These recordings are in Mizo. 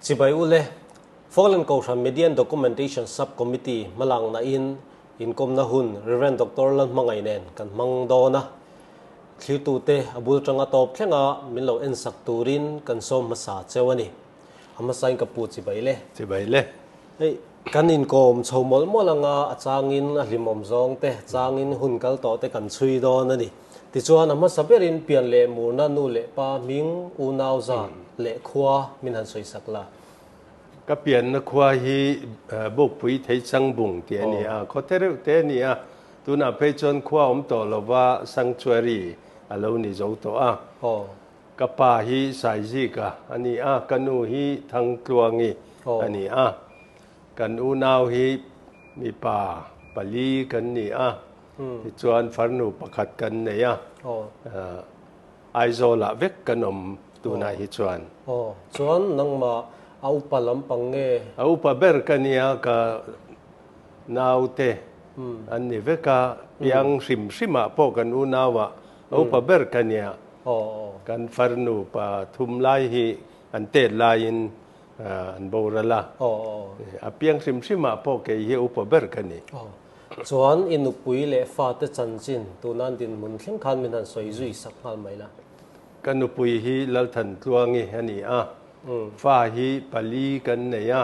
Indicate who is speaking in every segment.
Speaker 1: Chibai ule, Fallen Kohhran Media and Documentation Sub-Committee hmalakna in inkawmna hun Rev. Doctor Lalhmangaih nen kan hmang dawn a. Thlirtute a bul tanga tawp thlenga min lo ensak turin kan sawm hmasa cheu a ni. A hmasain ka pu chibai le.
Speaker 2: Chibai le.
Speaker 1: Hei, kan inkawm chho mawlh mawlh anga a changin a hlimawm zawng te, changin hun kal tawh te kan chhui dawn a ni. Tichuan, a hmasa berin pian leh murna nu leh pa hming unau zat leh khua min han sawisak la.
Speaker 2: Ka pianna khua hi Bukpui Theichang Bung tih a ni a, khaw te reuh te a ni a, tunah phei chuan khua awm tawh lova sanctuary a lo ni zo tawh a. Ka pa hi Saizika a ni a, ka nu hi Thangtluangi a ni a. Kan unau hi mipa pali kan ni a, tichuan farnu pakhat kan nei a, Aizawlah vek kan awm tunah hi chuan.
Speaker 1: Aw, chuan nangmah a upa lampang nge?
Speaker 2: A upa ber ka nia, ka naute an ni vek a, piang hrim hrimah pawh kan unauah a upa ber ka nia. Kan farnu pathum lai hi an tet laiin an boral a, a piang hrim hrimah pawh kei hi upa ber ka ni.
Speaker 1: Chuan i nupui leh fate chanchin tuna dinhmun thleng khan min han sawi zui sak nghal mai la.
Speaker 2: Ka nupui hi Lalthantluangi a ni a, fa hi pali kan nei a,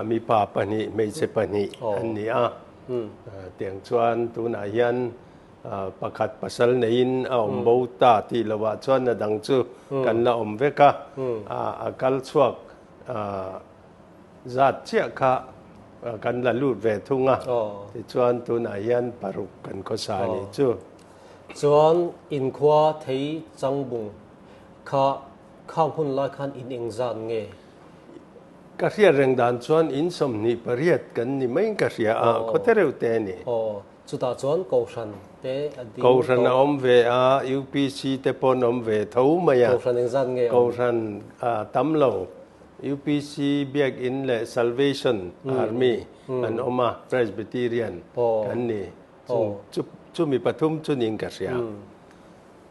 Speaker 2: mipa pahnih hmeichhe pahnih an ni a, tiang chuan tunah hian Pakhat pasal neiin a awm bo ta tih lohah chuan a dang chu kan la awm vek a, a kal chhuak zat chiah kha kan la lut ve thung a, tichuan tunah hian paruk kan khawsa a nih chu.
Speaker 1: Chuan inkhua thei changbung kha khang hun lai khan in engzat nge?
Speaker 2: Ka hriat reng dan chuan in 28 kan ni maiin ka hria a, khaw te reuh te a ni.
Speaker 1: Chutah chuan Kohhran te a ding tawh.
Speaker 2: Kohhran a awm ve a, UPC te pawn awm ve tho mai a.
Speaker 1: Kohhran engzat nge
Speaker 2: awm? Kohhran a tam lo. UPC, Biakinn leh Salvation Army an awm a, Presbyterian kan ni. Chu chumi pathum chu niin ka hria.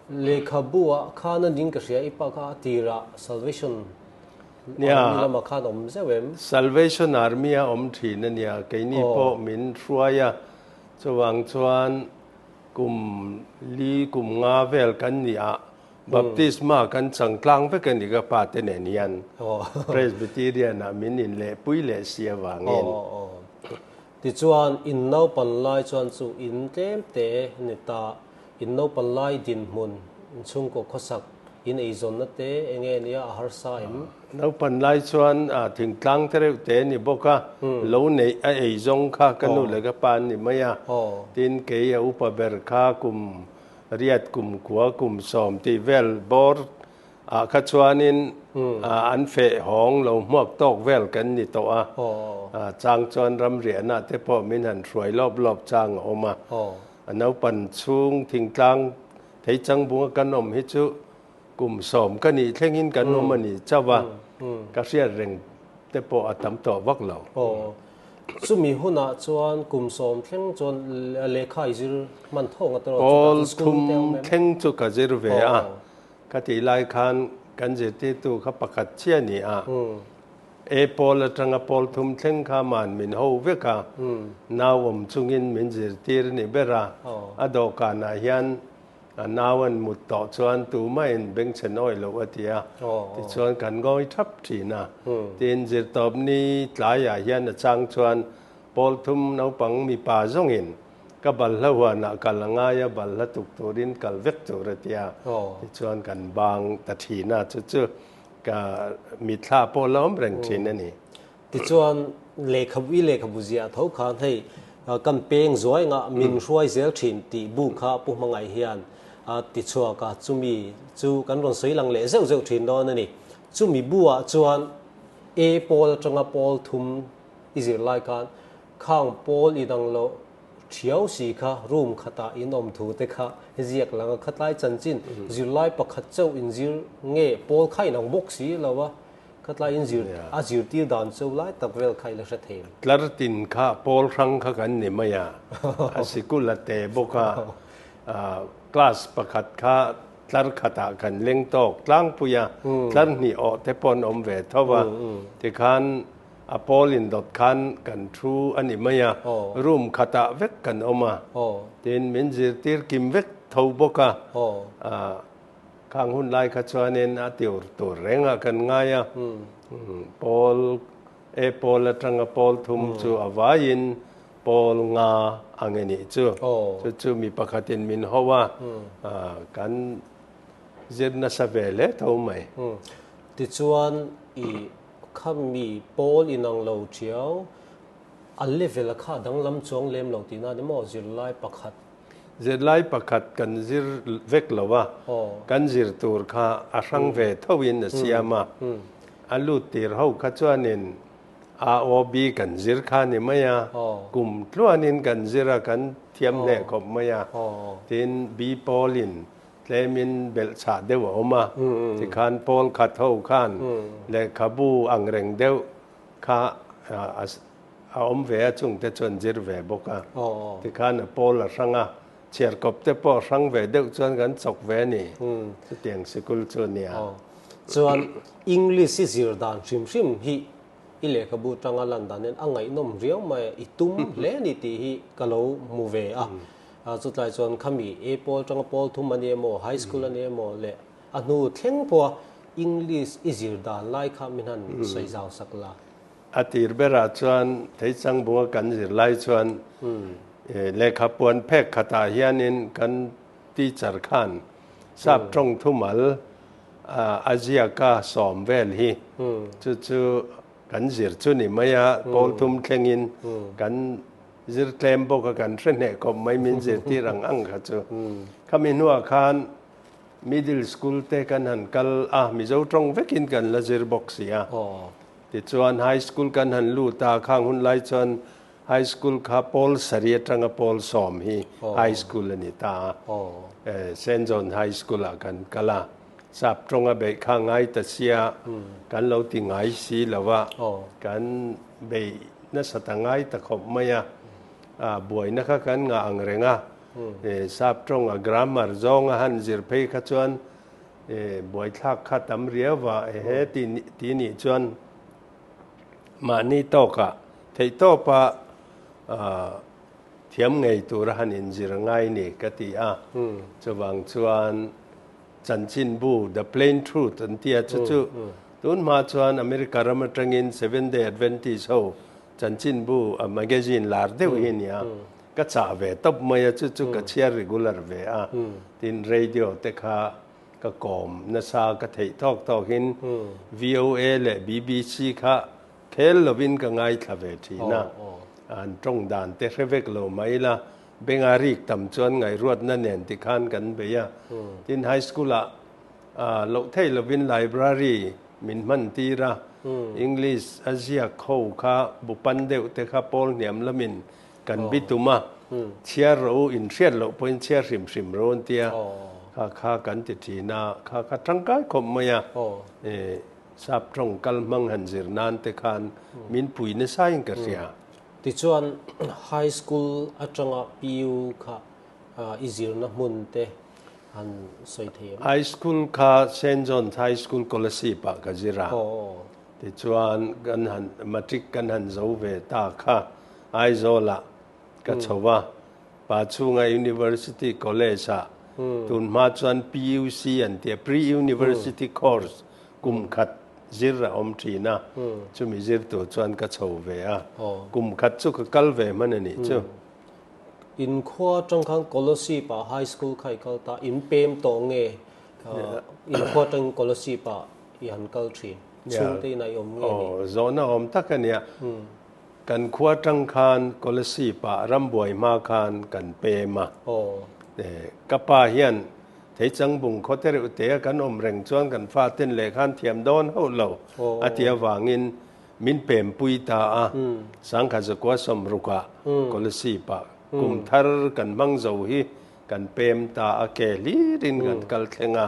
Speaker 1: Lehkhabu ah khan a ning ka hria, i pa kha a tirah Salvation Army lamah khan awm zeuh em?
Speaker 2: Salvation Army a awm thin a nia, keini pawh min hruai a, chuvang chuan kum li kum nga vel kan ni a, baptisma kan chang tlang vek a ni ka pa te nen hian Presbyterian ah min inlehpui leh si avangin.
Speaker 1: Tichuan in naupan lai chuan chu in tlem te ni ta, in naupan lai dinhmun, in chhungkaw khawsak In eizawnna te enge nia a harsa em?
Speaker 2: Naupan lai chuan thingtlang te reuh te a ni bawk a, lo neih a eizawng kha ka nu leh ka pa an ni mai a. Tin, kei a upa ber kha kum riat kum kua kum sawm tih vel bawr ah kha chuanin an feh hawng lo hmuak tawk vel kan ni tawh a. Chang chuan ramriahna te pawh min han hruai lawp lawp chang a awm a. A naupan chhung thingtlang Thei changbunga kan awm hi chu kum sawm ka nih thlengin kan awm a ni chauh a, ka hriat reng te pawh a tam tawh vak lo.
Speaker 1: Aw, chumi hunah chuan kum sawm thleng chuan lehkha i zir hman thawng a tawrh
Speaker 2: Pawl thum thleng chu ka zir ve a, ka tih lai khan kan zirtirtu kha pakhat chiah a ni a, E pawl atanga pawl thum thleng kha man min ho vek a, nau awm chungin min zirtir ni ber a, a dawhkanah hian a nau an mut tawh chuan tumahin bengchhe nawi loh a ti a, tichuan kan ngawi thap thin a. Tin, zirtawpni tlaiah hian a chang chuan pawl thum naupang mipa zawngin ka balhla huanah kal a ngai a, balhla tuk turin kal vek tur a ti a, tichuan kan bang ta thin a, chu chu Ka mitthla pawh la awm reng thin a ni.
Speaker 1: Tichuan, lehkhabu i lehkhabu ziah tho khan hei kan peng zuai ngah min hruai zel thin tih bu kha Pu Hmangaih hian a ti chhuak a, chumi chu kan rawn sawi lang leh zeuh zeuh thin dawn a ni. Chumi bu ah chuan A pawl atanga pawl thum i zir lai khan khang pawl i dang loh Thiau si kha room khatah in awm thu te kha ziak lang a, khatlai chanchin zirlai pakhat chauh in zir nge pawl kha in ang bawk si lo a, khatlai in zir a zirtir dan chauh lai tak vel kha i la hre thei.
Speaker 2: Tlar tin kha pawl hrang kha kan ni mai a, a sikul a te bawk a, class pakhat kha. Tlar khatah kan leng tawk tlangpui a, tlar hnih awh te pawh an awm ve tho a. Tikhan a pawl indawt khan kan thu a ni mai a, room khatah vek kan awm a. Tin, min zirtir kim vek tho bawk a. Khang hun lai kha chuanin a tir tur rengah kan ngai a, pawl e pawl atanga pawl thum chu a vaiin pawl nga ang e nih chu. Chu chu mi pakhatin min ho a, kan zir nasa ve hle tho mai.
Speaker 1: Tichuan i kha mi pawl inang lo thiau, a level kha danglam chuang lem lo tihna ni maw zirlai pakhat?
Speaker 2: Zirlai pakhat kan zir vek lo a, kan zir tur kha a hrang ve thoin a siam a. A lut tir ho kha chuanin AOB kan zir kha ni mai a, kum tluanin kan zir a, kan thiam hneh khawp mai a. Tin, B pawlin tlemin belhchhah deuh a awm a, tikhan pawl khat ho khan lehkhabu angreng deuh kha a A awm ve a, chungte chuan zir ve bawk a. Tikhan a pawl a hrang a, chhiarkawp te pawh a hrang ve deuh chuan kan chawk ve a ni. Chutiang sikul chu a nia.
Speaker 1: Chuan English i zir dan hrim hrim hi i lehkhabu tanga lan dan hian a ngaihnawm riau mai a, i tum hle a ni tih hi ka lo hmu ve a. Chutlai chuan khami A pawl tanga pawl thum a ni emaw, high school a ni emaw leh a hnu thleng pawha English i zir dan lai kha min han sawi zau sak la.
Speaker 2: A tir berah chuan Theichang bunga kan zir lai chuan lehkha puan phek khatah hianin kan teacher khan sap tawng thumal a ziaka sawm vel hi chu chu kan zir chu ni mai a, pawl thum thlengin kan zir tlem bawk a, kan hre hneh khawp mai min zirtir ang ang kha chu. Khami hnuah khan middle school te kan han kal a, Mizo tawng vekin kan la zir bawk si a. Tichuan high school kan han lut a, khang hun lai chuan high school kha pawl sarih atanga pawl sawm hi high school a ni ta a. Saint John High School ah kan kal a, sap tawnga beih kha ngai ta sia, kan lo ti ngai si lo a, kan beih nasa ta ngai ta khawp mai a, buaina kha kan ngah ang reng a, sap tawnga grammar zawnga han zir phei kha chuan E buaithlak kha tam riau a, ehe ti ti nih chuan mahni tawkah theihtawpa thiam ngei tura han inzir a ngai ni ka ti a. Chuvang chuan chanchinbu The Plain Truth an tia chu chu tun hma chuan America ram atangin Seventh Day Adventist ho chanchinbu a magazine lar deuh hi a nia. Ka chah ve tawp mai a, chu chu ka chhiar regular ve a, tin radio te kha ka kawm nasa ka theih tawk tawkin VOA leh BBC kha khel lovin ka ngaithla ve thin a, an tawng dan te hre vek lo mai la, benga rik tam chuan ngaihruatna nen tikhan kan bei a, tin high school ah loh theih lovin library min hman tir a, English a ziak ho kha bu pan deuh te kha pawl hniam lamin Kan bi tum a, chhiar rawh u, inhriat loh pawhin chhiar hrim hrim rawh u an tia, kha kha kan ti thin a, kha kha tangkai khawp mai a, sap tawng kal hmang han zir nan te khan min pui nasa in ka hria.
Speaker 1: Tichuan high school atanga PU kha i zirna hmun te han sawi thei em?
Speaker 2: High school kha Saint John's High School Kolasib ah ka zir a, tichuan kan han matric kan han zo ve ta kha Aizawlah ka chho a, Pachhunga University College-ah tun hma chuan PUC an tia, Pre-University Course, kum khat zir a awm thin a, chumi zir tur chuan ka chho ve a, kum khat chu ka kal ve hman a nih chu.
Speaker 1: In khua atang khan Kolasib-ah High School kha i kal ta, in pem tawh nge in khua atangin Kolasib-ah i han kal thin? Chhungte inah i awm nge ni?
Speaker 2: Aw, zawhna awm tak a nia. Kan khua tang khan Kolasib ah rambuai hma khan kan pem a. Ka pa hian Theichang bung khaw te reuh te a kan awm reng chuan kan fa ten leh khan thiam dawn hauh lo a ti avangin min pem pui ta a. Sangkhat zakua sawmruk ah Kolasib ah kum thar kan hmang zo hi kan pem ta a ke hlir in kan kal thleng a.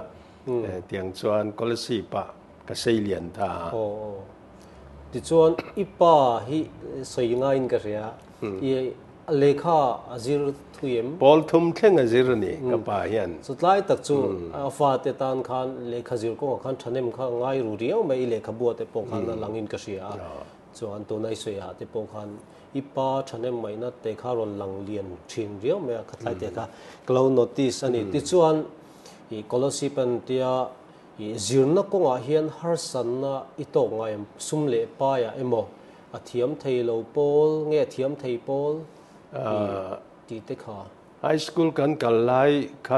Speaker 2: Tiang chuan Kolasib ah ka sei lian ta a.
Speaker 1: Tichuan i pa hi sawi ngaiin ka hria. I Lehkha a zir thui em?
Speaker 2: Pawl thum thleng a zir a ni ka pa hian.
Speaker 1: Chutlai tak chu a fate tan khan lehkha zir kawngah khan thahnem kha ngai ru riau mai i lehkhabua te pawh khan a langin ka hria a. Chuan tuna i sawi ah te pawh khan i pa thahnem ngaihna te kha rawn lang lian thin riau mai a, khatlai te kha ka lo notice a ni. Tichuan i Kolosip an tia i zirna kawngah hian harsatna i tawk ngai em? Sum leh paiah emaw a thiam thei lo pawl nge a thiam thei pawl tih te kha?
Speaker 2: High school kan kal lai kha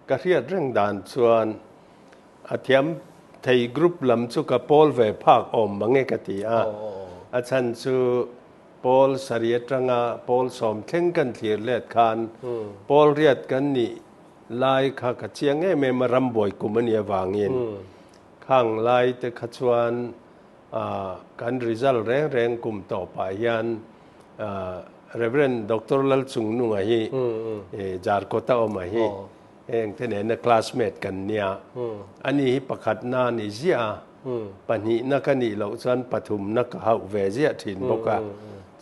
Speaker 2: ka hriat reng dan chuan A thiam thei group lam chu ka pawl ve phak awm mang e ka ti a. A chhan chu pawl sarih atanga pawl sawm thleng kan thlir let khan pawl riat kan nih lai kha ka chiang em em a, rambuai kum a nih avangin khang lai te kha chuan kan result reng reng kum tawpah hian Rev. Doctor Lalchungnunga hi Jarkawta awm a hi Heng te nena classmate kan nia. Ani hi pakhatna a ni ziah a, pahnihna ka nih loh chuan pathumna ka hauh ve ziah thin bawk a.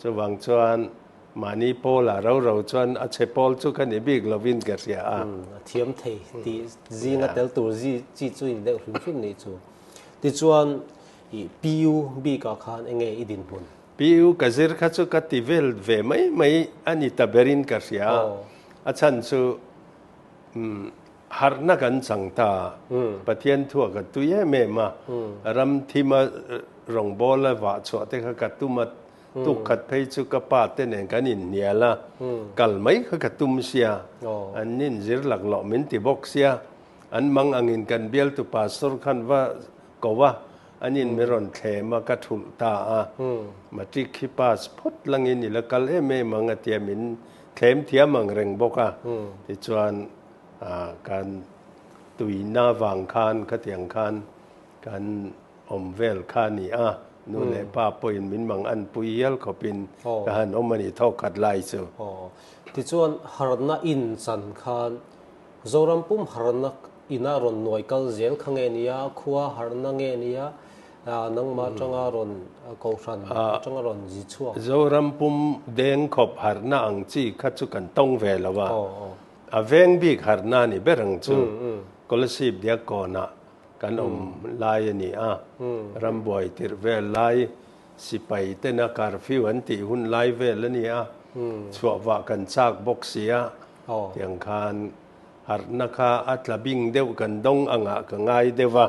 Speaker 2: Chuvang chuan mahni pawlah ro ro chuan a chhe pawl chu ka ni bik lovin ka hria a.
Speaker 1: A thiam thei tih zinga tel tur chi chu in deuh hrim hrim nih chu. Tichuan i PU bikah khan enge i dinhmun?
Speaker 2: PU ka zir kha chu ka ti vel ve mai mai a ni ta berin ka hria a. A chhan chu Harhna kan chang ta. Pathian thua ka tui em em a. Ram thima rawngbawla vah chhuah te kha ka tum a, tuk khat phei chu ka pa te nen kan inhnial a, kal mai kha ka tum sia. An inzir laklawh min ti bawk sia. An mang angin kan bialtu pastor khan va ko a, an in mi rawn thlem a, ka thulh ta a. Matric hi pass phawt langin i la kal em em ang a tia min thlem thiam ang reng bawk a. Tichuan kan tuina vang khan khatiang khan kan awm vel kha a ni a, nu leh pa pawhin min mang an pui hial khawpin ka han awm a ni thawk khat lai chu.
Speaker 1: Tichuan harna in chan khan Zoram pum harna ina rawn nuai kal zel kha nge nia, khua harna nge nia, nangmah atanga rawn kohhran atanga rawn zi chhuak.
Speaker 2: Zoram pum deng khawp harna ang chi kha chu kan tawng ve lo a, a veng bik harna a ni ber ang chu. Kolasib Diakkawnah kan awm lai a ni a, rambuai tirh vel lai sipai tena curfew an tih hun lai vel a ni a, chhuah vah kan chak bawk si a, Tiang khan harhna kha a tla bing deuh kan dawng angah ka ngai deuh a,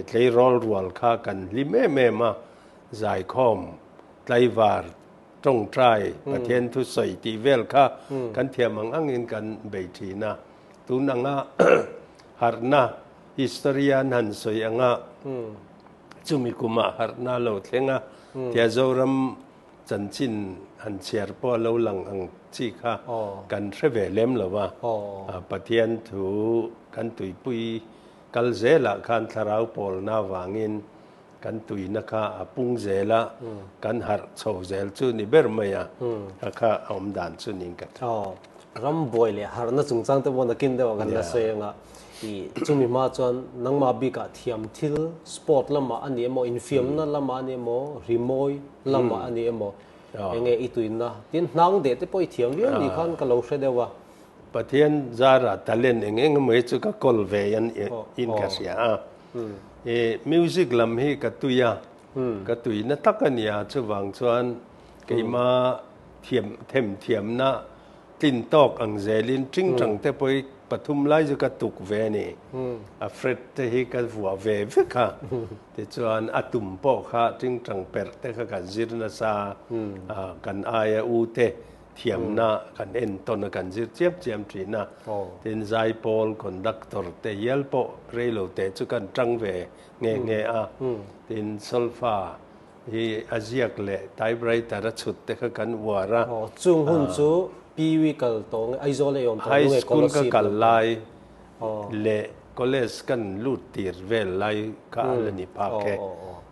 Speaker 2: tleirawl rual kha kan hlim em em a, zaikhawm, tlaivar, tawngtai, Pathian thusawi tih vel kha kan thiam ang angin kan bei thin a. Tun anga harhna history an han sawi anga chumi kumah harhna lo thleng a, tia Zoram Chanchin han chhiar pawh a lo lang ang chi kha kan hre ve lem lo a, Pathian thu kan tuipui kal zelah khan thlarau pawlna avangin kan tuina kha a pung zel a, kan harh chho zel chu ni ber mai a, kha kha a awm dan chu niin ka hria.
Speaker 1: Ram buai leh harhna chungchang te pawh nakin deuh ah kan la sawi ang a, ih chumi hma chuan nangmah bikah thiam thil sport lamah a ni emaw, infiamna lamah a ni emaw, rimawi lamah a ni emaw, eng nge i tuinna tin hnang deh te pawh i thiam viau ni khan ka lo hre deuh a.
Speaker 2: Pathian zara talent eng eng emaw hi chu ka kawl ve in ka hria a, ih music lam hi ka tui a, ka tuina tak a nia chuvang chuan keima thiam them thiamna tlin tawk ang zelin tingtang te pawh hi pathum lai chu ka tuk ve a ni. A fret te hi ka vuah ve vek a, tichuan a tum pawh kha tingtang perh te kha kan zir nasa a, kan aia u te thiamna kan entawn a kan zir chiam chiam thin a. Tin zaipawl conductor te hial pawh reilo te chu kan tang ve nghe nghe a, tin solfa Hi a ziak leh typewriter a chhut te kha kan uar a.
Speaker 1: Aw, chung hun chu PU kal tawh nge Aizawl ei awm tawh
Speaker 2: High school ka kal lai leh college kan lut tir vel lai kha a la ni phak e,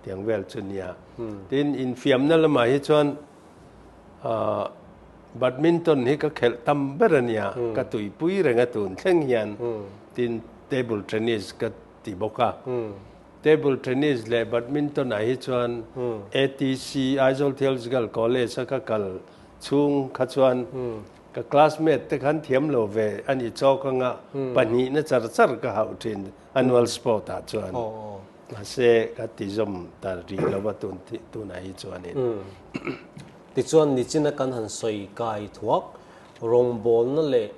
Speaker 2: tiang vel chu nia. Tin, infiamna lamah hi chuan badminton hi ka khelh tam ber a nia, ka tuipui reng a tun thleng hian. Tin, table tennis ka ti bawk a. Table tennis leh badminton ah hi chuan ATC, Aizawl Theological College a ka kal chhung kha chuan ka classmate te khan thiam lo ve a ni chawk anga pahnihna char char ka hauh thin annual sport ah chuan. Mahse ka ti zawm ta rih lo va tun tunah hi chuanin.
Speaker 1: Tichuan nichina kan han sawi kai thuak rawngbawlna leh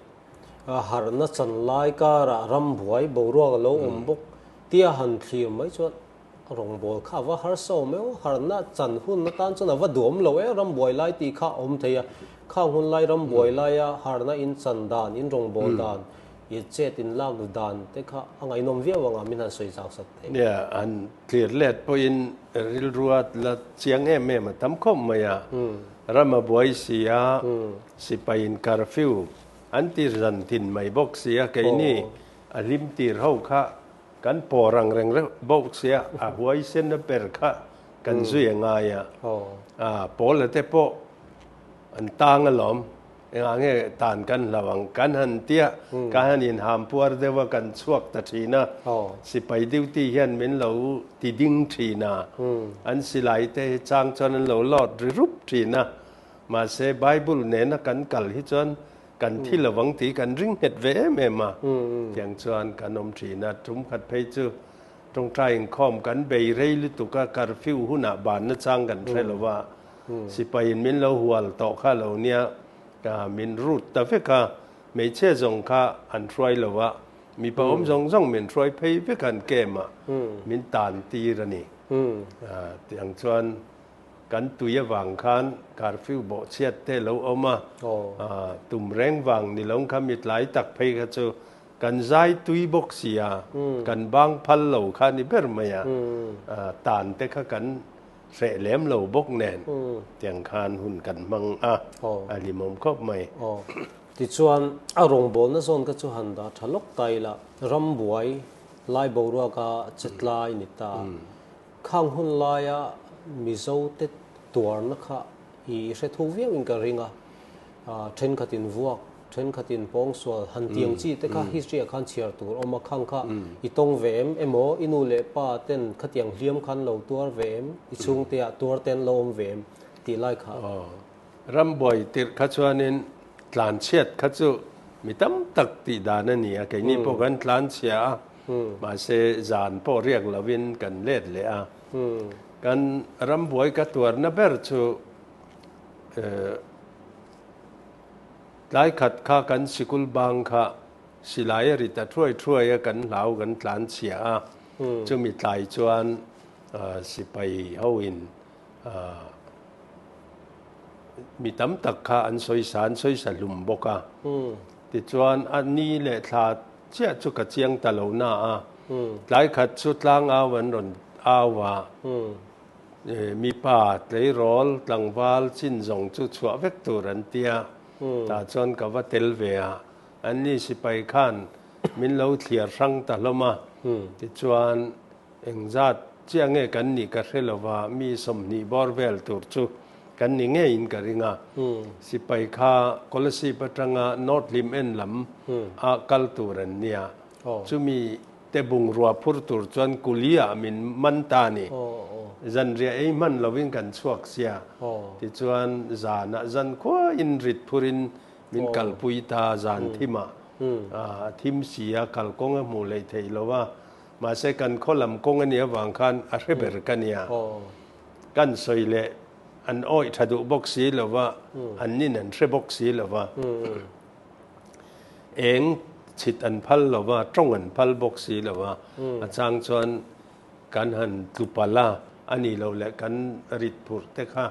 Speaker 1: harhna chan lai karah rambuai boruak a lo awm bawk tia han thlir mai chuan Rawngbâwl kha a va harsa awm emaw, harhna chan hun atan chuan a va duhawm lo e, rambuai lai tih kha a awm thei a. Khang hun lai rambuai laia harhna in chan dan, in rawngbâwl dan, i chet in lak dan te kha a ngaihnawm viau ang a, min han sawi zau sak thei.
Speaker 2: Nia, han tlir let pawhin rilrua la chiang em em a tam khawp mai a. Ram a buai si a, sipaiin curfew an ti zan thin mai bawk si a, keini a hlim tir ho kha Kan pawr ang reng reuh bawk sia a huaisen a ber kha kan zui a ngai a. A Paula te pawh an tang alawm. Engah nge tan kan hlau ang? Kan han tia kan han inham puar deuh a kan chhuak ta thin a. Sipai duty hian min lo ti ding thin a. An silai te hi chang chuan an lo lawt ri rup thin a. Mahse Bible nena kan kal hi chuan Kan thi lovang tih kan ring nghet ve em em a, tiang chuan kan awm thin a. Tum khat phei chu tawngtai inkhawm kan bei rei lutuk a, curfew hunah ban nachang kan hre lo va, sipaiin min lo hual tawh kha lo nia, min rut ta vek a, hmeichhia zawng kha an hruai lo va, mipa awm zawng zawng min hruai phei vek an camp ah min tan tir a ni. Tiang chuan Kan tui avang khan curfew bawhchhiat te lo awm a, tum reng vang ni lo kha mitlai tak phei kha chu kan zai tui bawk si a, kan bang phal lo kha ni ber mai a, tan te kha kan hreh lem lo bawk nen tiang khan hun kan hmang a, a hlimawm khawp mai.
Speaker 1: Tichuan a rawngbawlna zawn kha chu han dah tha lawk ta ila, rambuai lai boruaka che tlai ni ta. Khang hun laia Mizo te tuarna kha i hre thuk viau in ka ring a, thenkhat in vuak, thenkhat in pawngsual han tiang chi te kha history ah khan chhiar tur awm a, khang kha i tawng ve em emaw i nu leh pa ten khatiang hliam khan lo tuar ve em, i chhungte ah tuar ten lo awm ve em tih lai kha.
Speaker 2: Rambuai tirh kha chuanin tlanchhiat kha chu mi tam tak tih dan a ni a, keini pawh kan tlanchhia a, mahse zan pawh riak lovin kan let leh a. Kan rambuai ka tuarna ber chu tlai khat kha kan sikul bang kha silai a ri ta thuai thuai a, kan hlau kan tlanchhia a, chumi tlai chuan sipai hoin Mi tam tak kha an sawisa, an sawisa hlum bawk a. Tichuan, a ni leh thla chiah chu ka chiang ta lo na a. Tlai khat chu tlang au an rawn au a, mipa tleirawl tlangval chin zawng chu chhuah vek tur an tia. Tah chuan ka va tel ve a, an ni sipai khan min lo thliar hrang ta hlawm a. Tichuan, Engzat chiah nge kan nih ka hre lova, mi 20 bawr vel tur chu kan ni ngeiin ka ring a. Sipai kha Kolasib atanga North Lim en lam ah kal tur an nia. Chumi te bungrua phur tur chuan kuli ah min man ta a ni. Zanriah ei hman lovin kan chhuak sia. Tichuan zanah zankhuain rit phurin min kalpui ta zan thimah. A thim si a, kalkawng a hmuh hleih theih lo a. Mahse kan khaw lam kawng a nih avang khan a hre ber ka nia. Kan sawi leh an awih tha duh bawk si lo va, an nin an hre bawk si lo va. Eng chhit an phal lo va, tawng an phal bawk si lo va. A chang chuan kan han tlu palh a, a nih loh leh kan rit phurh te kha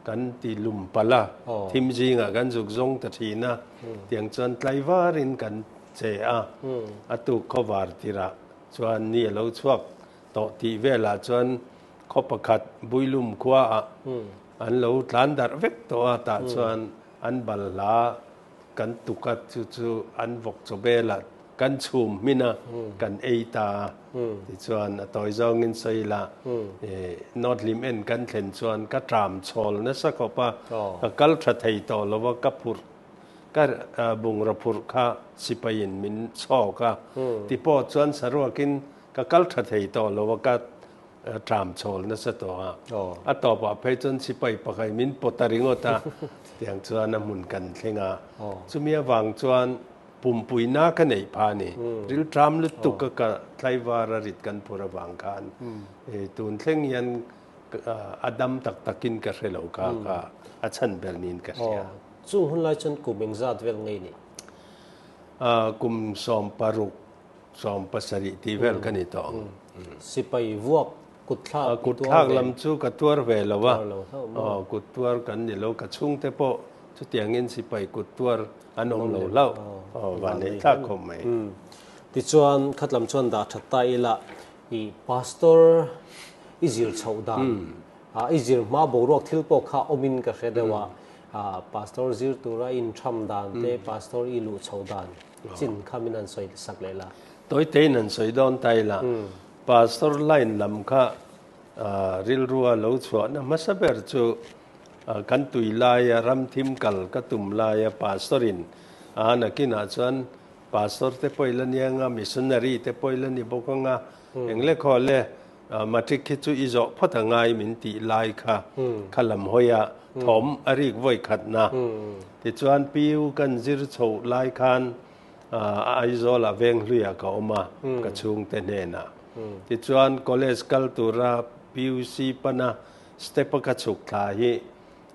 Speaker 2: kan ti lum palh a, thim zingah kan zuk zawng ta thin a, tiang chuan tlaivarin kan che a, a tuk khawvar tirah chuan ni a lo chhuak tawh tih velah chuan khaw pakhat Builum khuaah an lo tlan darh vek tawh a, tah chuan an balhla kan tuk a, chu chu an vawk chaw belah kan chhum hmin a, kan ei ta a, tichuan a tawi zawngin sawi ila North Lim en kan thlen chuan ka tram chhawl nasa khawp a, ka kal tha thei tawh lo a, ka phurh Ka bungraw phurh kha sipaiin min chhawk a, ti pawh chuan saruakin ka kal tha thei tawh lo a, ka Ṭam chhawl nasa tawh a, a tawpah phei chuan sipai pakhat min pawt a ringawt a, tiang chuan a hmun kan thleng a. Chumi avang chuan pumpuina ka neih phah a ni. Rilṭam lutuk a ka tlaivar a rit kan phur avang khan tun thleng hian a dam tak takin ka hre lo kha kha a chhan ber niin ka hria.
Speaker 1: Chung hun lai chuan kum engzat vel ngei ni?
Speaker 2: Kum 16 17 tih vel ka ni tawh ang.
Speaker 1: Sipai vuak kut thlak i tuar ve.
Speaker 2: Kut thlak lam chu ka tuar ve lo a, kut tuar kan ni lo, ka chhungte pawh chutiangin sipai kut tuar an awm lo hlauh, vanneih thlak khawp mai.
Speaker 1: Tichuan khat lam chuan dah that ta ila i pastor i zir chhoh dan, i zir hma boruak thil pawh kha awmin ka hre deuh a, pastor zir tura intham dan te, pastor i luh chhoh dan. Chin kha min han sawi sak leh la.
Speaker 2: Tawitein han sawi dawn ta ila, Pastor line lam kha rilrua lo chhuahna hmasa ber chu kan tui laia ram thim kal ka tum laia Pastor in a nakinah chuan Pastor te pawh ila nia nga, Missionary te pawh ila ni bawk anga, engle khaw le Matric khi chu i zawh phawt a ngai min tih lai kha kha lam hawi a thawm a rik vawi khat na. Tichuan PU kan zir chhoh lai khan Aizawl ah Venghlui ah ka awm a ka chhungte hnenah. Tichuan college kal tura PUC pana step a ka chhuk thla hi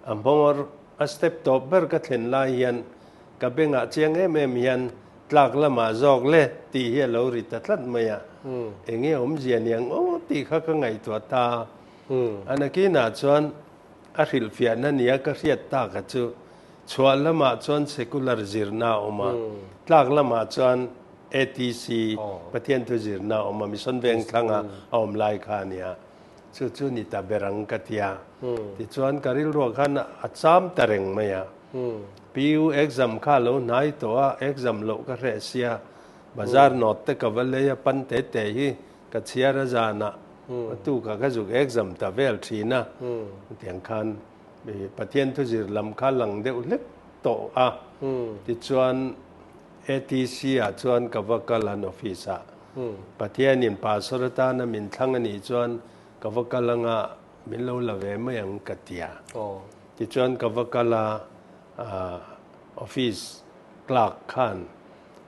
Speaker 2: a hmawr a step tawp ber ka thlen lai hian ka bengah chiang em em hian Tlak lamah zawk le tih hi a lo ri ta tlat mai a, eng nge awmzia niang aw tih kha ka ngaihtuah ta. A nakinah chuan a hrilhfiahna nia ka hriat taka chu chhuah lamah chuan secular zirna a awm a, tlak lamah chuan ATC, Pathian thu zirna a awm a, Mission Vengthlanga a awm lai kha a nia. Chu chu ni ta ber ang ka ti a. Tichuan ka rilruah khan a cham ta reng mai a. PU exam kha lo hnai tawh a, exam loh ka hreh sia. Bazar note te ka va lei a, pan te te hi ka chhiar a zanah a tukah ka zuk exam ta vel thin a. Tiang khan Pathian thuzir lam kha lang deuh hlek tawh a. Tichuan ATC ah chuan ka va kal an office ah. Pathianin pastor atana min thlang a nih chuan ka va kal anga min lo la ve mai ang ka ti a. Tichuan ka va kal a, office clerk khan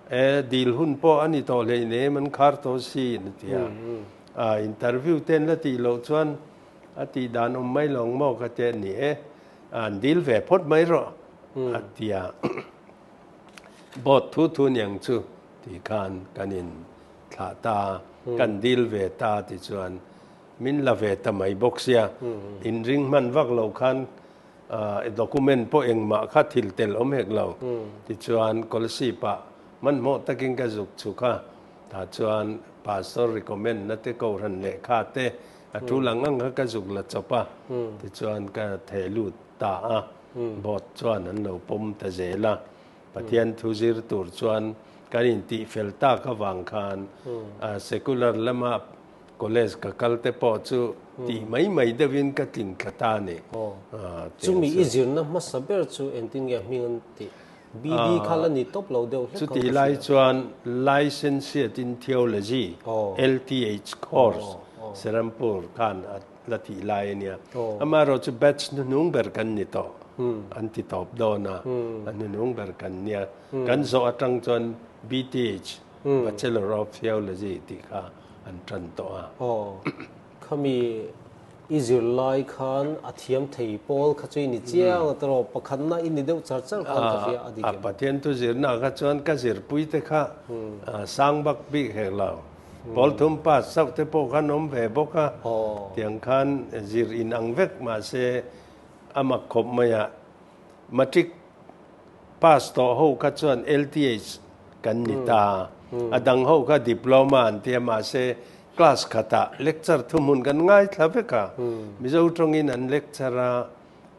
Speaker 2: e dil hun pawh a ni tawh hleinem an khar tawh si a ti a. Interview te an la tih loh chuan a tih dan awm mai lo ang maw ka ti a, ni e an dil ve phawt mai rawh a ti a. Board thu thu niang chu Ti khan kan in thlah ta, kan dil ve ta ti chuan min la ve ta mai bawk sia. In ring hman vak lo khan document pawh engmah kha thil tel awm hek lo. Tichuan Kolasib ah hmanhmawh takin ka zuk chhuk a, tah chuan pastor recommend na te kohhran lehkha te a tul ang ang kha ka zuk la chawp a, tichuan ka theh lut ta a, board chuan an lo pawm ta zel a. Pathian thu zir tur chuan kan intih fel tak avang khan secular lama college ka kal te pawh chu tih mai mai deuhin ka tling thla ta a ni.
Speaker 1: Chumi i zirna hmasa ber chu engtin nge hming an tih? BD kha la ni tawp lo deuh hlek kha ka hria.
Speaker 2: Chutih lai chuan Licentiate in Theology, LTH, course Serampur khan a la tih lai a nia. Amaherawh chu batch hnuhnung ber kan ni tawh. An ti tawp dawn a, a hnuhnung ber kan nia. Kan zawh atang chuan BTH, Bachelor of Theology tih kha an tan tawh a.
Speaker 1: Aw, khami i zir lai khan a thiam thei pawl kha chu i ni chiang a tawh pakhatna i ni deuh char char khan ka hria a dik em?
Speaker 2: A Pathian thu zirna kha chuan ka zirpui te kha sang bak bik hek lo. Pawl thum pass chauh te pawh khan awm ve bawk a, tiang khan zir in ang vek mahse a mak khawp mai a, matric pass tawh ho kha chuan LTH kan ni ta, a dang ho kha diploma an tia mahse class khatah lecture thuhmun kan ngaithla vek a, Mizo tawngin an lecture a,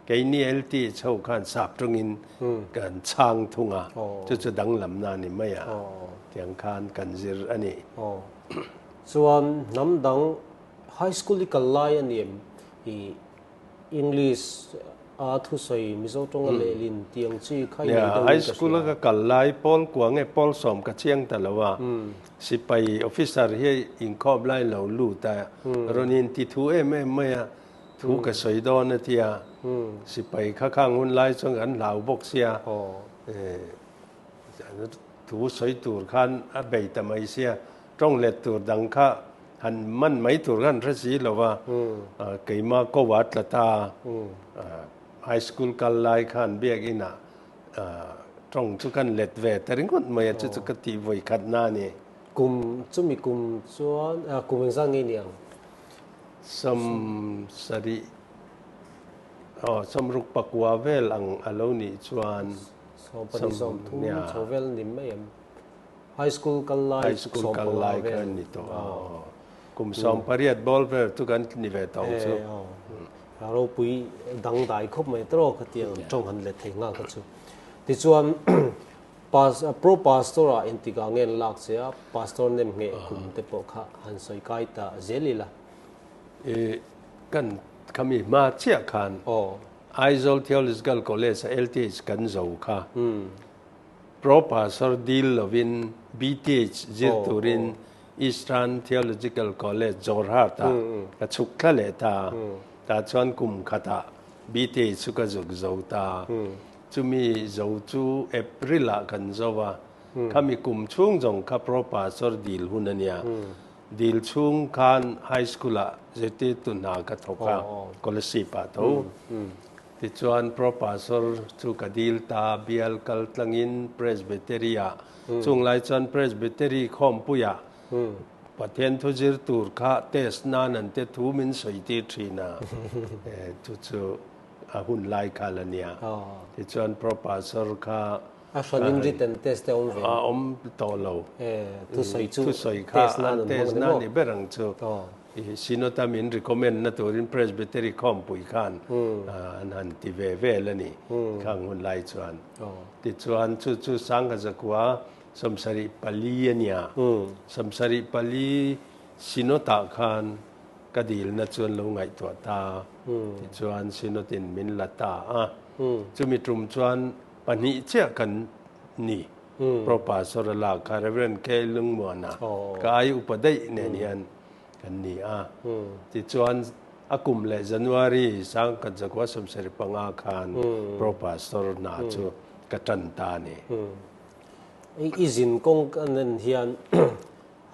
Speaker 2: Keini LTH ho khan sap tawngin kan chhang thung a, chu chu danglamna a ni mai a, tiang khan kan zir a ni.
Speaker 1: Chuan hnam dang high school i kal lai a ni em? I English. a thusawi Mizo tawnga lehlin tih ang chi kha i nei
Speaker 2: Nia,
Speaker 1: deuhin
Speaker 2: high
Speaker 1: ka
Speaker 2: school a
Speaker 1: hria.
Speaker 2: ka kal lai pawl kua nge pawl sawm ka chiang ta lo a, sipai officer hi inkhawm lai lo lut a, rawn inti thu em em mai a, thu ka sawi dawn a tia, sipai kha khang hun lai chuan kan hlau bawk sia, thu sawi tur khan a bei ta mai sia, tawng let tur dang kha han man mai tur khan hre si lo va, keimah ko a tla ta, high school kal lai khan biakinah tawng chu kan let ve ta ringawt mai a, chu chu ka tih vawi khat na a ni.
Speaker 1: Kum chumi kum chuan kum engzat nge ni ang?
Speaker 2: 70 aw 69 vel ang a lo nih chuan.
Speaker 1: 12 30 chho vel ni mai em? High school kal lai
Speaker 2: High school kal lai kha ni tawh a, kum 18 ball vel chu kan ni ve tawh ang chu.
Speaker 1: A ropui dangdai khawp mai tawh khatiang tawng han let thei nghal kha chu. Tichuan Pro Pastor ah engtikah nge an lak che a, Pastor nem ngheh kum te pawh kha han sawi kai ta zel ila.
Speaker 2: Kan khami hma chiah khan Aizawl Theological College a LTH kan zo kha. Pro Pastor dil lovin BTH zir turin Eastern Theological College, Jorhat ah ka chhuk thla leh ta. Tah chuan kum khatah BTH chu ka zuk zo ta. Chumi zo chu April ah kan zo a, khami kum chhung zawng kha Pro Pastor dil hun a nia. Dil chhung khan High School ah zirtirtu hna ka thawk a, Scholarship ah tho. Tichuan Pro Pastor chu ka dil ta, bial kal tlangin Presbytery ah, chung lai chuan Presbytery khawmpuiah Pathian thu zir tur kha test nan an te thu min sawi tir thin a, chu chu a hun lai kha la nia. Tichuan Pro Pastor kha
Speaker 1: A hranin written test te awm ve?
Speaker 2: A awm tawh lo.
Speaker 1: Thusawi chu
Speaker 2: Thusawi kha
Speaker 1: test nan
Speaker 2: an
Speaker 1: an hmang
Speaker 2: test
Speaker 1: a ni
Speaker 2: nan
Speaker 1: maw?
Speaker 2: ni ber ang chu. Synod a min recommend na turin Presbytery khawmpui khan an han ti ve vel a ni khang hun lai chuan. Tichuan chu chu 1974 a nia. 74 Synod ah khan ka dilna chuan lo ngaihtuah ta. Tichuan Synod in min la ta a. Chumi tum chuan pahnih chiah kan ni. Pro Pastor a lak kha Rev. K. Lungmuana ka ai upa daih nen hian kan ni a. Tichuan a kum leh January 1975 khan Pro Pastor hna chu ka tan ta a ni.
Speaker 1: I zin kawng ka nen hian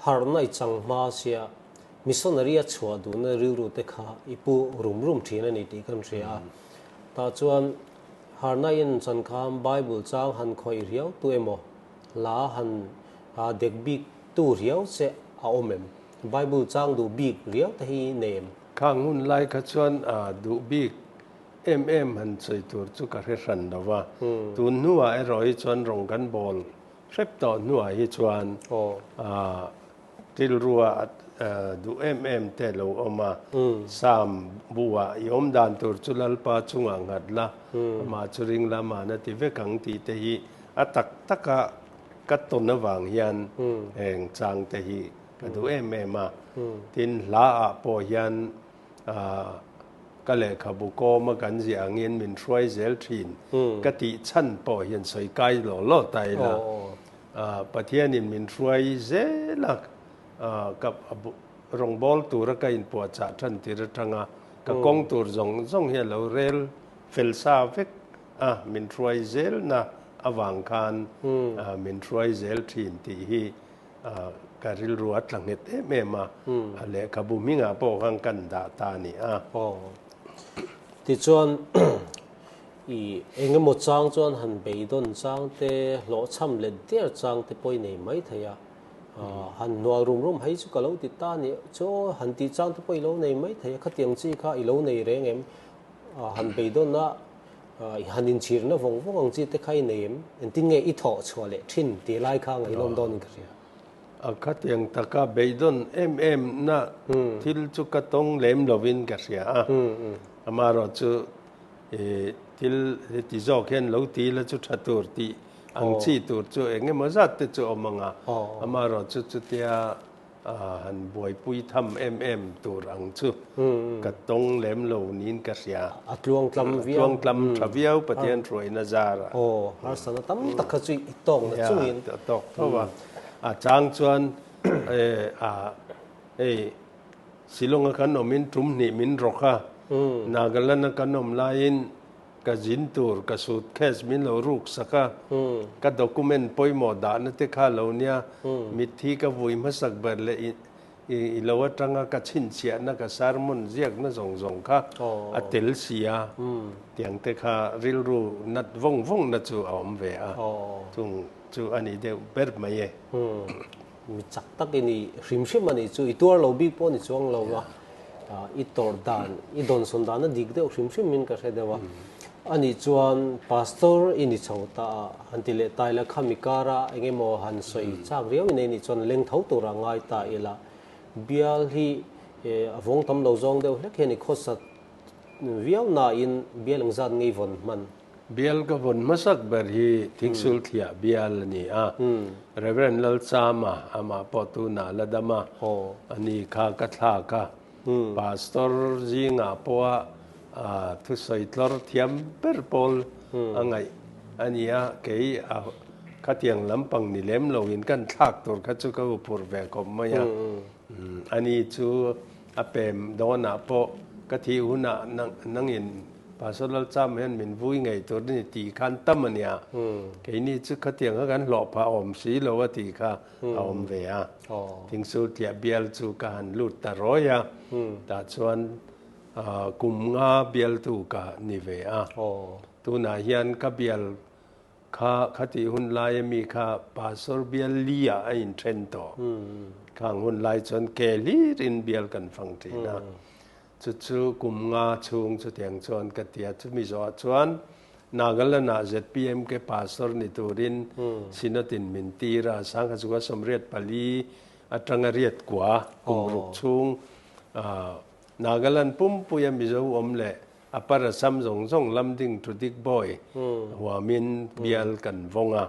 Speaker 1: harhna i chang hma sia missionary a chhuah duhna rilru te kha i pu rum rum thin a ni tih kan hria a. Tah chuan Harna in chan khan Bible chang han khawih riau tu emaw, hla han dek bik tu riau che a awm em? Bible chang duh bik riau te hi nei em?
Speaker 2: Khang hun lai kha chuan duh bik em em han sawi tur chu ka hre hran lo va. Tun hnuah erawh hi chuan rawng kan bawl hrep tawh hnuah hi chuan Rilrua duh em em te lo awm a, Sam buah i awm dan tur chu Lalpa chungah nghat la, amah chu ring la man a ti vek ang tih te hi a tak taka ka tawn avang hian heng chang te hi ka duh em em a. Tin, hla ah pawh hian ka lehkhabu kawma kan ziah angin min hruai zel thin ka tih chhan pawh hian sawi kai law law ta ila. Pathianin min hruai zel a, ka rawngbâwl tura ka inpuahchah ṭan tir aṭanga ka kawng tur zawng zawng hi a lo rel fel sa vek a, min hruai zelna avang khan min hruai zel ṭhin tih hi ka rilru a tla nghet em em a, a lehkhabu hmingah pawh khan kan dah ta a ni a.
Speaker 1: Tichuan, I eng emaw chang chuan han beidawn chang te, hlawhchham let der chang te pawh i nei mai thei a. Han hnual rum rum hei chu ka lo ti ta nih chu aw, han tih chang te pawh i lo nei mai thei a. Khatiang chi kha i lo nei reng em? Han beidawn a, i han inchhirna vawng vawng ang chi te kha i nei em? Engtin nge i thawh chhuah leh thin tih lai kha ngaihnawm dawnin ka hria.
Speaker 2: A khatiang taka beidawn em em na thil chu ka tawng lem lovin ka hria a. Amaherawhchu Thil heti zawk hian lo ti ila chu tha tur tih ang chi tur chu eng emaw zat te chu awm ang a, amaherawhchu chutia Han buaipui tham em em tur ang chu ka tawng lem lo niin ka hria.
Speaker 1: A tluang tlam viau.
Speaker 2: Tluang tlam tha viau Pathian hruaina zar
Speaker 1: a. Aw, harsatna tam tak kha chu i tawk na chungin.
Speaker 2: Ia, tawk tho a. A chang chuan a hei Shillong a kan awmin tum hnih min rawk a, Nagaland a kan awm laiin Ka zin tur ka suitcase min lo ruk sak a, ka document pawimawh dahna te kha lo nia, mitthi ka vui hmasak ber leh i lo atanga ka chhinchhiahna ka sermon ziakna zawng zawng kha a tel si a, tiang te kha rilru nat vawng vawng na chu a awm ve a, chung chu a ni deuh ber mai e.
Speaker 1: Mi chak tak i ni hrim hrim a nih chu i tuar lo bik pawh ni chuang lo a, i tawrh dan, i dawnsawn dan a dik deuh hrim hrim in ka hre deuh a. A nih chuan Pastor i ni chho ta a, han ti leh ta ila kha mi kara eng emaw han sawi chak riau in ei nih chuan leng tho tura ngai ta ila bial hi a vawng tam lo zawng deuh hlek hian i khawsat viau nain bial engzat ngei vawn hman.
Speaker 2: Bial ka vawn hmasak ber hi Thingsul Thliah bial a ni a, Rev. Lalchama amah pawh tunah la dam a, a ni kha ka thlak a, Pastor zingah pawha thusawi tlawr thiam ber pawl a ngaih a ni a, kei a khatiang lampang ni lem loin kan thlak tur kha chu ka huphurh ve khawp mai a, a ni chu a pem dawnah pawh ka thih hunah nangin Pastor Lalcham hian min vui ngei tur a ni tih khan tam a nia. Keini chu khatiang kha kan hlawh phah awm si lo a tih kha a awm ve a. Thingsul tliah bial chu ka han lut ta rawi a, tah chuan kum nga bialtu ka ni ve a. Tunah hian ka bial kha khatih hun lai ami kha Pastor bial li ah a inthen tawh. Khang hun lai chuan ke hlir in bial kan fang thin a. Chu chu kum nga chhung chutiang chuan ka ti a, chumi zawhah chuan Nagaland ah ZPMK Pastor ni turin Synod in min tir a, Sangha chunga 84 atanga riat kua kum ruk chhung Nagaland pumpuia Mizo awm leh a parasam zawng zawng Lamding to Digboi huamin bial kan vawng a,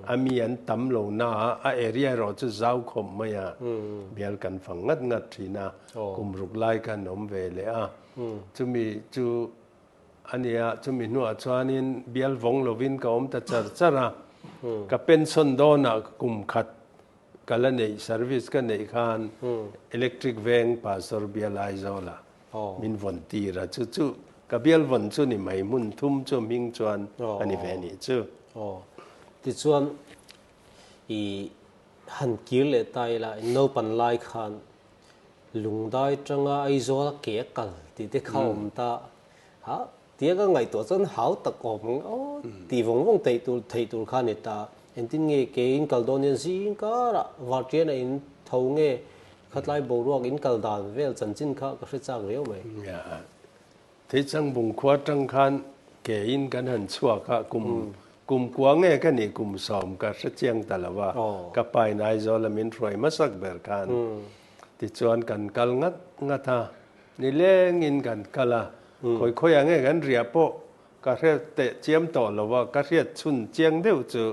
Speaker 2: a mi an tam lo na a, a area erawh chu zau khawp mai a, bial kan fang ngat ngat thin a. Kum ruk lai khan awm ve leh a, chumi chu a nia, chumi hnuah chuanin bial vawng lovin ka awm ta char char a, ka pension dawnah kum khat ka la neih, service ka neih khan Electric Veng Pastor Bial Aizawlah min vawn tir a, chu chu ka bial vawn chu ni mai, hmun thum chu hming chuan a ni ve nih chu.
Speaker 1: Tichuan i han kir leh ta ila, naupan lai khan Lungdai tanga Aizawl a ke a kal tih te kha awm ta. Ha, tia ka ngaihtuah chuan hau tak awm ang aw tih vawng vawng theih tur theih tur kha a ni ta. Engtin nge ke in kal dawn hian zing karah varṭian a in tho nge khatlai boruak in kal dan vel chanchin kha ka hre chak riau mai.
Speaker 2: Nia, Theichang Bungkhua tang khan ke in kan han chhuak a, kum kum kua nge ka nih kum 10 ka hre chiang ta lo a, ka pa in Aizawl a min hruai hmasak ber khan tichuan kan kal ngat ngat a, nileng in kan kal a, khawi khawi ah nge kan riah pawh ka hre teh chiam tawh lo a, ka hriat chhun chiang deuh chu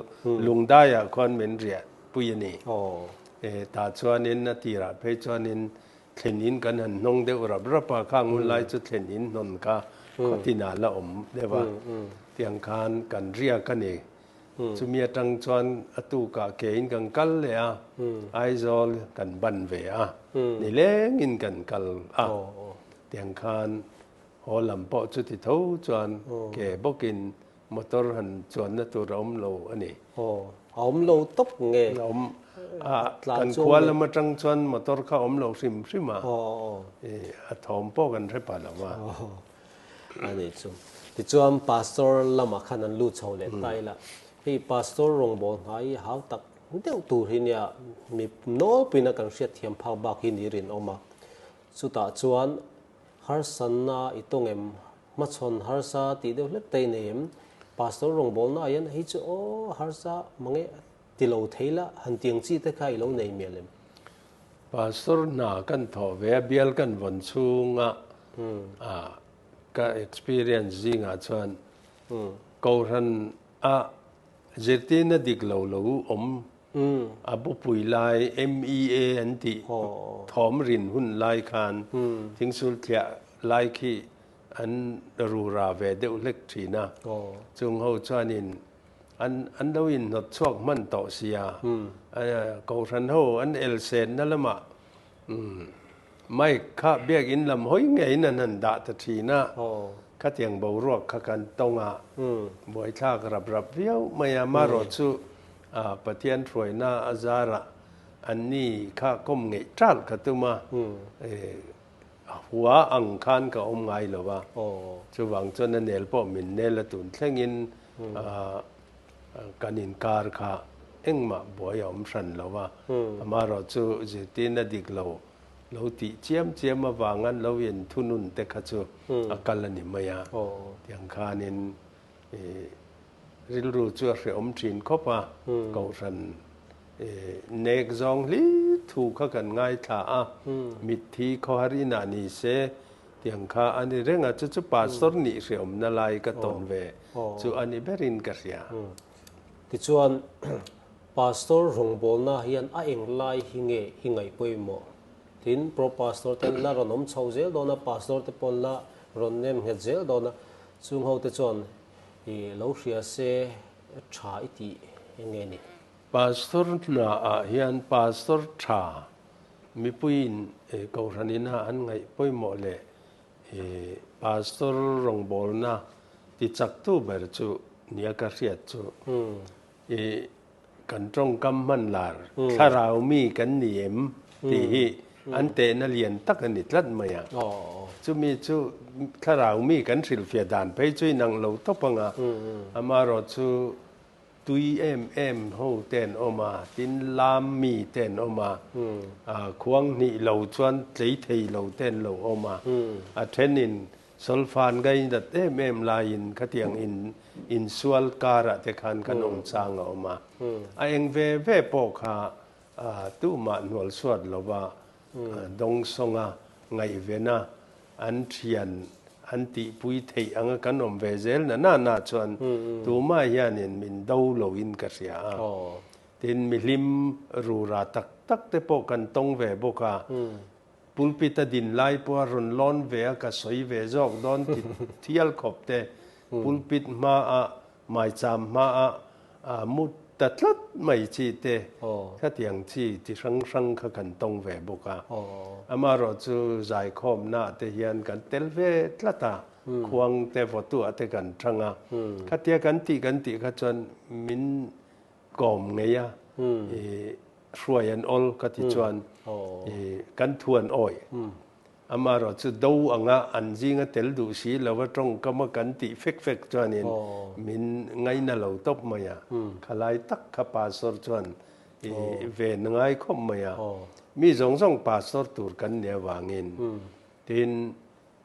Speaker 2: Lungdai ah khuan min riah pui a ni. Tah chuanin a tirah phei chuanin Thlen in kan han hnawng deuh rap rap a, khang hun lai chu thlen in hnawn kha khawtin ah la awm deuh a, tiang khan kan riak a ni. Chumi atang chuan a tukah ke in kan kal leh a, Aizawl kan ban ve a, nileng in kan kal a, tiang khan haw lam pawh chuti tho chuan ke bawkin Motor han chuanna tur a awm lo a ni.
Speaker 1: Aw, a awm lo tawp nge?
Speaker 2: A awm, a, kan khua lam atang chuan motor kha a awm lo hrim hrim a, a thawm pawh kan hre pah lo a.
Speaker 1: Aw, a ni chu. Tichuan Pastor lamah khan an lut chho leh ta ila, hei Pastor rawngbâwl hna hi hau tak deuh tur hi nia, mi nawlpuina kan hriatthiam phak bak hi ni rinawm a. Chutah chuan harsatna i tawng em? Hmachhawn harsa tih deuh hlek te i nei em? Pastor rawngbawlna ah hian hei chu aw harsa mange ti lo thei la han tiang chi te kha i lo nei mial em?
Speaker 2: Pastor hna kan thawh ve a, bial kan vawn chhunga ka experience zingah chuan Kohhran a zirtirna dik lo lo awm. A bupui lai MEA an tih thawm rin hun lai khan Thingsulthliah lai khi an rura ve deuh hlek thin a. Chung ho chuanin an an lo inhnawt chhuak hman tawh sia. Kohhran ho an elsenna lamah Mike kha biakinn lam hawi ngeiin an han dah ta thin a, khatiang boruak kha kan tawng a, buaithlak rap rap viau mai a, marawh chu Pathian hruaina a zarah anni kha kawm ngeih ṭalh ka tum a, hua ang khan ka awm ngai lo va, chuvang chuan a nel pawh min nel a tun thlengin kan inkar kha engmah buai a awm hran lo va, amaherawh chu zirtirna dik lo lo tih chiam chiam avanga lo in thunun te kha chu a kal a ni mai a, tiang khanin rilru chu a hrehawm thin khawp a, kohhran nek zawng hlir thu kha kan ngaithla a, mitthi khawhar inah ni se Tiang kha a ni reng a, chu chu pastor nih hreawmna lai ka tawn ve chu a ni berin ka hria.
Speaker 1: Tichuan, pastor rawngbawlna hian a eng lai hi nge i ngaih pawimawh? Tin, pro pastor te an la rawn awm chho zel dawn a, pastor te pawh an la rawn nem nghet zel dawn a, chung ho te chuan i lo hria se tha i tih eng nge ni?
Speaker 2: Pastor hna ah hian pastor tha Mipuiin Kohhranina an ngaih pawimawh leh Pastor rawngbawlna tichaktu ber chu nia ka hriat chu kan tawngkam hman lar thlarau mi kan ni em tih hi an tehna lian tak a ni tlat mai a. Chumi chu thlarau mi kan hrilhfiah dan phei chu inang lo tawp ang a, amaherawh chu Tui em em ho te an awm a, tin lam mi te an awm a, khuang hnih lo chuan tlei thei lo te an lo awm a, a thenin solfan ngainat em em laiin khatiang in insual karah te khan kan awm chang a awm a, a eng ve ve pawh kha tumah hnual suat lova dawngsawnga ngaihvena an thian an tihpui theih anga kan awm ve zel na na na chuan tumah hianin min do loin ka hria a. Tin, mihlim rura tak tak te pawh kan tawng ve bawk a, pulpit a din lai pawha rawn lawn ve a ka sawi ve zawk dawn ti thial khawp te, pulpit hmaah Maicham hmaah a mu ta tlat mai chi te, khatiang chi chi hrang hrang kha kan tawng ve bawk a. Amaherawh chu zaikhawmnaah te hian kan tel ve tlat a, khuang te vawtuah te kan thang a. Khatia kan tih kan tih kha chuan min kawm ngei a, i hruai an awl ka ti chuan i kan thu an awih. Amaherawh chu do anga an zinga tel duh si lova tawngkama kan tih fek fek chuanin min ngaina lo tawp mai a. Khalai tak kha pastor chuan i ven ngai khawp mai a. Mi zawng zawng pastor tur kan nih avangin tin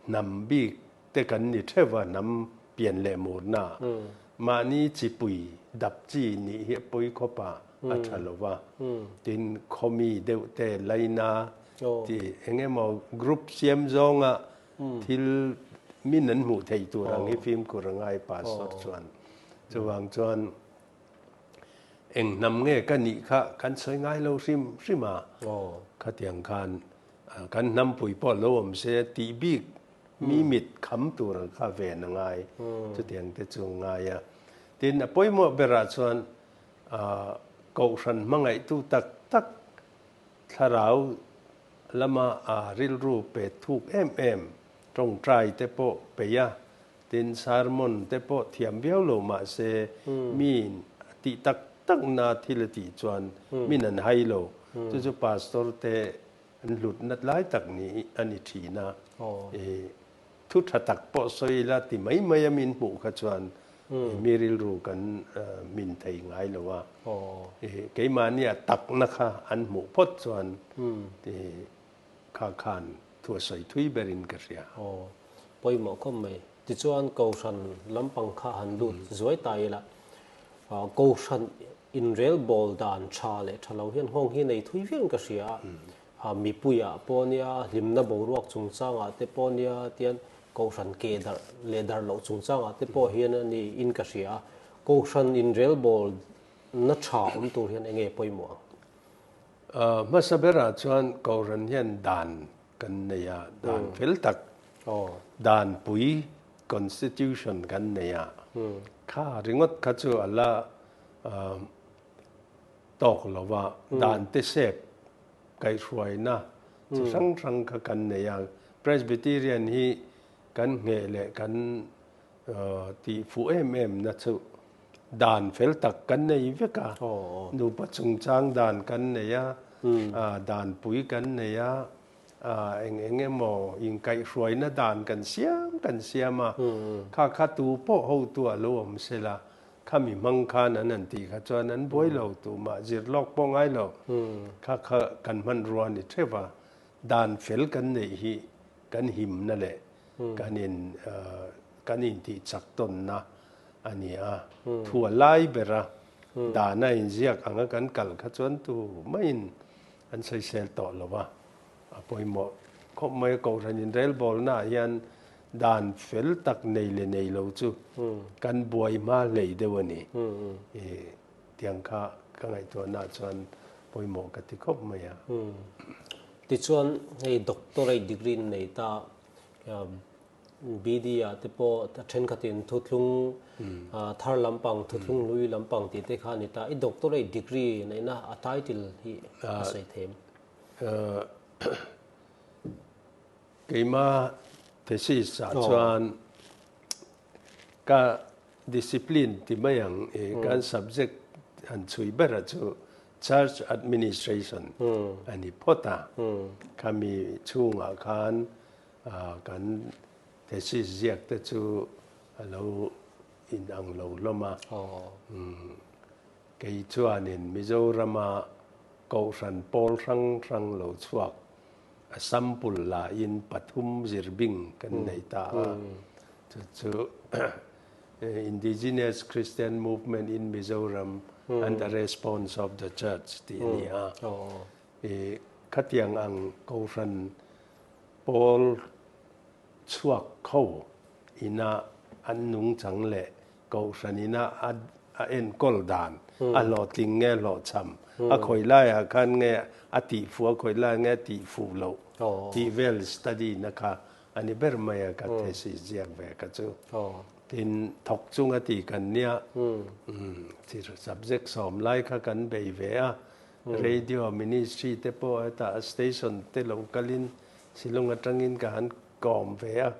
Speaker 2: hnam bik te kan ni theuh a, hnam pian leh murna mahni chipui dap chi nih hi a pawi khawp a, a tha lo va. Tin khawmi deuh te laina Ti eng emaw group siam zawnga thil min an hmuh theih tur ang hi fimkhur a ngai pastor chuan. Chuvang chuan eng hnam nge ka nih kha kan sawi ngai lo hrim hrim a, khatiang khan kan hnampui pawh lo awm se tih bik mi mit kham tur ang kha ven a ngai chutiang te chu a ngai a. Tin a pawimawh berah chuan kohhran hmangaihtu tak tak Thlarau lama a rilru pe thuk em em, tawngtai te pawh peih a, tin sermon te pawh thiam viau lo mahse miin a tih tak tak na thil a tih chuan min an hai lo. Chu chu pastor te an hlut nat lai tak ni a ni thin a. Thu tha tak pawh sawi ila ti mai mai a min hmuh kha chuan mi rilru kan min thei ngai lo a. Keimahnia takna kha an hmuh phawt chuan kha khan thu a sawi thui berin ka hria.
Speaker 1: Aw, pawimawh khawp mai. Tichuan Kohhran lampang kha han lut zuai ta ila, Kohhran inrelbawl dan tha leh tha lo hian nghawng hi nei thui viauin ka hria a. Mipuiah pawh nia, hlimna boruak chungchangah te pawh nia tian Kohhran ke darh leh darh loh chungchangah te pawh hian a ni in ka hria a. Kohhran inrelbawl na tha awm tur hian enge pawimawh ang?
Speaker 2: Hmasa berah chuan Kohhran hian dan kan nei a, dan fel tak, dan pui, constitution, kan nei a, kha ringawt kha chu a la tawk lo va, dan te sep kaihhruaina chi hrang hrang kha kan nei a. Presbyterian hi kan ngheh leh kan tih fuh em em na chu dan fel tak kan nei vek a, nupa chungchang dan kan nei a, dan pui kan nei a, eng eng emaw inkaihhruaina dan kan siam kan siam a, kha kha tu pawh hotu a lo awm se la, khami hmang khan an han tih kha chuan an buai lo tumah zir lawk pawh ngai lo, kha kha kan hmanrua a ni theuh a, dan fel kan neih hi kan himna leh kan in kan intih chak tawnna a ni a, thu a lai ber a, dan a inziak anga kan kal kha chuan tu maiin an sawisel tawh lo a, a pawimawh khawp mai a, Kohhran inrelbawlna ah hian dan fel tak nei leh nei lo chu kan buai hma hlei deuh a ni, tiang kha ka ngaihtuahna ah chuan pawimawh ka ti khawp mai a.
Speaker 1: Tichuan hei doctorate degree nei ta BD ah te pawh thenkhatin thuthlung thar lampang, thuthlung hlui lampang tih te kha a ni ta. I doctorate degree neihna a title hi a sawi thei em?
Speaker 2: Keima thesis ah chuan ka discipline ti mai ang i kan subject han chhui ber a chu Church Administration a ni phawt a. Khami chhungah khan kan thesis ziak te chu a lo inang lo hlawm a. Kei chuanin Mizorama Kohhran pawl hrang hrang lo chhuak a sample lahin pathum zirbing kan nei ta a. Chu chu Indigenous Christian Movement in Mizoram and the Response of the Church tih a ni a. I khatiang ang Kohhran pawl chhuak kho ina an nungchang leh Kohhran ina a enkawl dan, a hlawhtling nge hlawhchham, a khawi laiah khan nge a tihfuh, a khawi laiah nge a tihfuh loh tih vel study na kha A ni ber mai a ka thesis ziak ve ka chu. Tin, thawk chunga tih kan nia, subject sawm lai kha kan bei ve a, radio ministry te pawh hetah station te lo kalin Shillong atangin ka han kawm ve a,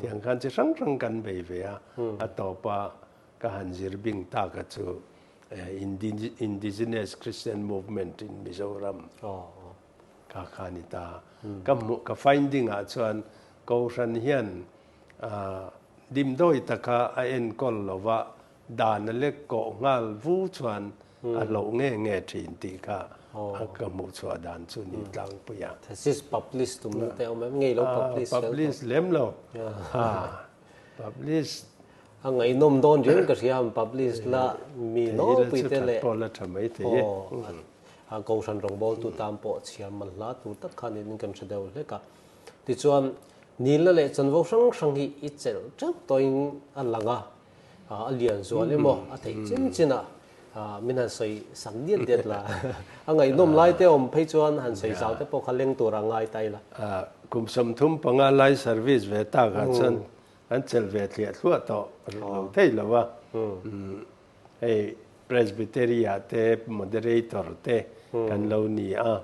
Speaker 2: tiang khan chi hrang hrang kan bei ve a, a tawpa ka han zir bing ta ka chu Indigenous Christian Movement in Mizoram. Ka kha ni ta. Ka hmuh, ka finding ah chuan Kohhran hian dimdawi taka a enkawl lova dan a lek kawh nghal vu chuan a hloh nge nge thin tih kha ka hmuh chhuah dan chu ni tlangpui a.
Speaker 1: Thesis publish tum te awm em? Ngei lo publish fel tawh.
Speaker 2: Publish lem lo. Publish.
Speaker 1: A ngaihnawm dawn riau ka hria ang publish la mi nawlpui te leh.
Speaker 2: Pawh la tha mai thei e.
Speaker 1: A Kohhran rawngbawltu tan pawh chhiar man hla tur tak khan in kan hre deuh hlek a. Tichuan, nilna leh chanvo hrang hrang hi i chelh teuh tawhin a lang a, a lian zual emaw a theih chin chin a, min han sawi sak diat diat la. A ngaihnawm lai te awm phei chuan han sawi zau te pawh kha leng tur a ngai ta ila.
Speaker 2: Kum 35 lai service ve tak ah chuan an chelh ve thliah thluah tawh lo thei lo a. Hei Presbytery-ah te Moderator te kan lo ni a,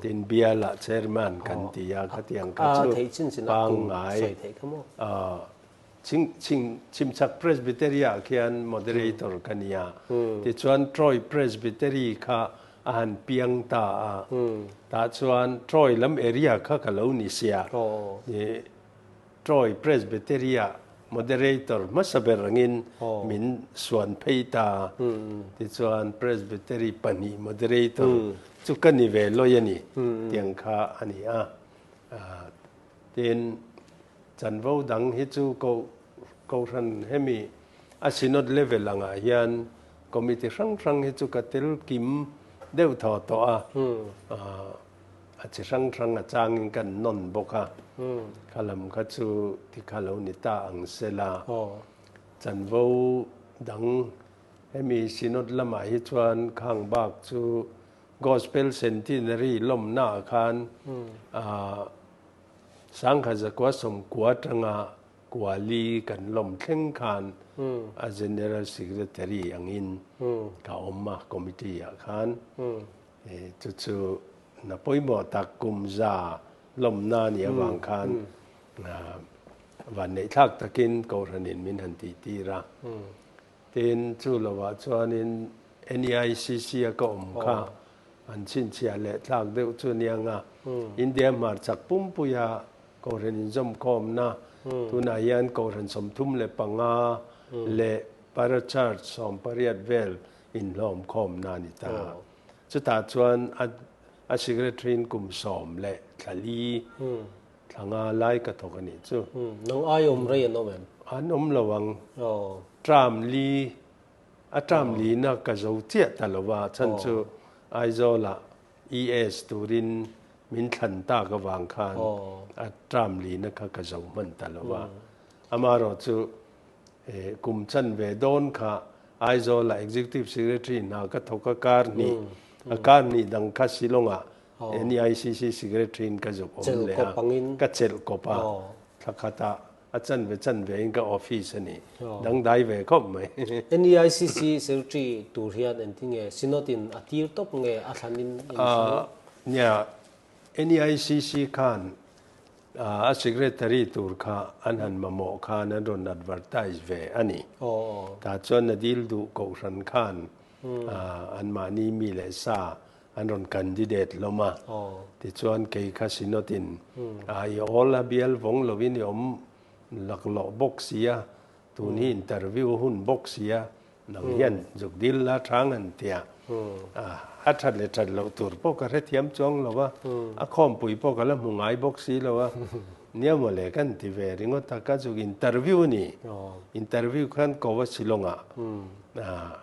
Speaker 2: tin Bialah Chairman kan ti a, khatiang kha chu pangngai Chhimchhak Presbytery-ah khian Moderator ka ni a, tichuan Troy Presbytery kha a han piang ta a, tah chuan Troy lam area kha ka lo ni sia, Troy Presbytery-ah Moderator hmasa ber angin min suan phei ta. Tichuan Presbytery pahnih Moderator chu ka ni ve lawi a ni tiang kha a ni a. Tin, chanvo dang hi chu Kohhran hemi a Synod level angah hian Committee hrang hrang hi chu ka tel kim deuh thaw tawh a. A chi hrang hrang a changin kan nawn bawk a, kha lam kha chu ti kha lo ni ta ang se la, chanvo dang Hemi Synod lamah hi chuan khang bak chu Gospel Centenary lawmnaah khan Sangha zakua sawmkua atanga kuali kan lawm thleng khan a General Secretary angin ka awm a committee ah khan. Chu chu na pawimawh tak kum za lawmna nih avang khan vanneihthlak takin Kohhranin min han tihtir a. Tin, chu lovah chuanin NEICC a ka awm kha an chhinchhiah leh thlak deuh chu aniang a, India hmarchak pumpuia Kohhran inzawmkhawmna tunah hian Kohhran 35 leh Para-Church 18 vel inhlawmkhawmna a ni ta. Chutah chuan a Secretary-in kum sawm leh thla li thla nga lai ka thawk a nih chu.
Speaker 1: Nang ai awm rei an awm em?
Speaker 2: An awm lo ang. Term li, a term lina ka zo chiah ta lo a, chhan chu Aizawlah ES turin min thlan tak avang khan a term lina kha ka zo hman ta lo a. Amaherawh chu kum chan ve dawn kha Aizawlah Executive Secretary hna ka thawk a, kar hnih, a kar hnih dang kha Shillong-ah NEICC Secretary in ka zuk awm leh a, ka chelh kawp a, thla khatah a chanve chanve in ka office a ni, dangdai ve khawp mai.
Speaker 1: NEICC Secretary tur hian engtin nge Synod in a tir tawp nge a thlan in in thlang?
Speaker 2: Nia, NEICC khan a Secretary tur kha an han mamawh khan an rawn advertise ve a ni. Tah chuan a dil duh kohhran khan anmahni mi leh sa an rawn candidate hlawm a, tichuan kei kha Synod in i awl a bial vawng lovin i awm laklawh bawk si a, tun hi interview hun bawk si a, nang hian zuk dil la chang an ti a, a that leh that loh tur pawh ka hrethiam chuang lo a, a khawmpui pawh ka la hmu ngai bawk si lo a, nia mawle kan ti ve ringawt a, ka zuk interview a ni, interview khan ko a Shillong ah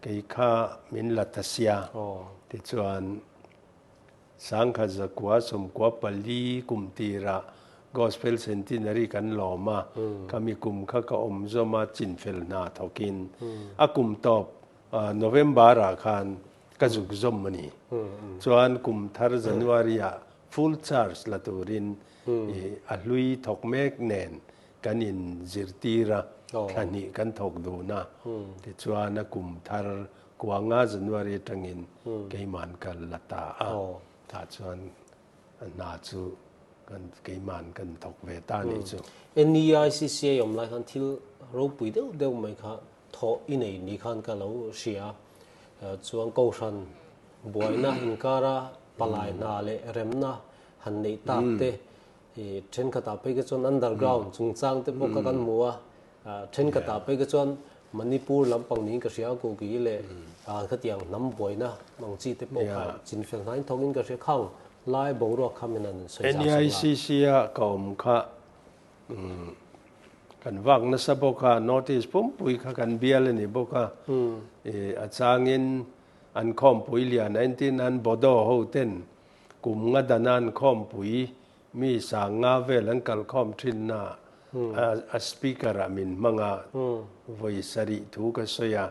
Speaker 2: Kei kha min la ta sia. Tichuan, Sangkhat zakua sawmkua pali kum tirah Gospel Centenary kan lawm a, khami kum kha ka awm zawm a chinfel hna thawkin a kum tawp November-ah khan ka zuk zawm a ni. Chuan kum thar January-ah full charge la turin a hlui thawk mek nen Kan inzirtir a, thla hnih kan thawk dun a, tichuan a kum thar kuanga January atangin keiman ka la ta a, tah chuan hna chu kan keiman kan thawk ve ta a nih chu.
Speaker 1: NEICCA awm lai khan thil ropui deuh deuh mai kha thawh i nei ni khan ka lo hria a, chuan Kohhran buaina inkara palai hna leh remna han neih tak te I thenkhatah phei kha chuan underground chungchang te pawh kha kan hmu a, thenkhatah phei kha chuan Manipur lampang niin ka hria a, Kuki leh khatiang hnam buaina ang chi te pawh kha chinfel hnaiin thawkin ka hria khang lai boruak kha min han sawi zau sak la.
Speaker 2: NEICC a ka awm kha kan vak nasa bawk a, notice pumpui kha kan bial a ni bawk a, a changin an khawmpui lian a entir nan Bodo ho ten Kum nga danan khawmpui mi sang nga vel an kal khawm thin na a speaker ah min hmang a, vawi sarih thu ka sawi a,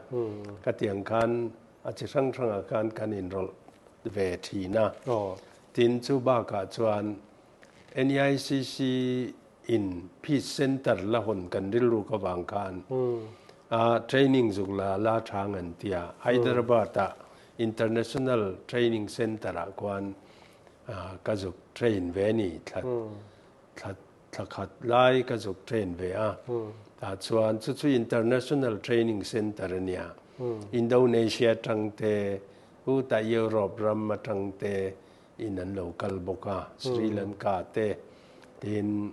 Speaker 2: ka tiang khan a chi hrang hrang ah khan kan inrawlh ve thin a. Tin chu bakah chuan NEICC in Peace Center la hawn kan rilruk avang khan a training zuk la la tha ngan tia Hyderabad ah International Training Centre ah khuan ka zuk train ve a ni. Thla thla thla khat lai ka zuk train ve a. Tah chuan chu chu International Training Centre a nia. Indonesia atang te, hutah Europe ram atang te in an lo kal bawk a, Sri Lanka te. Tin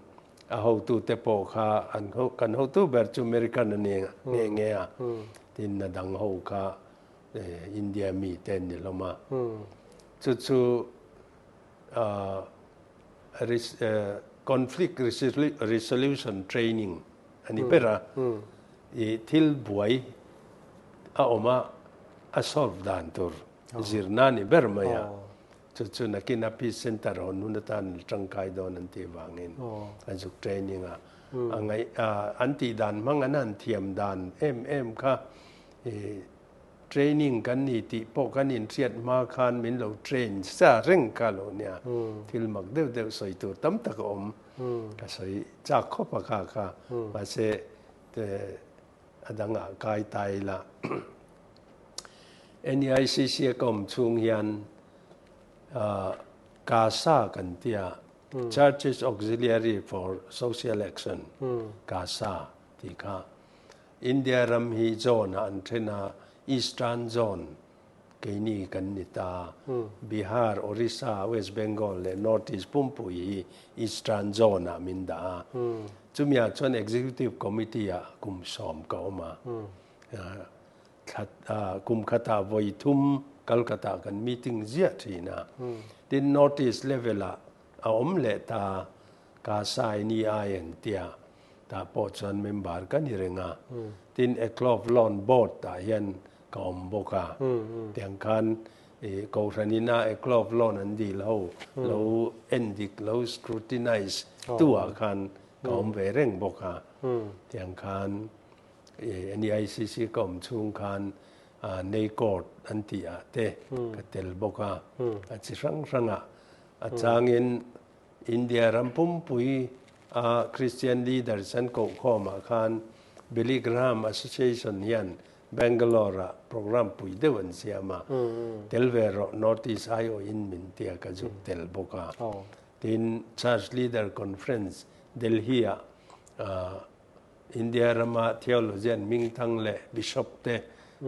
Speaker 2: a hotu te pawh kha an kan hotu ber chu American a ni nghe nghe a. Tin a dang ho kha India mi te an ni hlawm a. Chu chu conflict resolution training a ni ber a. I thil buai a awm a, a solve dan tur zirna a ni ber mai a. Chu chu nakin a peace center hawn hun atan tangkai dawn an tih vangin a zuk training a. A ngaih an tih dan hmang an han thiam dan em em kha. Training kan ni tih pawh kan inhriat hma khan min lo train sa reng kha lo nia. Thil mak deuh deuh sawi tur tam tak a awm. Ka sawi chak khawp a kha kha. Mahse a dangah kai ta ila. NEICC a ka awm chhung hian CASA kan tia, Churches Auxiliary for Social Action, CASA tih kha. India ram hi zone ah an then a, Eastern zone keini kan ni ta. Bihar, Orissa, West Bengal leh North East pumpui hi Eastern zone ah min dah a. Chumi ah chuan Executive Committee ah kum sawm ka awm a. Thla kum khatah vawi thum Calcutta kan meeting ziah thin a. Tin, North East level ah a awm leh ta, Kasai ni ai an tia. Tah pawh chuan member ka ni reng a, tin Eklov Loan Board tah hian ka awm bawk a, tiang khan ih Kohhran ina Eklov Loan an dil ho lo en dik lo scrutinize tu ah khan ka awm ve reng bawk a, tiang khan ih NEICC ka awm chhung khan Neicourt an tih ah te ka tel bawk a, a chi hrang hrang ah a changin India ram pumpui a Christian leaders an koh khawmah khan Billy Graham Association hian Bangalore ah program pui deuh an siam a, tel ve rawh North East aiawhin min tia ka zuk tel bawk a. Tin, Church Leader Conference Delhi ah India rama theologian hmingthang leh bishop te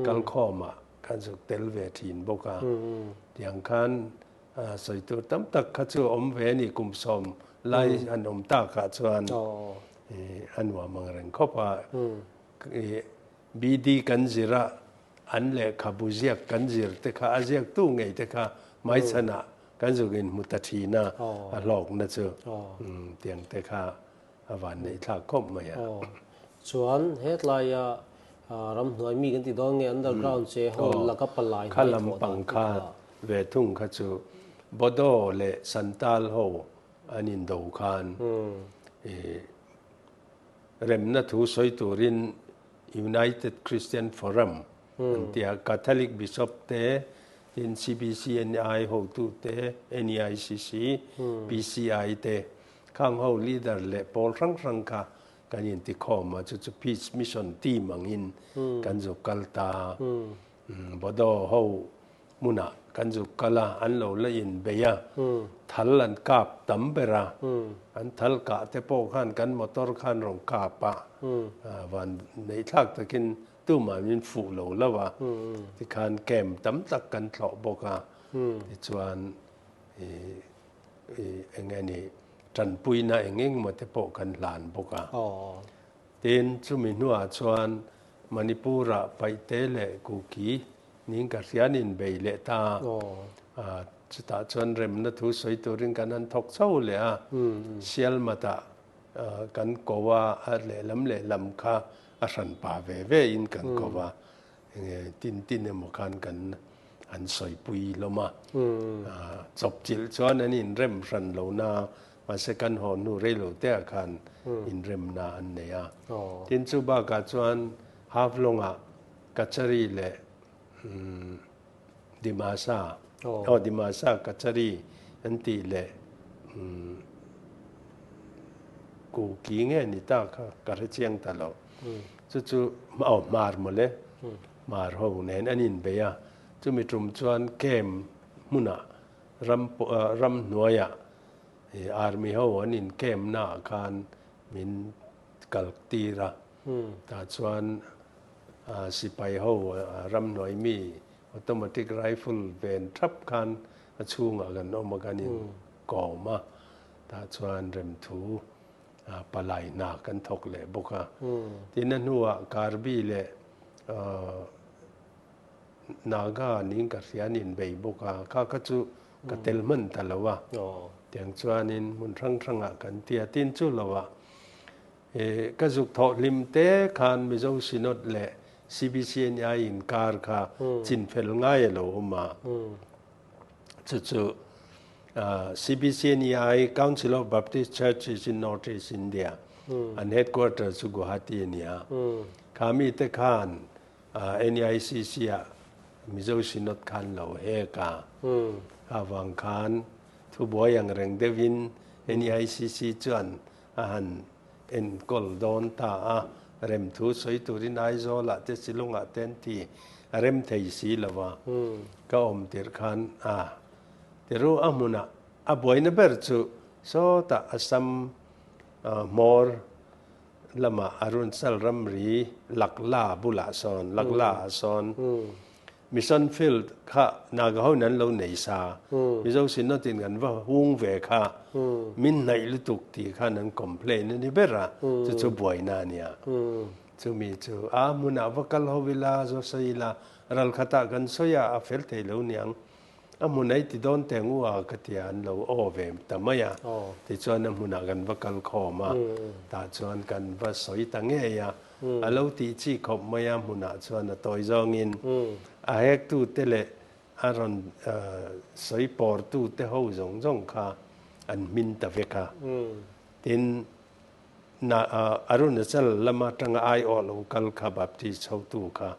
Speaker 2: kalkhawmah ka zuk tel ve thin bawk a. Tiang khan Sawi tur tam tak kha chu awm ve a ni, kum sawm lai han awm takah chuan a nuam ang reng khawp a. BD kan zir a, an lehkhabu ziak kan zir te kha, a ziaktu ngei te kha hmaichhanah kan zuk inhmu ta thin a, a hlawkna chu tiang te kha a van neih thlak khawp mai a.
Speaker 1: Chuan hetlaia ramhnuai mi kan ti dawn nge underground che ho laka palai
Speaker 2: hnai thawh dan te kha. Ve thung kha chu Bodo leh Santal ho an indo khan remna thu sawi turin United Christian Forum an ti a, Catholic Bishop te, tin CBCNI hotu te, NEICC, PCI te, Khang ho leader leh pawl hrang hrang kha kan intikhawm a, chu chu Peace Mission team angin kan zuk kal ta. Bodo ho hmunah kan zuk kal a, an lo la inbei a, thal an kap tam ber a, an thal kah te pawh khan kan motor khan rawn kap a, van neih thlak takin tumah min fuh lo lo a, tikhan camp tam tak kan thlawh bawk a, tichuan eng nge ni, tanpuina eng eng maw te pawh kan hlan bawk a. Tin, chumi hnuah chuan Manipur-ah Paihte leh Kuki ning ka hrian inbei leh ta a. Chutah chuan remna thu sawi turin kan han thawk chho leh a. Sialmatah kan ko a, a lehlam lehlam kha a hranpa ve ve in kan ko a. Enge tin tin emaw khan kan an sawipui hlawm a, chawpchilh chuan an inrem hran lo na, mahse kan haw hnu rei lo te ah khan inremna an nei a. Tin chu bakah chuan Haflong-ah Kachari leh Dimasa, aw Dimasa Kachari an tih leh Kuki nge ni ta kha ka hre chiang ta lo. Chu chu aw hmar mawle, hmar ho nen an inbei a, chumi tum chuan camp hmunah ram ram hnuaiah army ho an in camp naah khan min kal tir a, tah chuan sipai ho ram hnuai mi automatic rifle ven thap khan a chhungah kan awm a kan in kawm a, tah chuan remthu palai hna kan thawk leh bawk a. Tin a hnuah Karbi leh Naga niin ka hria an inbei bawk a, kha kha chu ka tel hman ta lo a. Tiang chuanin hmun hrang hrangah kan ti a, tin chu loah ka zuk thawh hlim te khan Mizo Synod leh CBCNI inkar kha chinfel ngai a lo awm a. Chu chu CBCNEI, Council of Baptist Churches in North East India, an headquarters chu Guwahati a ni a. Kha mite khan NEICC ah Mizo Synod khan lo hek a. Kha vang khan thubuai ang reng deuhin NEICC chuan a han enkawl dawn ta a, rem thu sawi turin Aizawlah te Shillongah te an ti a rem thei si lo va, ka awm tirh khan a tiru a hmunah a buaina ber chu sawtah Assam hmawr lamah Arunachal ramri Lakla bulah sawn Lakla ah sawn Mission field kha Naga ho in an lo nei sa. Mizo Synod in kan va hung ve kha min hnaih lutuk tih khan an complain a ni ber a, chu chu buaina a nia. Chumi chu a hmunah va kal ho ila, zaw sawi ila, ral khatah kan sawi a, a fel thei lo niang. A hmun ei ti dawn teh ngu a ka tia an lo aw ve ta mai a. Tichuan a hmunah kan va kal khawm a, tah chuan kan va sawi ta ngei a. A lo tih chi khawp mai a hmunah chuan a tawi zawngin a hektute leh a rawn sawi pawrtute ho zawng zawng kha an hmin ta vek a. Tin, Arunachal lama tanga aiawh lo kal kha Baptist hotu kha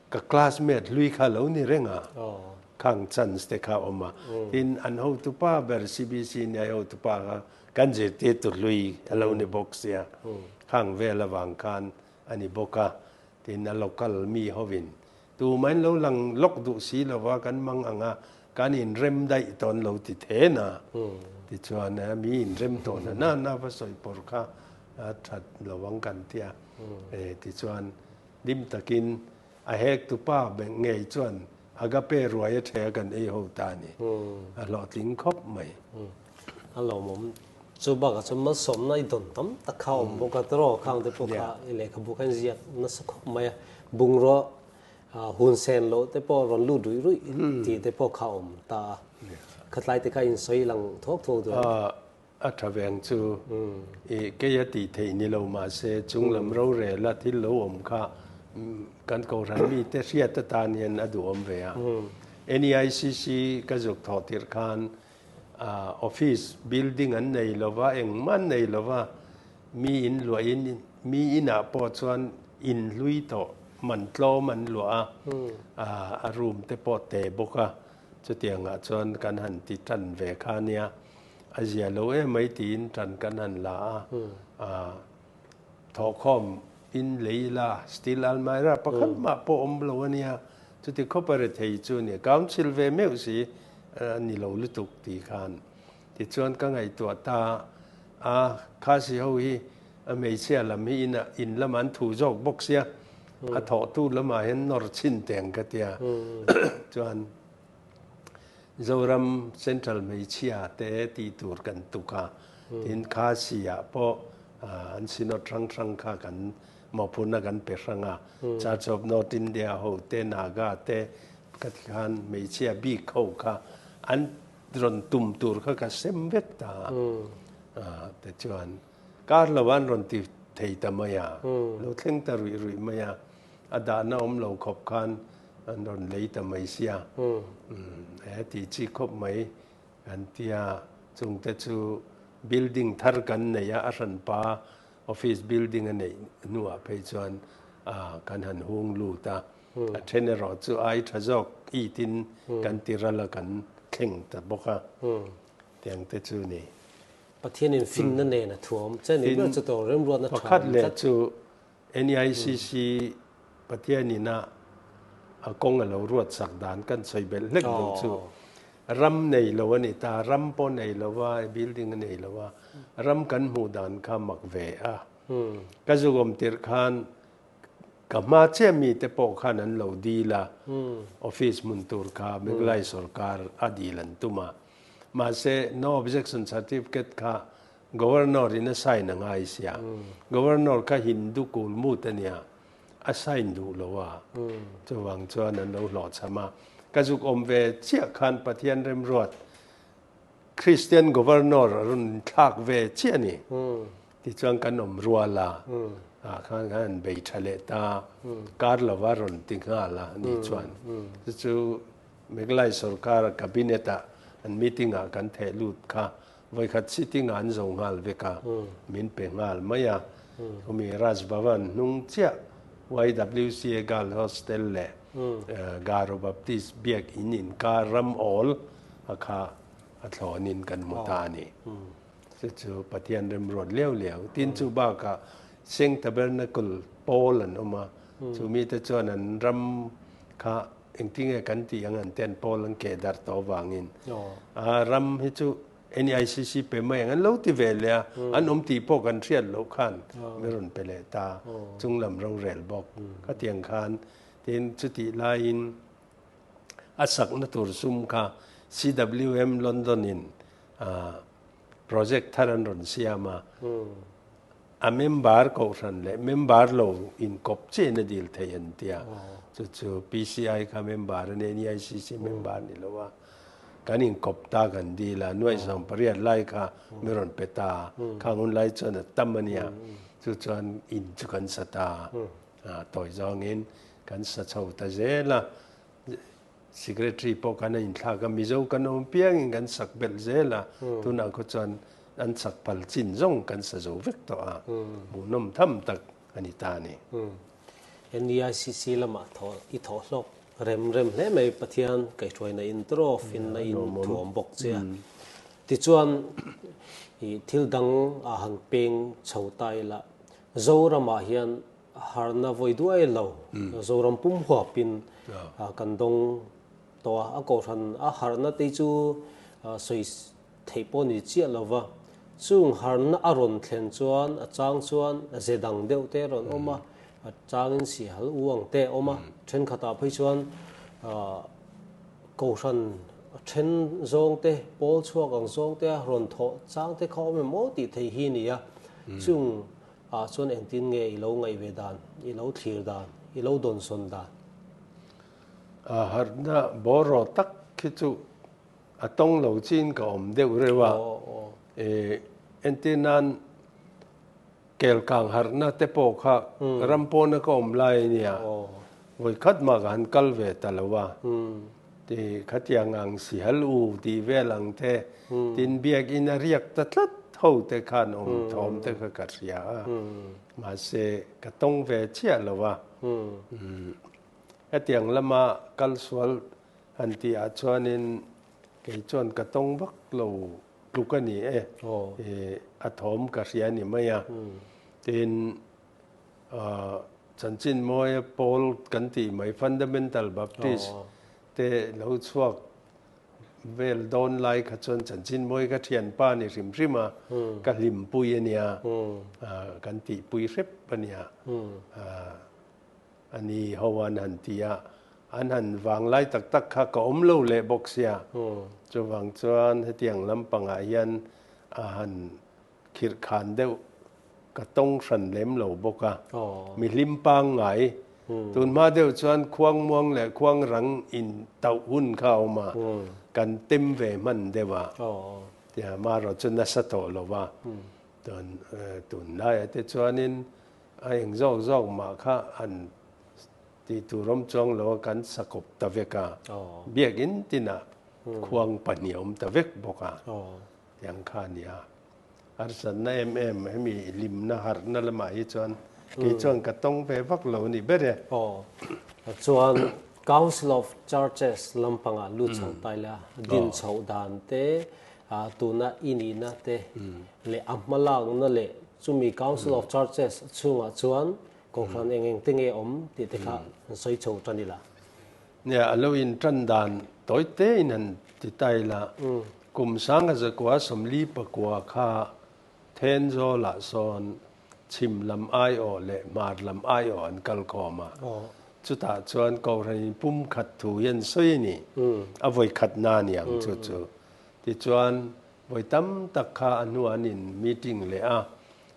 Speaker 2: ka classmate hlui kha lo ni reng a, khang chance te kha awm a. Tin, an hotupa ber CBC nia hotupa kha kan zirtirtu hlui a lo ni bawk sia, khang vel avang khan a ni bawk a. Tin, a local mi hovin tumahin lo lang lawk duh si lova kan mang ang a, kan inrem daih tawn lo ti then a. Tichuan, mi inrem tawh na na na va sawi pawr kha a that lo ang kan tia. Tichuan, Dim takin a hek tu pa beng ngei chuan agape ruai a ṭhe a kan ei ho ta a ni. A hlawhtling khawp mai.
Speaker 1: A lawmawm. Chu bakah chuan malsawmna i dawn tam tak kha a awm bawk a, tiraw khang te pawh kha i lehkhabu khan ziak nasa khawp mai a. Bungraw hun sen loh te pawh rawn lut ruih ruih tih te pawh kha a awm ta a. Khatlai te kha insawi lang thuak thuak duh a.
Speaker 2: A tha veng chu i kei a tih theih ni lo mahse chung lam rorel a thil lo awm kha kan kohhran mite hriat atan hian a duhawm ve a. NEICC ka zuk thawh tirh khan office building an nei lo va, engmah an nei lo va, mi in luahin mi inah pawh chuan in hlui tawh man tlawm an luah a, a room te pawh te bawk a, chutiangah chuan kan han ti tan ve kha a nia. A zia lo em mai tiin tan kan han la a, thawhkhawm in lei ila steel almirah pakhat mah pawh awm lo a nia, chuti khawp a rethei chu a nia, council ve meuh si a ni lo lutuk tih khan tichuan ka ngaihtuah ta a, Khasi ho hi a hmeichhia lam hi in in lamah an thu zawk bawk sia, a thawhtu lamah hian nawr chhin teng ka tia chuan. Zoram Central hmeichhia te tih tur kan tuk a, tin Khasi ah pawh an Synod hrang hrang kha kan mawhphurhna kan pe hrang a, Church of North India ho te, Naga te ka ti khan hmeichhia bik ho kha an rawn tum tur kha ka sem vek ta a, tichuan kar lo an rawn ti thei ta mai a, lo thleng ta ruih ruih mai a, a dahna awm lo khawp khan An rawn lei ta mai sia. He tih chi khawp mai kan tia. Chungte chu building thar kan nei a, a hranpa office building a neih hnuah phei chuan kan han hung lut a. A then erawh chu ai tha zawk itin kan ti ral a kan thleng ta bawk a. Tiangte chu ni.
Speaker 1: Pathianin finna nen a thuam che ni ber chu tawh remruatna tha
Speaker 2: Pakhat leh chu NEICC Pathian ina a kawng a lo ruat sak dan kan sawi belh hlek lo chu ram nei lo a ni ta, ram pawh nei lo a, building a nei lo a, ram kan hmuh dan kha mak ve a. Ka zugawm tirh khan ka hma chiah mi te pawh khan an lo dil a, office hmun tur kha Meghalaya sorkar a dil an tum a. Mahse no objection certificate kha Governor in a sign a ngai sia. Governor kha Hindu kulmut a nia, a sign duh lo a. Chuvang chuan an lo hlawhchham a. Ka zuk awm ve chiah khan Pathian remruat Christian Governor a rawn thlak ve chiah a ni. Tichuan kan awm rual a, ah khan khan an bei tha leh ta, kar lova rawn ti nghal a ni chuan. Chu chu Meghalaya sorkar cabinet ah an meeting ah kan theh lut kha Vawikhat sitting ah an zo nghal vek a, min pe nghal mai a. Khumi Raj Bhavan hnung chiah YWCA Girl Hostel leh Garo Baptist Biak In inkar ram awl a kha a thlawnin kan hmu ta a ni. Chu chu Pathian remruat liau liau. Tin chu bakah Seng Tabernacle pawl an awm a, chu mite chuan an ram kha engtinge kan tih ang an ti an pawl an keh darh tawh avangin a ram hi chu NEICC pe mai ang an lo ti ve leh a, an awm tih pawh kan hriat loh khan min rawn pe leh ta, chunglam rorel bawk khatiang khan tin chutih laiin a sakna tur sum kha CWM London in project thar an rawn siam a, a member kohhran leh member lo inkawp chiahin a dil thei an tia, chu chu PCI kha member a nia, NEICC member ni lo a. Kan inkawp ta kan dil a, nuaih 80 lai kha min rawn pe ta a, khang hun lai chuan a tam a nia, chu chuan in chu kan sa ta a, tawi zawngin kan sa chho ta zel a, secretary pawh khan a inthlak a, Mizo kan awm piangin kan sak belh zel a, tunah khaw chuan an sak phal chin zawng kan sa zo vek tawh a, hmuhnawm tham tak a ni ta a ni.
Speaker 1: NEICC lamah thawh i thawh hlawk Rem rem hle mai Pathian kaihhruaina in trawf in a in thuam bawk che a. Tichuan i thil dang a han peng chho ta ila Zoramah hian harna vawi duai lo Zoram pum huapin kan dawng tawh a, a kohhran a harna te chu sawi theih pawh ni chiah lova chung harna a rawn thlen chuan a chang chuan ze dang deuh te a rawn awm a, a changin sihal u ang te a awm a, thenkhatah phei chuan kohhran then zawng te, pawl chhuak ang zawng te a rawn thawh chang te kha awm em aw tih thei hi a ni a, chung ah chuan engtin nge i lo ngaih ve dan, i lo thlir dan, i lo dawnsawn dan?
Speaker 2: Harhna bawraw tak khi chu A tawng lo chin ka awm deuh reuh a, entir nan kelkang harhna te pawh kha ram pawna ka awm lai a nia, vawi khat mah ka han kal ve ta lo a, ti khatiang ang sihal u tih vel ang te, tin biakinn a riak ta tlat ho te khan awm thawm te kha ka hria a, mahse ka tawng ve chiah lo a, hetiang lama kal sual Han tih ah chuanin kei chuan ka tawng vak lo tluk a ni e, a thawm ka hria ni mai a. Tin, chanchin mawia pawl kan tih mai Fundamental Baptist te lo chhuak vel dawn lai kha chuan chanchin mawi ka thianpa ni hrim hrim a, ka hlimpui a nia, kan tihpui hrep a nia. A ni ho an han ti a, an han vanglai tak tak kha ka awm lo leh bawk sia. Chuvang chuan hetiang lampangah hian a han khirh khan deuh ka tawng hran lem lo bawk a. Mi hlim pangngai, tunhma deuh chuan khuangmuang leh khuangrang in tauh hun kha a awm a, kan tem ve hman deuh a, tia marawh chu nasa tawh lo va. Tunlaiah te chuanin A eng zawk zawk mah kha an tih tur awm chuang lo a, kan sakawp ta vek a, biakinn tinah khuang pahnih a awm ta vek bawk a, tiang kha a ni a. Harsatna em em hemi hlimna harhna lamah hi chuan kei chuan ka tawng ve vak lo a ni ber e.
Speaker 1: Aw, chuan Council of Churches lampangah lut chho ta ila, din chhoh dan te, tuna i nihna te leh a hmalakna leh chumi Council of Churches chhungah chuan Kohhran eng eng te nge awm tih te kha han sawi chho tan ila.
Speaker 2: Nia, a lo in tan dan tawi te in han ti ta ila, kum 1949 kha Thenzawl-ah sawn chhim lam aiawh leh hmar lam aiawh an kal khawm a, chutah chuan Kohhran in pumkhat thu hi an sawi a ni, a vawikhat na a ni ang chu chu. Tichuan, vawi tam tak kha a hnuah an in meeting leh a,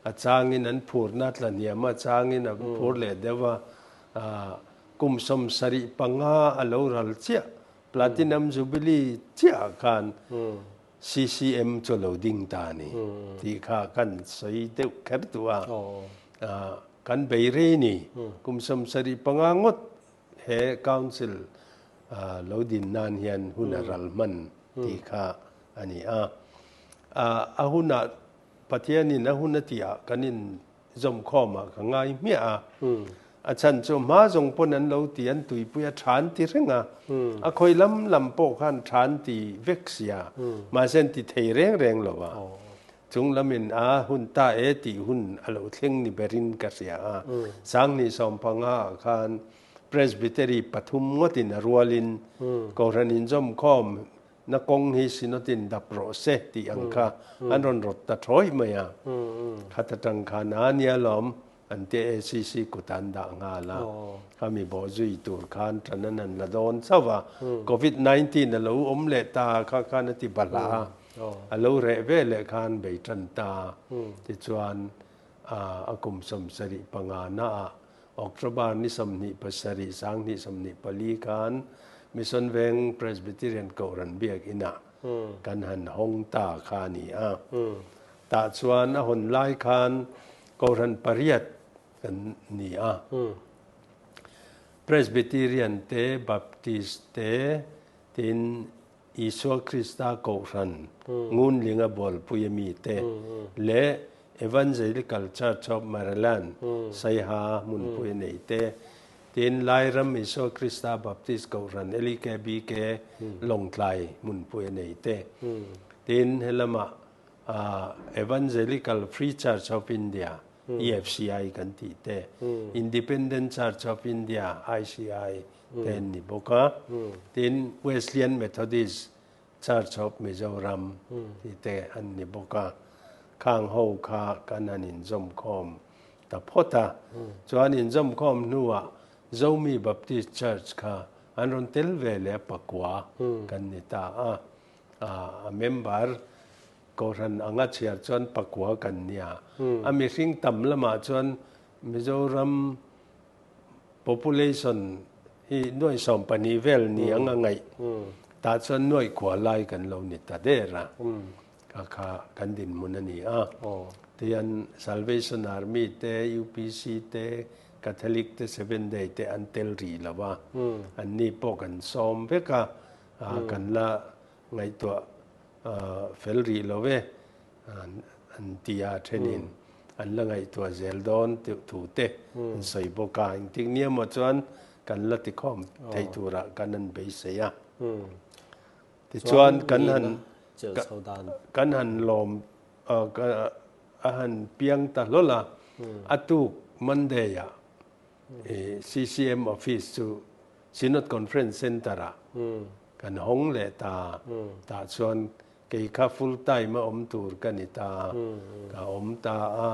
Speaker 2: a changin an phurna a tla hniam a, a changin a phur leh deuh a, kum 75 a lo ral chiah, Platinum Jubilee chiah ah khan CCM chu a lo ding ta a ni tih kha kan sawi deuh kher duh a, kan bei rei ni, kum 75 ngawt he council lo din nan hian hun a ral hman tih kha a ni a. A hunah Pathianin a hun a tihah kan inzawmkhawmah ka ngai hmiah a. A chhan chu hma zawng pawn an lo ti, an tuipui a tha an ti reng a, a khawi lam lam pawh khan tha an ti vek sia, mahse an ti thei reng reng lo a. Chung lamin a hun ta e tih hun a lo thleng ni berin ka hria a. Sanghnih sawmpanga ah khan Presbytery pathum ngawtin a rualin Kohhran inzawmkhawm na kawng hi Synod-in dap rawh se tih ang kha an rawn rawt ta thawi mai a. Khat atang khan a nia lawm an te ACC kut an dah nghal a. Khami bawhzui tur khan tan an han la dawn chauh a. Covid 19 a lo awm leh ta kha khan a ti balh a. A lo reh ve leh khan bei tan ta. Tichuan a kum 75 naah October ni 27, 2024 khan Mission Veng Presbyterian Kohhran Biakinah kan han hawng ta kha a ni a. Tah chuan a hawn lai khan Kohhran pariat kan ni a. Presbyterian te, Baptist te, tin Isua Krista Kohhran Ngunlinga bualpui a mite leh Evangelical Church of Maryland Saiha hmunpui a nei te, tin Lairam Isua Krista Baptist Kohhran LEKBK Lawngtlai hmunpui a nei te, tin helama Evangelical Free Church of India, EFCI, kan tih te, Independent Church of India, ICI, te an ni bawk a. Tin, Wesleyan Methodist Church of Mizoram tih te an ni bawk a. Khang ho kha kan han inzawmkhawm ta phawt a. Chuan inzawmkhawm hnuah Zomi Baptist Church kha an rawn tel ve leh a pakua kan ni ta a. A member Kohhran anga chhiar chuan pakua kan nia. A mihring tam lamah chuan Mizoram Population hi nuaih 12 vel ni ang a ngaih. Tah chuan nuaih khua lai kan lo ni ta der a. Kha kha kan dinhmun a ni a. Tihian Salvation Army te, UPC te, Catholic te, Seventh Day te an tel rih lo a. Anni pawh kan sawm vek a, kan la ngaihtuah fel rih lo ve an ti a, thenin an la ngaihtuah zel dawn tih thu te an sawi bawk a, engtik ni emaw chuan kan la tikhawm thei turah kan an beisei a. Tichuan kan han kan han lawm a han piang ta hlawl a, a tuk Monday ah CCM office chu Synod Conference Centre ah Kan hawng leh ta, tah chuan kei kha full time a awm tur ka ni ta, ka awm ta a,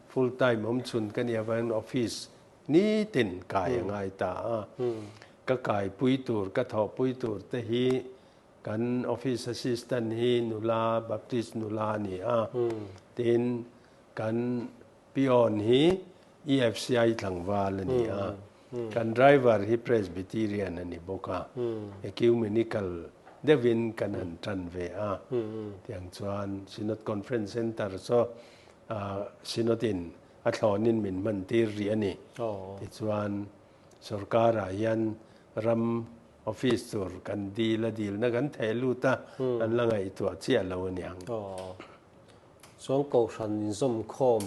Speaker 2: full time awm chhun ka nih avangin office nitin kai a ngai ta a, ka kaipui tur, ka thawhpui tur te hi kan office assistant hi nula, Baptist nula a ni a, tin kan peon hi EFCI tlangval a ni a. Kan driver hi Presbyterian a ni bawk a, ecumenical deuhin kan han tan ve a. Tiang chuan Synod Conference Centre chu Synod in a thlawnin min hman tir rih a ni. Tichuan sorkarah hian ram office tur kan dil a, dilna kan theh lut a, an la ngaihtuah chiah lo a niang.
Speaker 1: Chuan Kohhran inzawmkhawm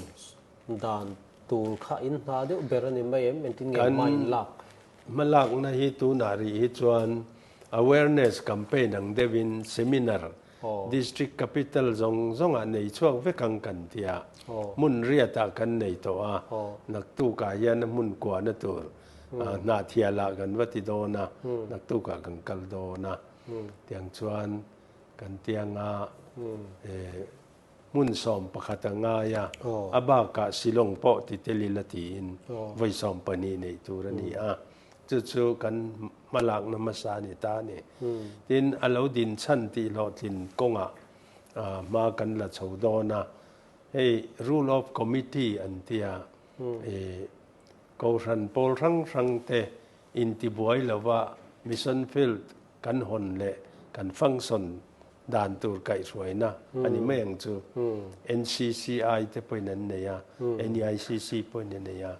Speaker 1: Dan tur kha in hna deuh ber a ni mai em? Engtin nge hma in lak?
Speaker 2: Hma lakna hi tunah rih hi chuan awareness campaign ang deuhin seminar district capital zawng zawngah nei chhuak vek ang kan ti a, hmun riatah kan nei tawh a, naktukah hian a hmun kuahna tur hnahthialah kan va ti dawn a, naktukah kan kal dawn a, tiang chuan kan tianga Hmun 11 a ngai a, a bakah Shillong pawh ti tel ila tiin vawi 12 neih tur a ni a, chu chu kan hmalakna hmasa a ni ta a ni. Tin, a lo din chhan tih hlawhtlin kawngah hma kan la chho dawn a, hei Rule of Committee an tia, Kohhran pawl hrang hrangte intibuai lova Mission Field kan hawn leh kan function dan tur kaihhruaina a ni mai ang chu. NCCI te pawhin an nei a, NEICC pawhin a nei a.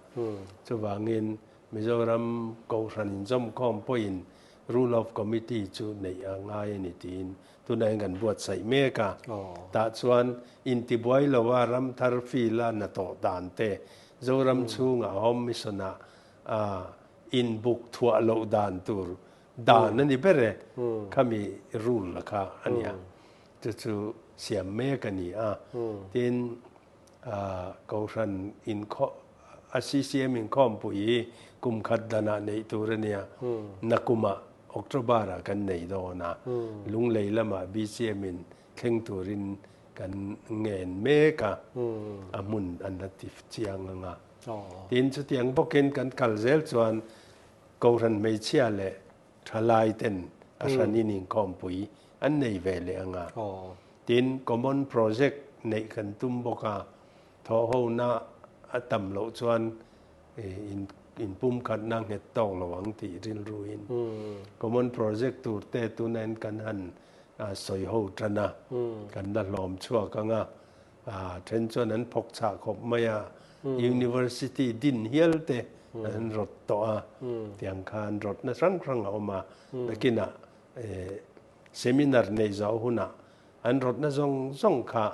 Speaker 2: Chuvangin Mizoram Kohhran inzawmkhawm pawhin Rule of Committee chu neih a ngai a ni tiin tunah hian kan buatsaih mek a. Tah chuan intibuai loa ramthar field a hnathawh dan te, Zoram chhungah Home Mission-ah inbuk thuah loh dan tur dan a ni ber e, khami rule kha a nia. Chu chu siam mek a ni a. Tin, Kohhran inkhawm, a CCM inkhawmpui hi kum khat danah neih tur a nia. Nakumah October-ah kan nei dawn a, Lunglei lamah BCM in thleng turin kan ngen mek a, a hmun an la ti chiang ang a. Tin, chutiang bawkin kan kal zel chuan Kohhran hmeichhia leh thalai ten a hranin inkhawmpui an nei ve leh ang a. Tin, common project neih kan tum bawk a, thawhhona a tam loh chuan inpumkhatna nghet tawk lo ang tih rilruin common project tur te tunain kan han sawi ho tan a, kan la hlawm chhuak ang a, then chuan an phawk chhah khawp mai a, university din hial te an rawt tawh a, tiang khan rawtna hrang hrang a awm a, nakinah Seminar neih zawh hunah an rawtna zawng zawng kha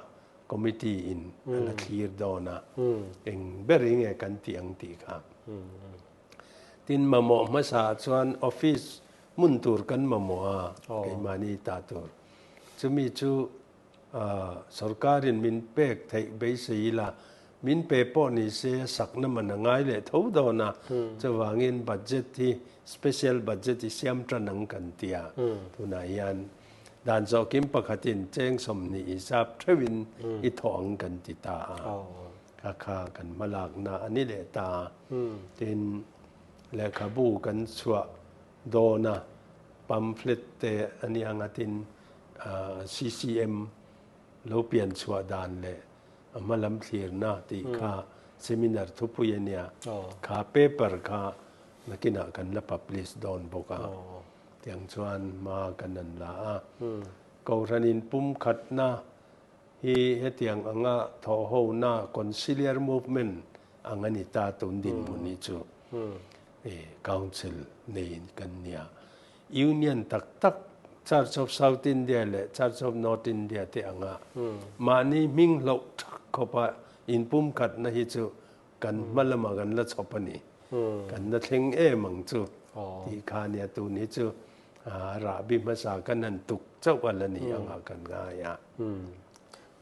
Speaker 2: committee in a la thlir dawn a, eng ber hi nge kan tih ang tih kha. Tin, mamawh hmasa ah chuan office hmun tur kan mamawh a, keimahni ta tur. Chumi chu Sorkarin min pek theih beisei ila, min pe pawh ni se a sakna man a ngai leh tho dawn a, chuvangin budget hi special budget hi siam tan ang kan ti a, tunah hian dan zawhkim pakhatin cheng 20 hisap theuhin i thawh ang kan ti ta a, kha kha kan hmalakna a ni leh ta a, tin lehkhabu kan chhuah dawn a, pamphlet te a nia ngatin CCM lo pian chhuah dan leh a hma lam thlirna tih kha seminar thupui a nia. Kha paper kha nakinah kan la publish dawn bawk a. Tiang chuan hma kan han la a. Kohhranin pumkhatna hi hetiang anga thawhhona conciliar movement ang a ni ta tun dinhmun hi chu council nei kan nia. Union tak tak Church of South India leh Church of North India te anga mahni hming hloh thak khawpa inpumkhatna hi chu kan hma lamah kan la chhawp a ni. Kan la thleng em ang chu tih kha nia tun hi chu rahbi hmasa kan han tuk chauh a la ni anga kan ngai a.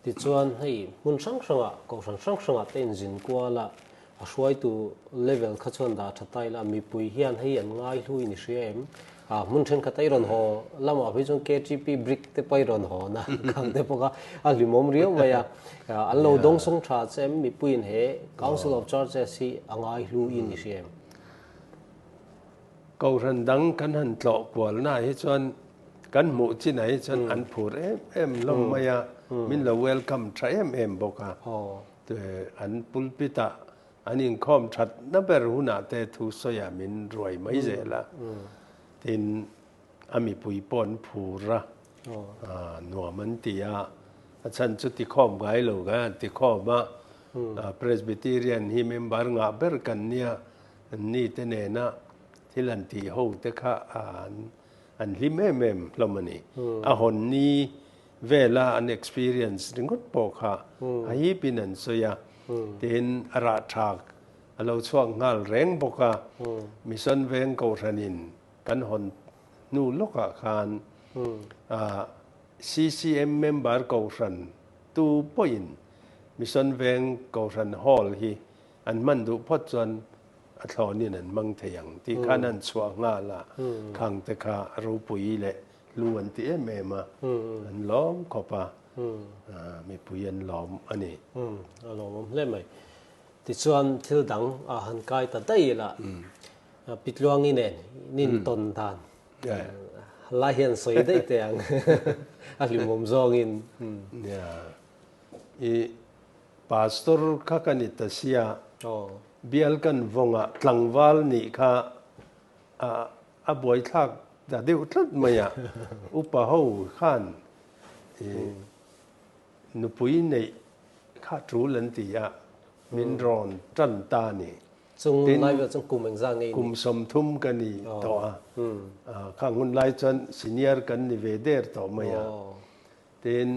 Speaker 1: Tichuan, hei hmun hrang hrangah, kohhran hrang hrangah te inzin kual a, a hruaitu level kha chuan dah tha ta ila, mipui hian hei an ngai hluin i hria em? A hmun thenkhat a i rawn haw lamah phei chuan KTP brick te pawh i rawn hawn a, khang te pawh kha a hlimawm riau mai a. An lo dawngsawng tha che em? Mipuiin he Council of Churches hi a ngai hluin i hria em?
Speaker 2: Kohhran dang kan han tlawh kualnaah hi chuan kan hmuh chinah hi chuan an phur em em hlawm mai a, min lo welcome tha em em bawk a. An pulpit ah an inkhawm that na ber hunah te thu sawiah min ruai mai zel a, tin a mipui pawh an phur a, nuam an ti a, a chhan chu tikhawm ngai lo kan han tikhawm a, Presbyterian hi member ngah ber kan nia, Anni te nena thil an tih ho te kha an hlim em em hlawm a ni. A hawn ni vela an experience ringawt pawh kha a hipin an sawi a, tin a rah thak a lo chhuak nghal reng bawk a. Mission Veng Kohhranin kan hawn hnu lawkah khan CCM member Kohhran tu pawhin Mission Veng Kohhran Hall hi An hman duh phawt chuan a thlawnin an hmang thei ang tih khan an chhuah nghal a, khang te kha ropui leh hlu an ti em em a, an lawm khawp a, mipui an lawm a ni.
Speaker 1: A lawmawm hle mai. Tichuan thil dang a han kai ta daih ila, Pitluangi nen nin tawn dan lai hian sawi daih teh ang, a hlimawm zawngin.
Speaker 2: I Pastor kha ka ni ta sia, bial kan vawngah tlangval nih kha a buaithlak ta deuh tlat mai a, upa ho khan nupui neih kha tul an ti a, min rawn tan ta a ni.
Speaker 1: Chung lai vel chuan kum engzah ngei ni?
Speaker 2: Kum 30 ka ni tawh a, khang hun lai chuan senior kan ni ve der tawh mai a. Tin,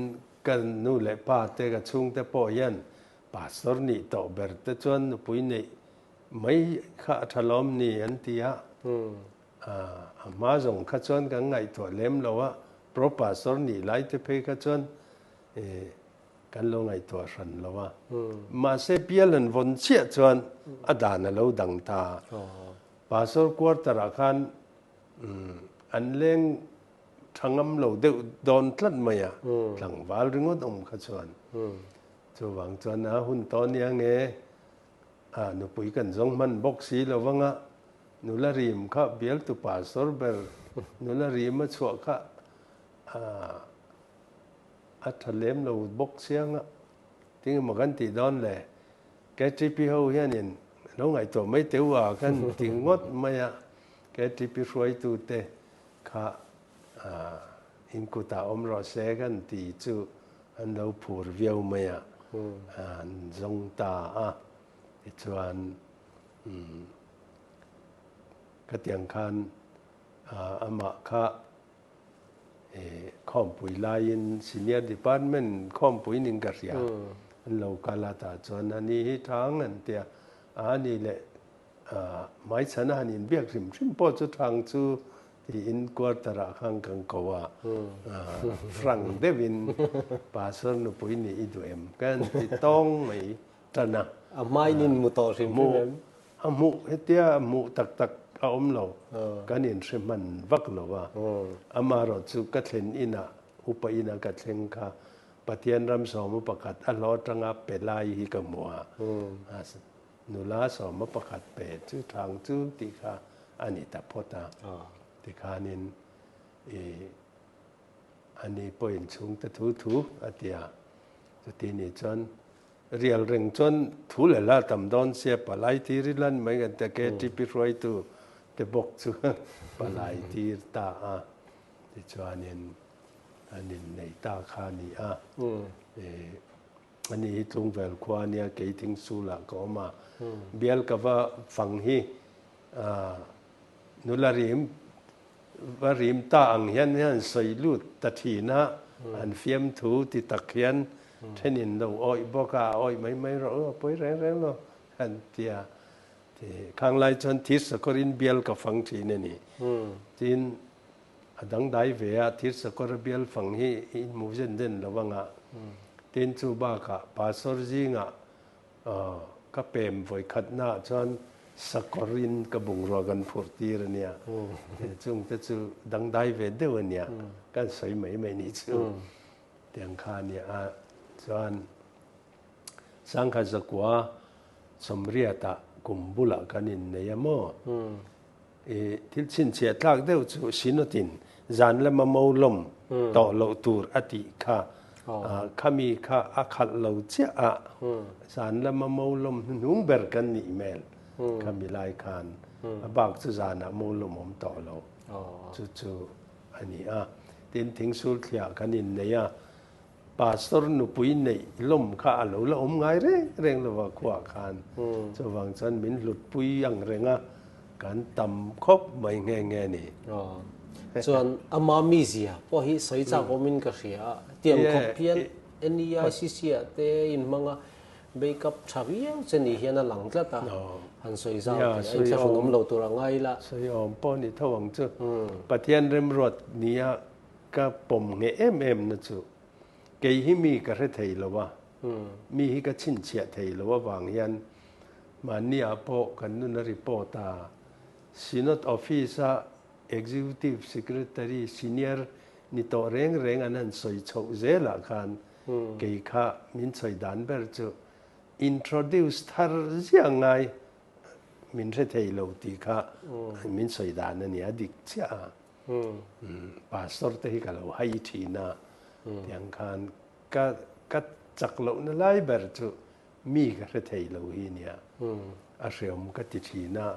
Speaker 2: ka nu leh pa te, ka chhungte pawh hian pastor nih tawh ber te chuan nupui neih mai kha a tha lawm ni an ti a. A hma zawng kha chuan kan ngaihtuah lem lo a, Pro Pastor nih lai te phei kha chuan kan lo ngaihtuah hran lo a. Mahse bial an vawn chiah chuan a dan a lo dang ta. Pastor quarter ah khan an leng tha ngam lo deuh dawn tlat mai a, tlangval ringawt awm kha chuan. Chuvang chuan a hun tawh nia nge a nupui kan zawng hman bawk si lo vanga nula rim kha bialtu pastor ber nula rim a chhuah kha a tha lem lo bawk chiang a, tinge maw kan tih dawn le? KTP ho hianin lo ngaihtuah mai teu a kan ti ngawt mai a, KTP hruaitute kha in kutah awm rawh se kan ti chu an lo phur viau mai a, an zawng ta a, tichuan khatiang khan amah kha Khawmpui laiin Senior Department khawmpui ning ka hria an lo kal a tah chuan a ni hi thang an tia a ni leh hmaichhan a han inbiak hrim hrim pawh chu thang chu tiin quarter ah khan kan ko a frank deuhin Pastor nupui nih i duh em kan ti tawng mai tan a.
Speaker 1: A hmain in mu tawh hrim hrim em?
Speaker 2: A hmuh hetia hmuh tak tak a awm lo, kan inhre hman vak lo a. Amaherawh chu ka thlen inah, upa ina ka thleng kha Pathian ram sawma pakhat a hlawh atanga pe lai hi ka hmu a. Nula sawma pakhat pe chu thang chu tih kha a ni ta phawt a. Tikhanin i ani pawhin chhungte thu thu a ti a. Chuti nih chuan Rial reng chuan thu leh la tam dawn sia palai tir i lan mai kan tia KTP hruaitu te bawk chu palai tir ta a tichuanin an innei ta kha a ni a. Ani hi Tlungvel khua a nia kei Thingsulah ka awm a, bial ka va fang hi nula rim va rim ta ang hian hian sawi lut ta thin a, an fiamthu ti tak hian Thenin lo awih bawk a, a awih mai mai rawh u, a pawi reng reng lo han ti a. Ti khang lai chuan thir sakawrin bial ka fang thin a ni. Tin, a dangdai ve a, thir sakawra bial fang hi i inhmu zen zen lo ang a. Tin, chu bakah pastor zingah ka pem vawi khatnaah chuan sakawrin ka bungrua kan phurh tir a nia. Chungte chu dangdai ve deuh a nia, kan sawi mai mai ni chu. Tiang kha a nia a, chuan Sangkhat zakua sawmriatah kum bulah kan innei a maw? I thil chhinchhiah tlak deuh chu Synod-in zan lama mo lawm tawh loh tur a tih kha, khami kha a khalh lo chiah a, zan lama mo lawm hnuhnung ber kan nih hmel khami lai khan a bak chu zanah mo lawm awm tawh lo chu chu a ni a. Tin, thingsul thliah kan innei a, Pastor nupui neih lawm kha a lo la awm ngai reng reng lo va khuaah khan. Chuvang chuan min hlutpui ang reng a, kan tam khawp mai nghe nghe a ni.
Speaker 1: Chuan ama mizia pawh hi sawi chak awmin ka hria a, tiang khawp hian NEICC ah te inhmang a, Make up tha viau che ni hian a lang tlat a, han sawi zau teh a, inthlahrun awm lo tur a ngai la.
Speaker 2: Sawi awm pawh ni tho ang chu. Pathian remruat nia ka pawm ngheh em em na chu kei hi mi ka hre thei lo a, mi hi ka chhinchhiah thei lo avang hian mahni ah pawh kan nun a report a, Synod Office a Executive Secretary Senior ni tawh reng reng an han sawi chhoh zelah khan Kei kha min sawi dan ber chu introduce thar ziah ngai min hre thei lo tih kha min sawi dan a ni a, dik chiah a. Pastor te hi ka lo hai thin a, tiang khan ka ka chak lohna lai ber chu mi ka hre thei lo hi nia, a hreawm ka ti thin a.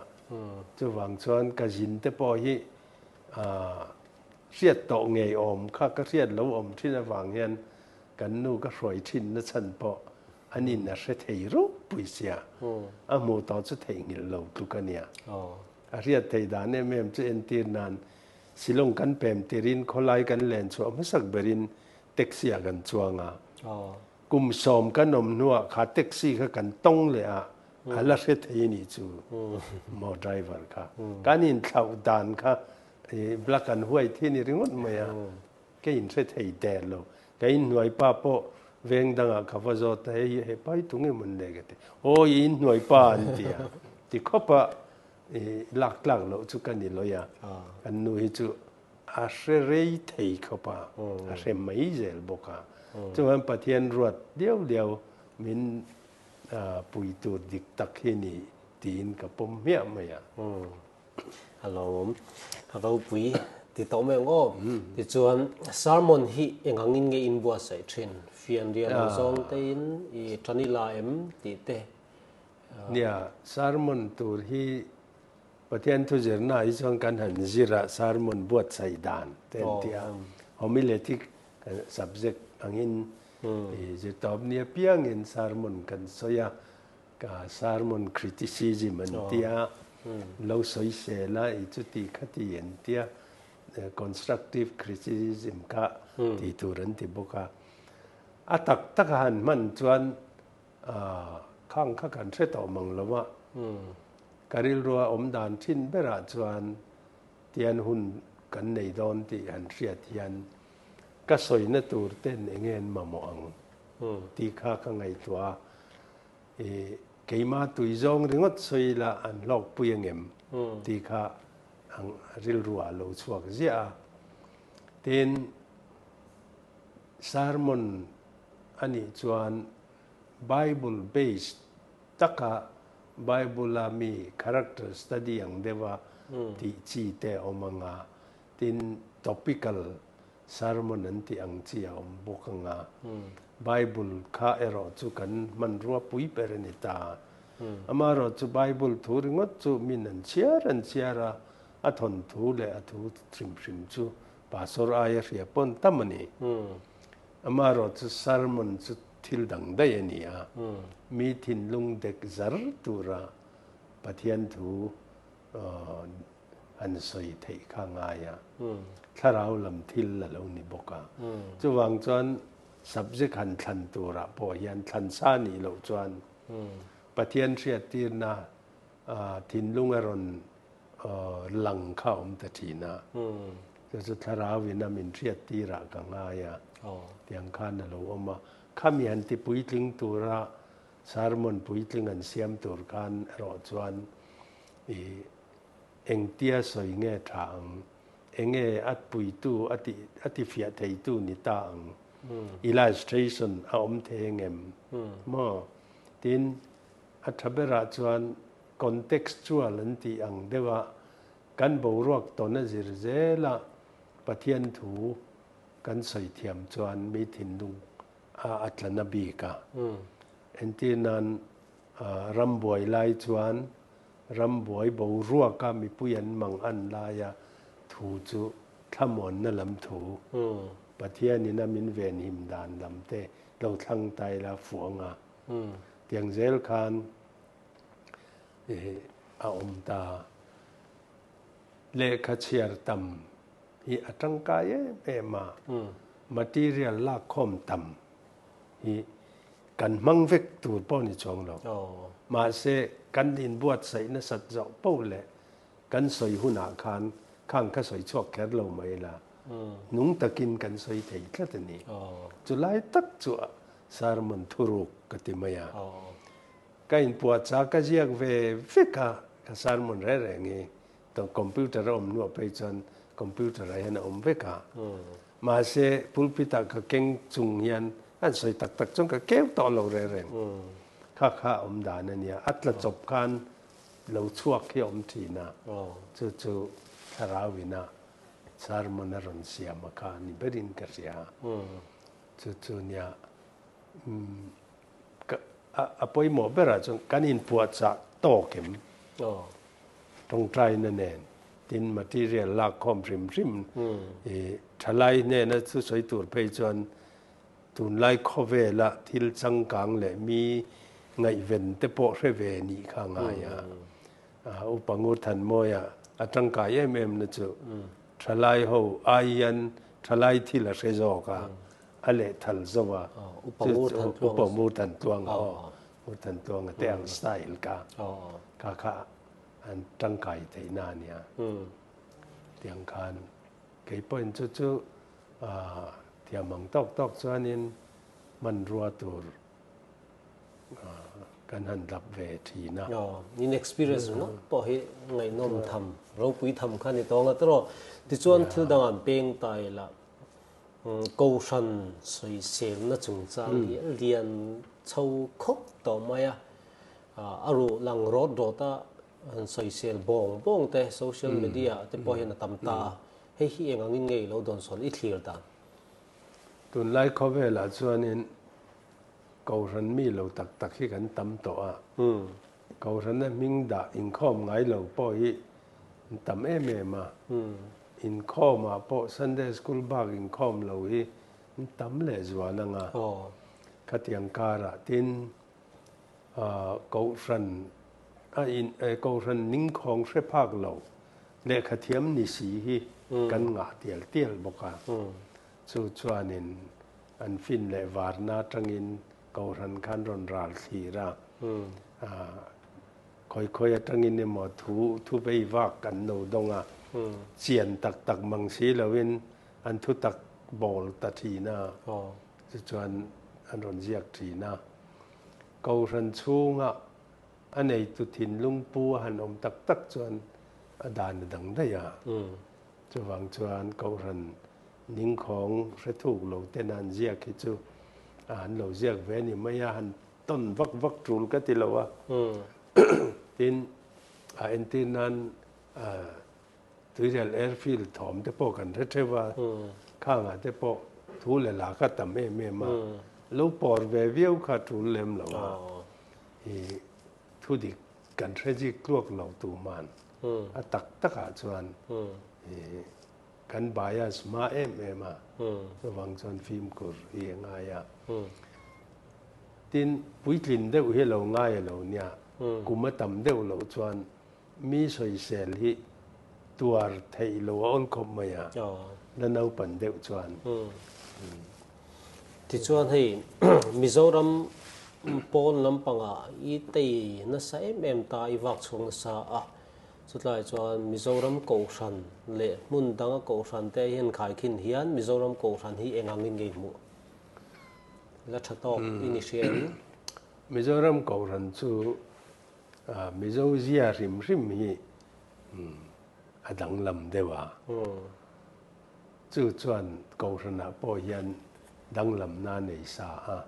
Speaker 2: Chuvang chuan ka zin te pawh hi Hriat tawh ngei awm kha ka hriat lo awm thin avang hian kan nu ka hruai thin na chhan pawh an in a hre thei ropui sia, a hmuh tawh chu theihnghilh lo tluk a nia. A hriat theih dan em em chu entir nan Shillong kan pem tirin khawlai kan len chhuah hmasak berin taxi ah kan chuang a, kum sawm kan awm hnuah kha taxi kha kan tawng leh a. A la hre thei a nih chu maw driver kha. Kan inthlauh dan kha black and white hi a ni ringawt mai a, ka inhre thei der lo. Ka inhnuai pa pawh veng dangah ka va zawt a, hei he pa hi tunge mawn le ka ti. Aw i inhnuai pa an ti a, ti khawp a lak tlak loh chu ka ni lawi a, kan nu hi chu a hre rei thei khawp a, a hre mai zel bawk a. Chuan Pathian ruat diau diau min pui tur dik tak hi ni tiin ka pawm hmiah mai a.
Speaker 1: A lawmawm. A ropui ti tawh mai ang aw. Tichuan sermon hi eng angin nge in buatsaih thin? Fianrial ang zawng tein i tan i la em tih te.
Speaker 2: Nia, sermon tur hi Pathian thu zirna ah hi chuan kan han zir a, sermon buatsaih dan te an ti a. Homiletic subject angin zirtawp ni apiangin sermon kan sawi a, ka sermon criticism an ti a, lo sawi sel a, i chuti khati an ti a, constructive criticism kha tih tur an ti bawk a. A tak taka han hman chuan khang kha kan hre tawh mang lo a, ka rilrua awm dan thin berah chuan tian hun kan nei dawn tih han hriat hian ka sawina tur ten eng nge an mamawh ang tih kha ka ngaihtuah a, i keimah tui zawng ringawt sawi ila an hlawkpui angem tih kha ang rilru ah lo chhuak ziah a. Tin, sermon a nih chuan Bible based taka Bible a mi character study ang deuha tih chi te a awm ang a, Tin, topical sermon an tih ang chi a awm bawk ang a, Bible kha erawh chu kan hmanrua pui ber a ni ta. Amaherawh chu Bible thu ringawt chu min an chhiar an chhiar a, a thawnthu leh a thu hrim hrim chu pastor aia hria pawn tam a ni. Amaherawh chu sermon chu thil dang daih a ni a, mi thinlung dek zar tura Pathian thu an sawi theih kha ngai a, thlarau lam thil a lo ni bawk a. Chuvang chuan subject han thlan turah pawh hian thlan sa nih loh chuan Pathian hriattirna thinlung a rawn lang kha a awm ta thin a. Chu chu thlarau in a min hriattirah ka ngai a, tiang khan a lo awm a. Khami han ti puitling tura sermon puitling an siam tur khan erawh chuan i Engtia sawi nge tha ang? Enge a puitu a ti a ti fiah theitu ni ta ang? Illustration a awm thei engem? Maw? Tin, a tha berah chuan contextual an tih ang deuha kan boruak tawn a zir zela Pathian thu kan sawi thiam chuan mi thinlung a a tla na bik a. Entir nan rambuai lai chuan Rambuai boruaka mipui an mang an laia thu chu thlamuanna lam thu, Pathianin a min venhim dan lam te lo thlang ta ila fuh ang a. Tiang zel khan a awm ta. Lehkha chhiar tam hi a tangkai em em a, material lakkhawm tam hi kan hmang vek tur pawh ni chuang lo. Mahse, kan inbuatsaih nasat zawh poh leh kan sawi hunah khan khang kha sawi chhuak kher lo mai la, nung takin kan sawi thei tlat a ni. Chu lai tak chu sermon thuruk ka ti mai a. Ka inpuahchah ka ziak ve vek a, ka sermon reng reng hi computer a awm hnuah phei chuan computer ah hian a awm vek a. Mahse, pulpit ah ka keng chung hian an sawi tak tak chuan ka keu tawh lo reng reng. Kha kha a awm dan a nia. A tla chawp khan lo chhuak hi a awm thin a. Chu chu thlarau ina sermon a rawn siam a kha ni berin ka hria. Chu chu nia a pawimawh berah chuan kan inpuahchah tawk em? Tawngtaina nen tin material lakkhawm hrim hrim i thalai hnena thusawi tur phei chuan tunlai khawvela thil changkang leh mi ngaihven te pawh hre ve nih kha ngai a. Upa Ngurthanmawia a tangkai em em na chu thalai ho ai hian thalai thil a hre zawk a, a lehthal zo a.
Speaker 1: Upa Ngurthantluang
Speaker 2: aw. Ngurthantluanga te ang style kha kha kha an tangkai theihna a nia. Tiang khan kei pawhin chu chu thiam ang tawk tawk chuanin hmanrua tur kan han dap ve thin a.
Speaker 1: Aw, in experience ringawt pawh hi ngaihnawm tham, ropui tham kha ni tawng a tawh. Tichuan thil dang an peng ta ila, Kohhran sawiselna chungchang hi a lian chho khawp tawh mai a, a ruh lang rawt rawt a, han sawisel bawng bawng te social media te pawh hian a tam ta a, hei hi eng angin nge i lo dawnsawn i thlir dan?
Speaker 2: Tunlai khawvelah chuanin Kohhran mi lo tak tak hi kan tam tawh a, Kohhrana hming dah inkhawm ngai lo pawh hi an tam em em a, inkhawmah pawh Sunday School bak inkhawm lo hi an tam leh zual ang a, khatiang karah tin Kohhran a in Kohhran ningkhawng hre phak lo lehkhathiam ni si hi kan ngah tial tial bawk a, chu chuanin An fin leh varna atangin Kohhran khan rawn ral thlir a, khawi khawi atangin emaw thu thu vei vak an lo dawng a, chian tak tak mang si loin an thu tak bawl ta thin a, chuchuan an rawn ziak thin a. Kohhran chhunga a neitu thinlung pu a han awm tak tak chuan a dan a dang daih a, chuvang chuan Kohhran Ningkhawng hre thuk lo ten an ziak hi chu an lo ziak ve a ni mai a, han tawn vak vak tul ka ti lo a. Tin, a entir nan Tuirial Airfield thawm te pawh kan hre theuh a, khangah te pawh thu leh la kha tam em em a, lo pawr ve viau kha tul lem lo a, i thu dik kan hre zik tluak lo tuhman a tak takah chuan i Kan bias hma em em a, chuvang chuan fimkhur hi a ngai a. Tin, puitlin deuh hi lo ngai a lo nia, kum a tam deuh loh chuan mi sawisel hi tuar theih lo a awl khawp mai a, la naupan deuh chuan.
Speaker 1: Tichuan hei Mizoram pawn lampangah i tei nasa em em ta, i vak chhuak nasa a, Chutlai chuan Mizoram Kohhran leh hmun danga Kohhran te hian khaikhin hian Mizoram Kohhran hi eng angin nge hmuh la tha tawk i ni hria em?
Speaker 2: Mizoram Kohhran chu Mizo zia hrim hrim hi a danglam deuh a. Chu chuan Kohhranah pawh hian danglamna a nei sa a.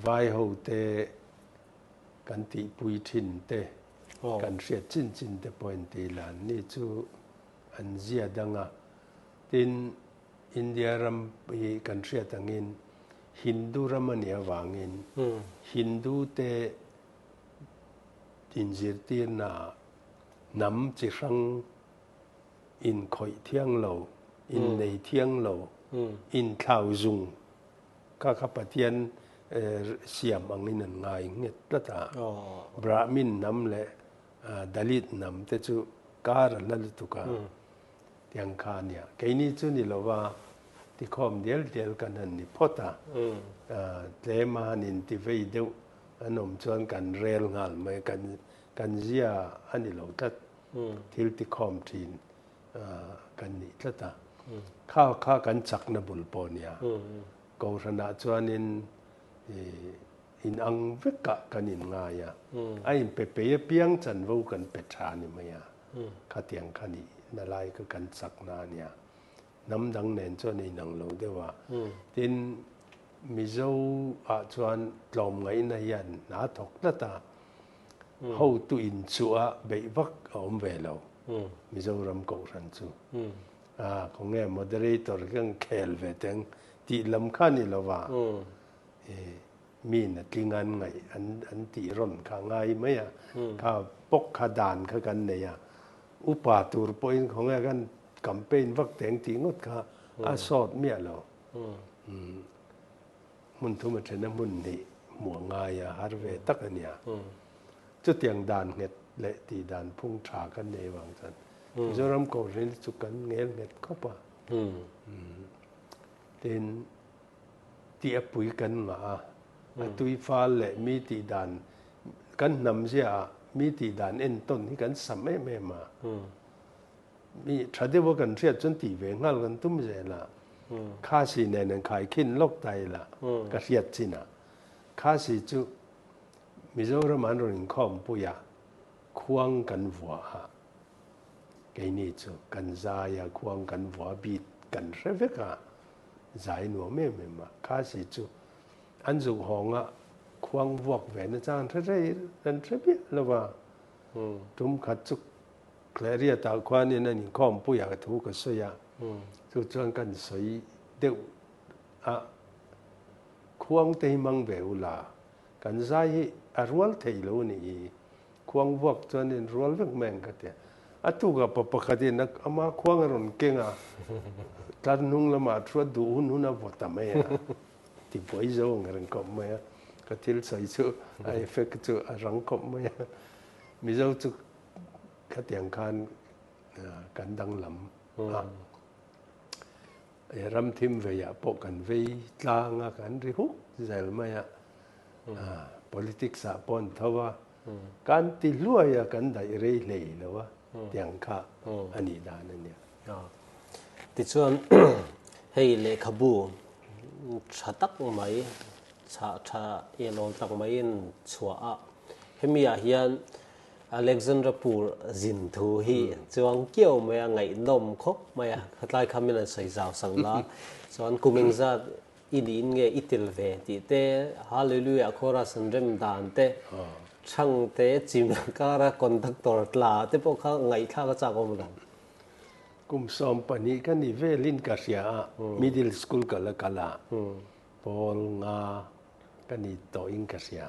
Speaker 2: Vai ho te Kan tihpui thin te, kan hriat chin chin te pawh in tih lan ni chu an zia dang a. Tin, India ram hi kan hriat angin Hindu ram a nih avangin Hindu te inzirtirna ah hnam chi hrang inkhawih thiang lo, innei thiang lo, inthlau zung Kha kha Pathian siam angin an ngai nghet tlat a. Brahmin hnam leh Dalit hnam te chu kar a hla lutuk a, tiang kha a nia. Keini chu ni lova tikhawm dial dial kan han ni phawt a, tlem a han intivei deuh an awm chuan kan rel nghal mai, kan zia a ni lo tlat, thil tikhawm thin kan nih tlat a. Kha kha kan chakna bul pawh a nia. Kohhranah chuanin in ang vekah kan inngai a, a inpe pei apiang chanvo kan pe tha a ni mai a. Khatiang kha nihna lai kha kan chakna a nia. Hnam dang nen chuan a inang lo deuh a. Tin, Mizo ah chuan tlawmngaihna hian hna thawk tlat a, hotu inchuh a beih vak a awm ve lo Mizoram Kohhran chu. A khawnge moderator hian khel ve teng tih lam kha ni lo va, mi na tling an ngaih an tih rawn kha ngai mai a, kha pawk kha dan kha kan nei a, upa tur pawhin khawnge kan campaign vak teng tih ngawt kha a sawt miah lo. Hmun thum a then a hmun hnih hmuh a ngai a, har ve tak a nia. Chutiang dan nghet leh tih dan phung tha kan nei avang chuan Mizoram Kohhran hi chu kan ngel nghet khawp a. Tin, tih a pui kan ngah a. A tui fal leh mi tih dan kan hnam zia ah mi tih dan entawn hi kan sam em em a. Mi tha deuh a kan hriat chuan tih ve nghal kan tum zel a. Khasi nen an khaikhin lawk ta ila ka hriat chin a. Khasi chu Mizoram an rawn inkhawmpui a, khuang kan vuah a. Keini chu kan zai a, khuang kan vuah bik kan hre vek a, zai nuam em em a. Khasi chu an zuk hawng a, khuang vuak ve na chang hre rei an hre miah lo va. Tum khat chu Clariat-ah khuanin an inkhawmpui a, thu ka sawi a, chu chuan kan sawi deuh a, khuang te hi hmang ve ula, kan zai hi a rual thei lo a nih hi. Khuang vuak chuan in rual vek mai ang ka ti a. A tukah pa pakhatin ama khuang a rawn keng a, tlar hnung lamah a thu a, duh hun hun a vaw ta mai a, ti buai zo ang reng khawp mai a. Ka thil sawi chu a effect chu a rang khawp mai a. Mizo chu khatiang khan kan danglam a. Ram thim veiah pawh kan vei tlang a, kan ri huk zel mai a. Politics ah pawh an tho a, kan ti hluai a, kan daih rei hlei lo a, tiang kha a nih dan a nia.
Speaker 1: Tichuan hei lehkhabu tha tak mai, chhah tha elawl tak maiin chhuah a, hemi ah hian Alexandra Pur zin thu hi chuang kiau mai a, ngaihnawm khawp mai a, khatlai kha min an sawi zau sang la, chuan kum engzat i niin nge i tel ve tih te, Hallelujah chorus an rem dan te, Chhang te, Chim kara conductor tla te pawh kha ngaihthlak a chak awm lo.
Speaker 2: Kum 12 ka ni velin ka hria a, middle school ka la kal a, Pawl nga ka ni tawhin ka hria.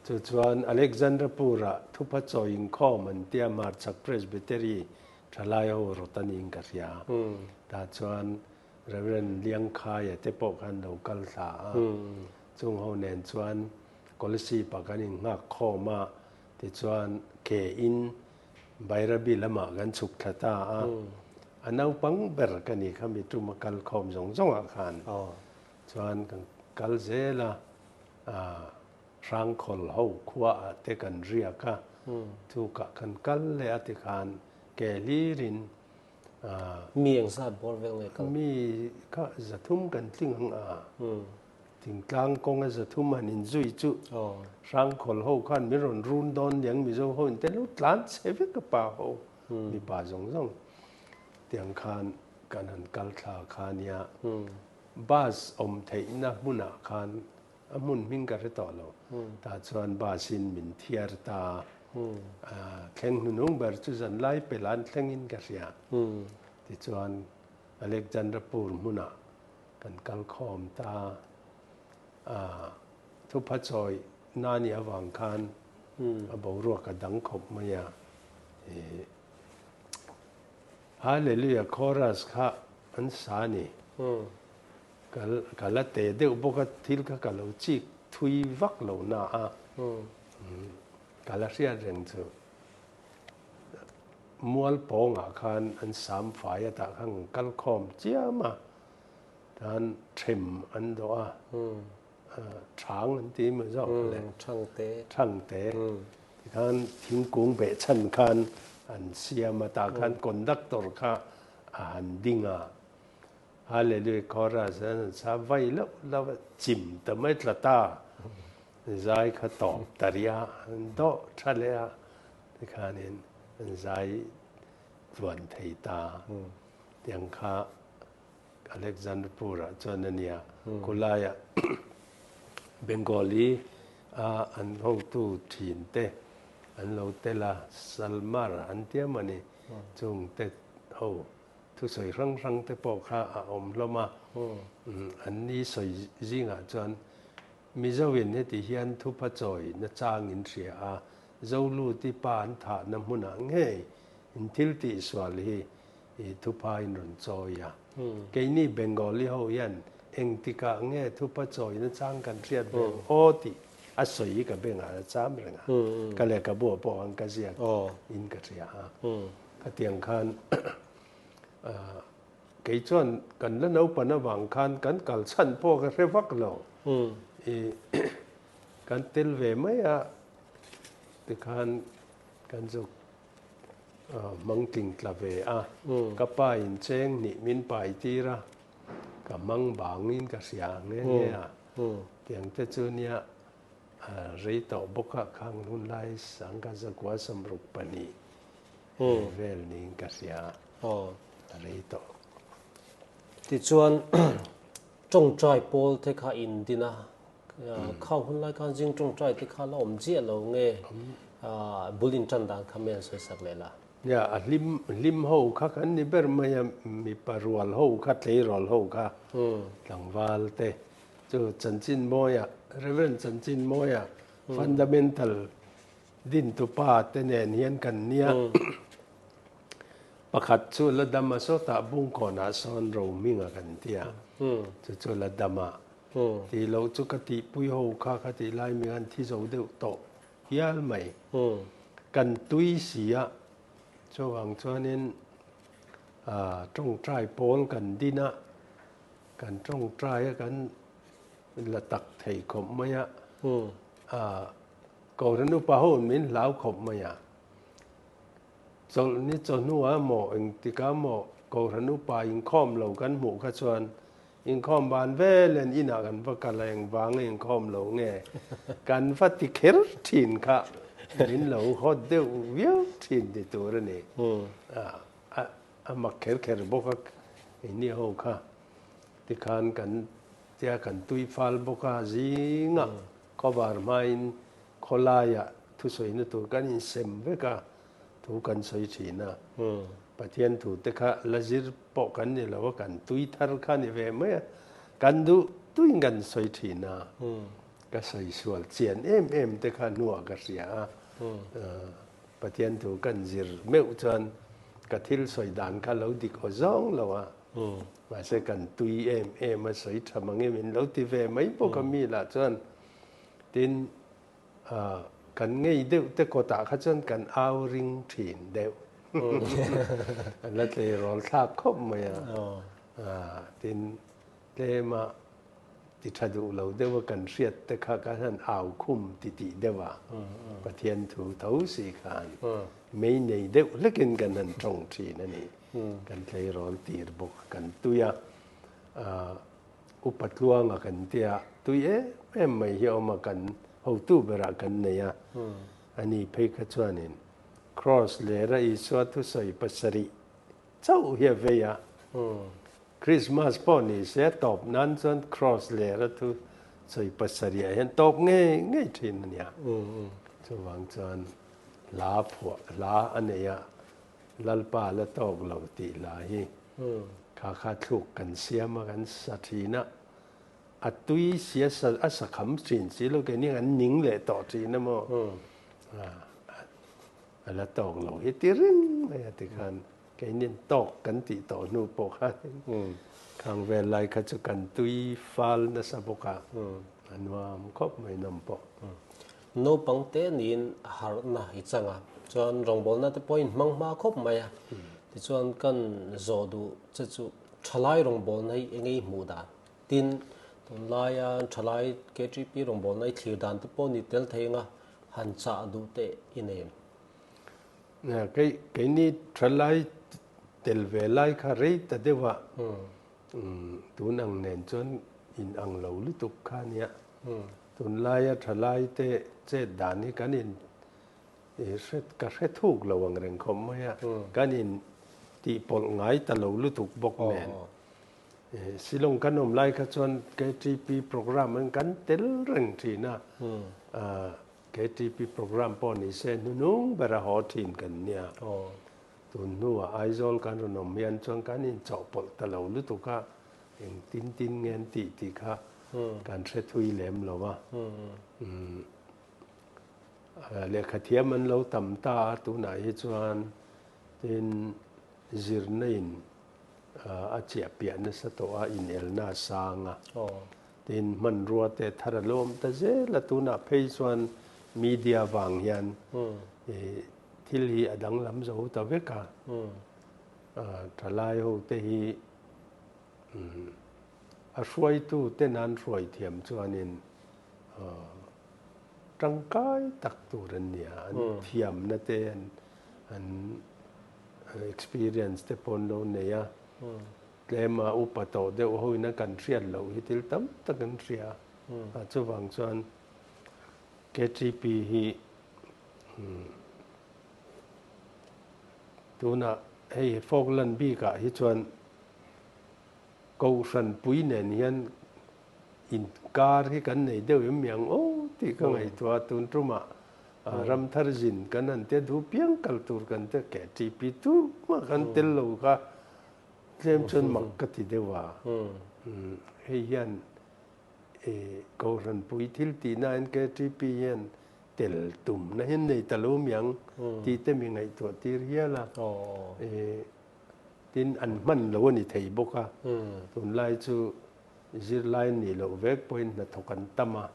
Speaker 2: Chu chuan Alexandrapur-ah thupha chawi inkhawm an tia Hmarchhak Presbytery thalai ho rawt a niin ka hria. Tah chuan Reverend Liangkhaia te pawh khan lo kal thla a. Chung ho nen chuan Kolasib-ah kan innghak khawm a, tichuan ke in Bairabi lamah kan chhuk thla ta a, a naupang ber ka ni kha mi tum a kal khawm zawng zawngah khan chuan kan kal zel a, Hrangkhawl ho khuaah te kan riak a, chukah kan kal leh a tikhan ke hlirin
Speaker 1: Mi engzat bawr vel nge kal?
Speaker 2: Mi kha 300 kan tling ang a. Thingtlang kawnga 300 han inzui chu Hrangkhawl ho khan min rawn run dawn niang Mizo ho in te lo tlan chhe vek a pa ho mipa zawng zawng tiang khan kan han kal thla kha nia bus awm theihna hmunah khan a hmun hming ka hre tawh lo tah chuan bus in min thiar ta thleng hnuhnung ber chu zanlai pelan thlengin ka hria tichuan Alexandrapur hmunah Kan kal khawm ta a, thupha chawi na nih avang khan a boruak a dang khawp mai a. Hallelujah chorus kha an sa a ni. Ka la te deuh bawk a, thil kha ka lo chik thui vak lo na a, ka la hriat reng chu. Mual pawngah khan an sam fai a tah khan kan kal khawm chiam a. Tan them an dawh a, thang an ti maw zawk le?
Speaker 1: Thangte.
Speaker 2: Thangte. Tikhan thingkung behchhan khan an siam a, tah khan conductor kha a han ding a. Hallelujah chorus an han sa vai loh loh a, chim ta mai tla ta. Zai kha tawp ta rih a, an dawh tha leh a, tikhanin an zai tluan thei ta. Tiang kha Alexanderpur-ah chuan a nia, khulaiah Bengali a an hotu thin te an lo tel a, Salmar an tia maw ni, chung te ho thusawi hrang hrang te pawh kha a awm hlawm a, an ni sawi zingah chuan Mizoin heti hian thupha chawi nachang in hria a, Zoluti pa an thahna hmunah ngei in thil tihsual hi I thupha in rawn chawi a. Keini Bengali ho hian engtikah nge thupha chawina chang kan hriat ve ang aw tih a sawi hi ka bengah a cham reng a. Ka lehkhabu ah pawh khan ka ziak in ka hria a. Khatiang khan kei chuan kan la naupan avang khan kan kal chhan pawh ka hre vak lo. I kan tel ve mai a tikhan kan zuk hmang tling tla ve a, ka pa in cheng hnih min pai tir a, ka hmang bangin ka hria nghe nghe a, tiang te chu nia rei tawh bawk a khang hun lai sangka zakua 62 vel niin ka hria a rei tawh.
Speaker 1: Tichuan Tawngtai pawl te kha in din a, khang hun lai khan zing tawngtai te kha la awm chiah lo nge bul in tan dan kha men sawi sak leh la.
Speaker 2: Nia, a hlim hlim ho kha kan ni ber mai a, mipa rual ho kha, tleirawl ho kha, tlangval te chu chanchin mawia, Rev. Chanchin mawia fundamental dintupa te nen hian kan nia. Pakhat chu la dam a sawtah Bungkawnah sawn Rohminga kan ti a, chu chu la dam a tih loh chu ka tihpui ho kha ka tih lai mi khan thi zo deuh tawh hial mai. Kan tui si a, chuvang chuanin tawngtai pawl kan din a, kan tawngtai a kan la tak thei khawp mai a, Kohhran upa ho min hlau khawp mai a. Chawlhni chawhnuah maw engtikah maw Kohhran upa inkhawm lo kan hmuh kha chuan inkhawm ban velin inah kan va kal a, engvanga inkhawm lo nge kan va ti kher thin kha min lo hawt deuh viau thin ti tur a ni. A mak kher kher bawk a keini ho kha tikhan kan tia kan tui fal bawk a zingah khawvar hmain Khawlaiah thusawina tur kan insem vek a, thu kan sawi thin a. Pathian thu te kha la zir pawh kan ni lo a, kan tui thar kha ni ve mai a, kan duh tuin kan sawi thin a. Ka sawi sual chian em em te kha hnuah ka hria a, Pathian thu kan zir meuh chuan ka thil sawi dan kha lo dik aw zawng lo a, mahse kan tui em em a sawi tha mang em in lo ti ve mai bawk a mi lah chuan Tin, kan ngei deuh te kawtah kha chuan kan au ring thin deuh. An la tleirawl thlak khawp mai a. Tin, tlema ti tha duh lo deuh a kan hriat te kha kan han au khum ti tih deuh a. Pathian thu tho si khan mei nei deuh hlekin kan han tawng thin a ni. Kan tleirawl tir bawk kan tui a. Upa tluanga kan tia tui em em mai hi a awm a, kan hotu berah kan nei a, ani phei kha chuanin Kraws lera Isua thusawi pasarih chauh hi a vei a, Krismas pawh ni se a tawp nan chuan Kraws lera thusawi pasarih ah hian tawp ngei ngei thin a nia. Chuvang chuan hla phuah hla a nei a, Lalpa la tawk lo tih hla hi Kha kha thluk kan siam a, kan sa thin a, a tui si a sa a sa kham thin si lo keini kan ning leh tawh thin a maw? A la tawk lo hi ti reng mai a tikhan keini tawk kan tih tawh hnu pawh khan khang vel lai kha chu kan tui fal nasa bawk a, a nuam khawp mai nawm pawh.
Speaker 1: Naupang te niin harhna i chang a, chuan rawngbawlna te pawhin hmang hma khawp mai a, tichuan kan zawh duh che chu thalai rawngbawlna hi eng ei hmuh dan? Tin, tunlaia thalai KTP rawngbawlna i thlir dan te pawh ni tel thei anga han chah duh te i nei em?
Speaker 2: Kei keini thalai tel ve lai kha rei ta deuh a, tun ang nen chuan in ang lo lutuk kha nia. Tunlaia thalaite chet dan hi kan in hre ka hre thuk lo ang reng khawp mai a, kan in tih pawlh ngai ta lo lutuk bawk nen. Shillong kan awm lai kha chuan KTP programme an kan tel reng thin a, KTP programme pawh ni se hnunung bera haw thin kan nia. Tun hnuah Aizawl kan rawn awm hian chuan kan in chawhpawlh ta lo lutuk a, Eng tin tin nge an tih tih kha kan hre thui lem lo a. Lehkha thiam an lo tam ta a tunah hi chuan tin zirna in a chiah piah nasa tawh a, inelna a sang a. Tin hmanrua te thar a lo awm ta zel a, tunah phei chuan media vang hian thil hi a danglam zo ta vek a. Thalai ho te hi A hruaitu te nan hruai thiam chuanin Tangkai tak tur an nia, an thiamna te an experience te pawh an lo nei a, tlema upa tawh deuh ho ina kan hriat loh hi thil tam tak an hria a, chuvang chuan KTP hi tunah hei Falkland bikah hi chuan Kohhran pui nen hian inkar hi kan nei deuh em miang aw tih ka ngaihtuah a, tun tumah ramthar zin kan han tia duh piang kal tur kan tia KTP tumah kan tel lo kha tlem chuan mak ka ti deuh a, hei hian Kohhran pui thil tihna hian KTP hian tel tumna hian nei ta lo miang tih te mi ngaihtuah tir hial a. Tin, an hman lo a ni thei bawk a, tunlai chu zirlai nih loh vek pawhin hnathawk an tam a,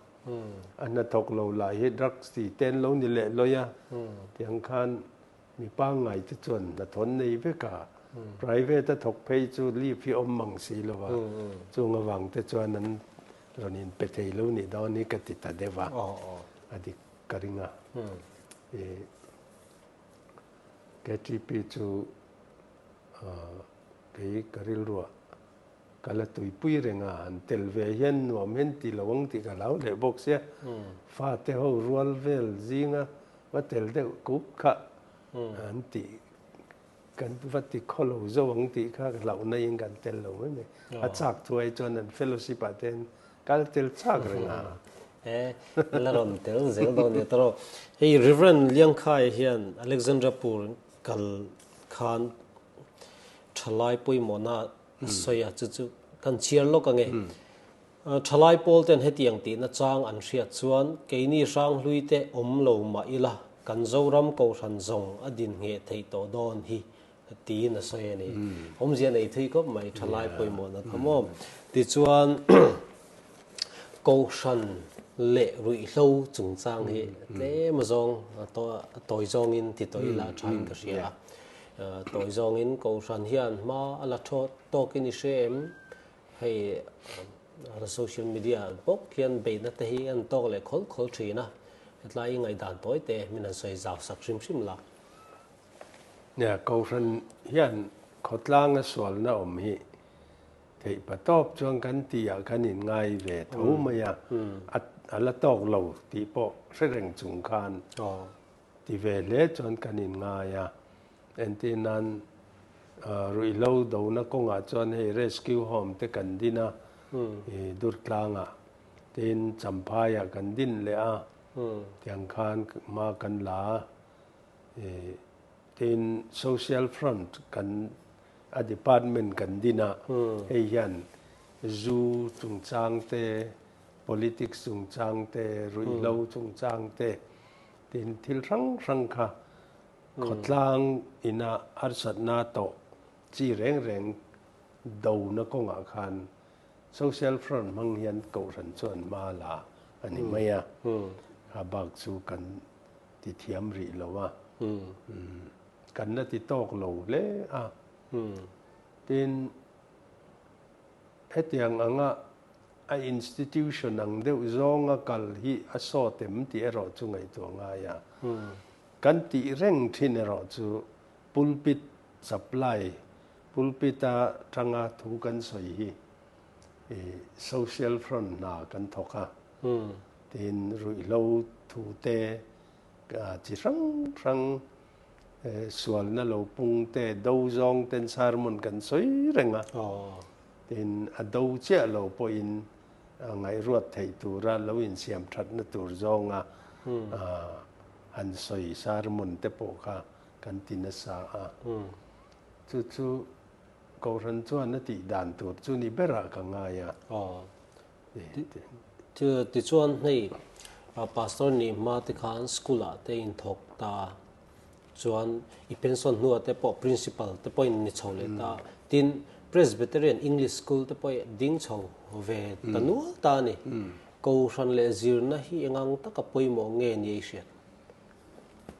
Speaker 2: a hnathawk lo lah hi drugs tih te an lo ni leh lawi a, tiang khan mi pangngai te chuan hnathawh an nei vek a, private a thawk phei chu leave hi awm mang si lo va, chung avang te chuan an rawn inpe thei lo nih dawn hi ka ti ta deuh a, a dik ka ring a. KTP chu kei ka rilruah ka la tuipui reng a, han tel ve hian nuam hian ti lo ang tih ka hlau leh bawk sia. Fate ho rual vel zinga va tel deuh kup kha an tih kan va ti khaw lo zo ang tih kha hlauh naiin kan tel lo mai mai. A chak thuai chuan an fellowship ah te hian kal tel chak reng a.
Speaker 1: E, la rawn tel zel dawn nia tawrh. Hei Reverend Liangkhai hian Alexandrapur kal khan thalai pawimawhna a sawi a, chu chu kan chhiar lawk ange. Thalai pawl ten hetiang tihna chang an hriat chuan keini hranghlui te awm lo mah ila kan Zoram Kohhran zawng a din ngheh theih tawh dawn hi tiin a sawi a ni. Awmzia nei thui khawp mai thalai pawimawhna kha maw. Tichuan Kohhran leh ruihhlo chungchang hi tlem azawng a tawi zawngin ti tawh ila a thain ka hria a. Tawi zawngin Kohhran hian hma a la thaw tawkin i hre em? Hei social media bawk hian beihna te hi an tawk leh khawl khawl thin a, hetlai i ngaihdan tawi te min han sawi zau sak hrim hrim la.
Speaker 2: Nia, Kohhran hian khawtlanga sualna awm hi theih pa tawp chuan kan tihah kan inngai ve tho mai a, a la tawk lo tih pawh hre reng chung khan ti ve hle chuan kan inngai a. Entir nan ruihhlo dona kawngah chuan hei rescue home te kan din a, Durtlangah tin Champhaiah kan din leh a, tiang khan hma kan la a. Tin, Social Front kan a department kan din a, hei hian zu chungchang te, politics chungchang te, ruihhlo chungchang te, tin thil hrang hrang kha khawtlang ina harsatna tawh chi reng reng dona kawngah khan Social Front hmang hian Kohhran chuan hma la a ni mai a, kha bak chu kan ti thiam rih lo a, kan la ti tawk lo hle a. Tin, hetiang anga a institution ang deuh zawnga kal hi a sawt em tih erawh chu ngaihtuah ngai a. Kan tih reng thin erawh chu pulpit supply, pulpit-a tanga thu kan sawi hi social front hna kan thawk a. Tin, ruihhlo thu te, chi hrang hrang sualna lo pung te, do zawng ten sermon kan sawi reng a. Tin, a do chiah lo pawhin ngaihruat theih tura lo insiam thatna tur zawnga han sawi sermon te pawh kha kan ti nasa a. Chu chu Kohhran chuan a tih dan tur chu ni berah ka ngai a.
Speaker 1: Tichuan hei Pastor nih hma te khan school ah te in thawk ta a, chuan i pension hnuah te pawh Principal te pawh in ni chho leh ta a, tin Presbyterian English School te pawh i ding chho ve ta nual ta a ni. Kohhran leh zirna hi engang taka pawimawh nge ni ei hriat?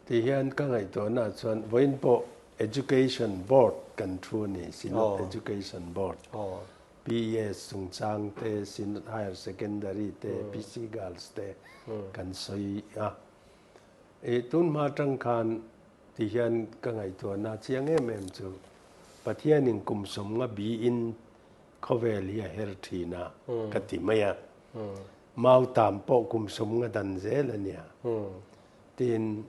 Speaker 2: Ti hian ka ngaihtuahna chuan vawiin pawh Education Board kan thu a ni, Synod Education Board. PES chungchang te, Synod Higher Secondary te, PC Girls te kan sawi a. I tun hma atang khan ti hian ka ngaihtuahna chiang em em chu Pathianin kum sawmnga biin khawvel hi a her thin a ka ti mai a. Mau tam pawh kum sawmnga dan zel a nia. Tin,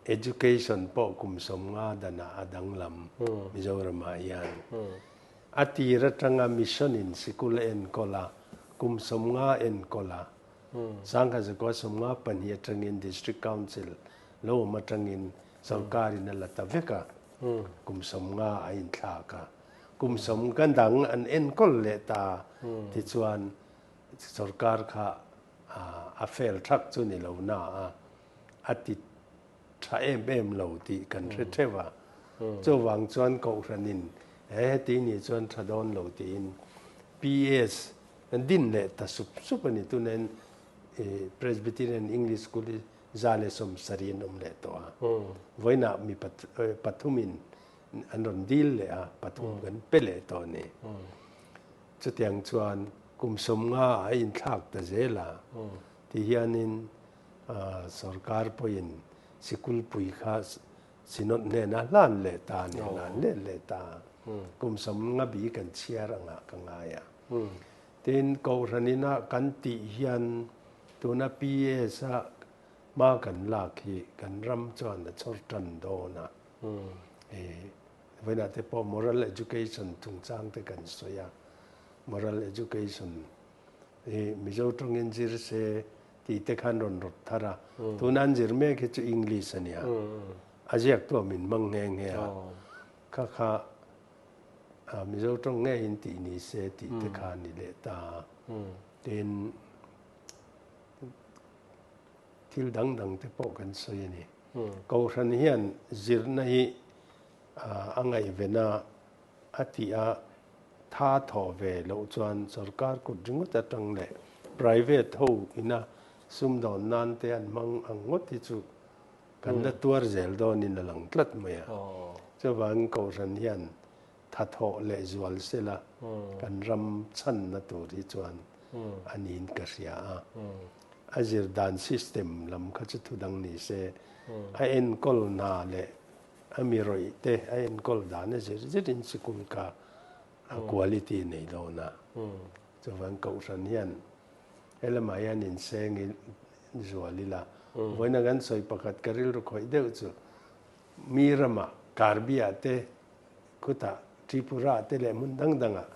Speaker 2: education pawh kum sawmnga danah a danglam Mizoramah hian. A tir atanga mission in sikul a enkawl a, kum 50 enkawl a, 1952 atangin District Council lo awm atangin sorkar in a la ta vek a, kum 50 a inthlak a, kum 50 dang an enkawl leh ta tichuan sorkar kha a fail thak chu ni lo na a, a ti tha em em lo tih kan hre theuh a. Chuvang chuan Kohhranin he heti nih chuan tha dawn lo tiin PS din leh ta sup sup a ni. Tunain Presbyterian English School hi 170 an awm leh tawh a. Vawiinah mi pathumin an rawn dil leh a, pathum kan pe leh tawh a ni. Chutiang chuan kum 50 a inthlak ta zel a. Tihianin Sorkar pawhin sikulpui kha Synod hnenah hlan leh ta a ni, hlan leh leh ta a. Kum 50 bi kan chhiar angah ka ngai a. Tin, Kohhran ina kan tih hian tuna PS a hma kan lak hi kan ram chuan a chhawr tan dawn a. Vawiinah te pawh moral education chungchang te kan sawi a, moral education hi Mizo tawngin zir se tih te khan rawn rawt thar a, tuna an zir mek hi chu English a nia, a ziaktu a min hmang nghe nghe a, kha kha Mizo tawng ngeiin tih ni se tih te kha a ni leh ta a, tin thil dang dang te pawh kan sawi a ni. Kohhran hian zirna hi a ngaihven a, a tih a, Tha thawh ve loh chuan sorkar kut ringawt atang leh private ho ina sumdawn nan te an hmang ang ngawt hi chu kan la tuar zel dawnin a lang tlat mai a. Chuvangin Kohhran hian tha thawh leh zual sela kan ram chhanna tur hi chuan a niin ka hria a. A zir dan system lam kha chu thudang ni se, a enkawl hna leh A mi rawih te a enkawl dan a zir zirin sikul kha a quality nei dawn a. Chuvan Kohhran hian helamah hian inseng i zual ila. Vawiina kan sawi pakhat ka rilru khawih deuh chu mi ramah Karbi-ah te khutah Tripura-ah te leh hmun dang dangah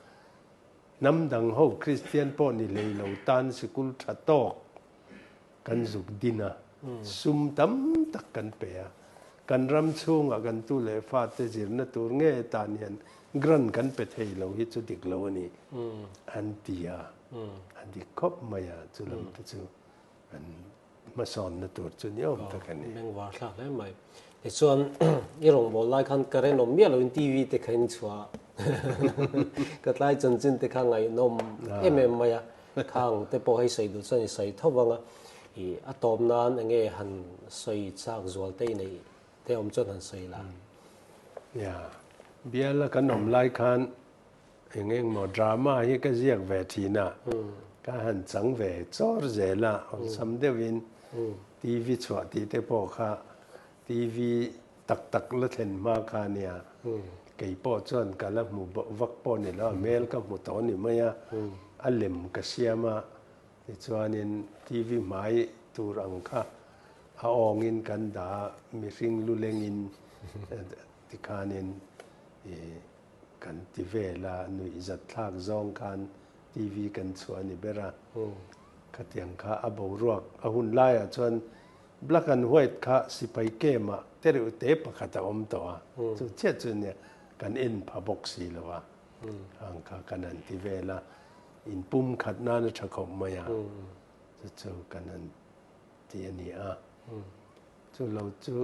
Speaker 2: hnam dang ho Kristian pawh ni hlei lo tan sikul tha tawk Kan zuk din a, sum tam tak kan pe a. Kan ram chhungah kan tu leh fate zirna tur nge tan hian grant kan pe thei lo hi chu dik lo a ni an ti a, a dik khawp mai a, chu lam te chu kan hmasawnna tur chu ni awm tak a ni.
Speaker 1: Bengvar thlak hle mai. Tichuan i rawngbâwl lai khan current awm miah loin TV te kha in chhuah a, ka tlai chanchin te kha ngaihnawm em em mai a. Khang te pawh hei sawi duh chuan i sawi tho vang a, i a tawp nan enge han sawi chak zual te i neih te awm chuan han sawi la.
Speaker 2: Ya, biala kan awm lai khan eng eng maw drama hi ka ziak ve thin a, ka han chang ve chawr zel a, awlsam deuhin TV chhuah tih te pawh kha TV tak tak la thlen hma kha nia, kei pawh chuan ka la hmu vak pawh ni lo, a hmel ka hmu tawh ni mai a, a lem ka siam a, tichuanin TV hmai tur ang kha a awngin kan dah a, mihring lu lengin tikhanin kan ti vel a, nuihzat thlak zawng khan TV kan chhuah a ni ber a, khatiang kha a boruak a hun laiah chuan Black and white kha sipai camp ah te reuh te pakhat a awm tawh a, chu chiah chu nia kan en pha bawk si lo a, ang kha kan han ti vel a, in pum khat nan a tha khawp mai a, chu chu kan han ti a ni a, chu lo chu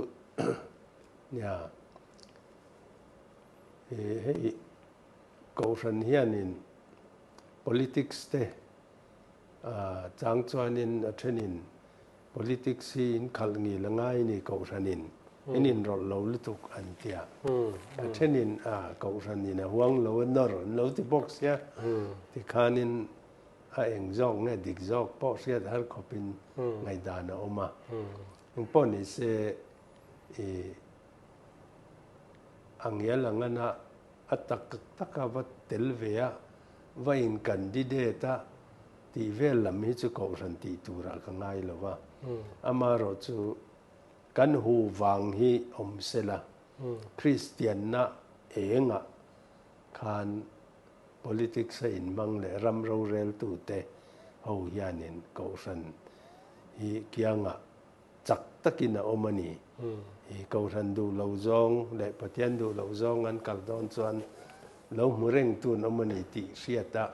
Speaker 2: nia hei Kohhran hianin politics te chang chuanin a thenin Politics hi in khalh ngil a ngai ni Kohhranin. In inrawlh lo lutuk an ti a. A thenin a kohhranin a huang lo a nawr an lo ti bawk sia. Tikhanin a eng zawk nge dik zawk pawh hriat har khawpin ngaihdan a awm a. Engpawh ni se i a ngial ang ana a tak tak a va tel ve a, va in candidate a tih vel lam hi chu kohhran tih turah ka ngai lo va. Amaherawh chu Kan hu vang hi awm sela, Kristianna engah khan politics a inhmang leh ram roreltute ho hianin Kohhran hi kiangah chak takin a awm a ni. I Kohhran duh lo zawng leh Pathian duh loh zawng an kal dawn chuan lo hmu rengtu an awm a ni tih hriata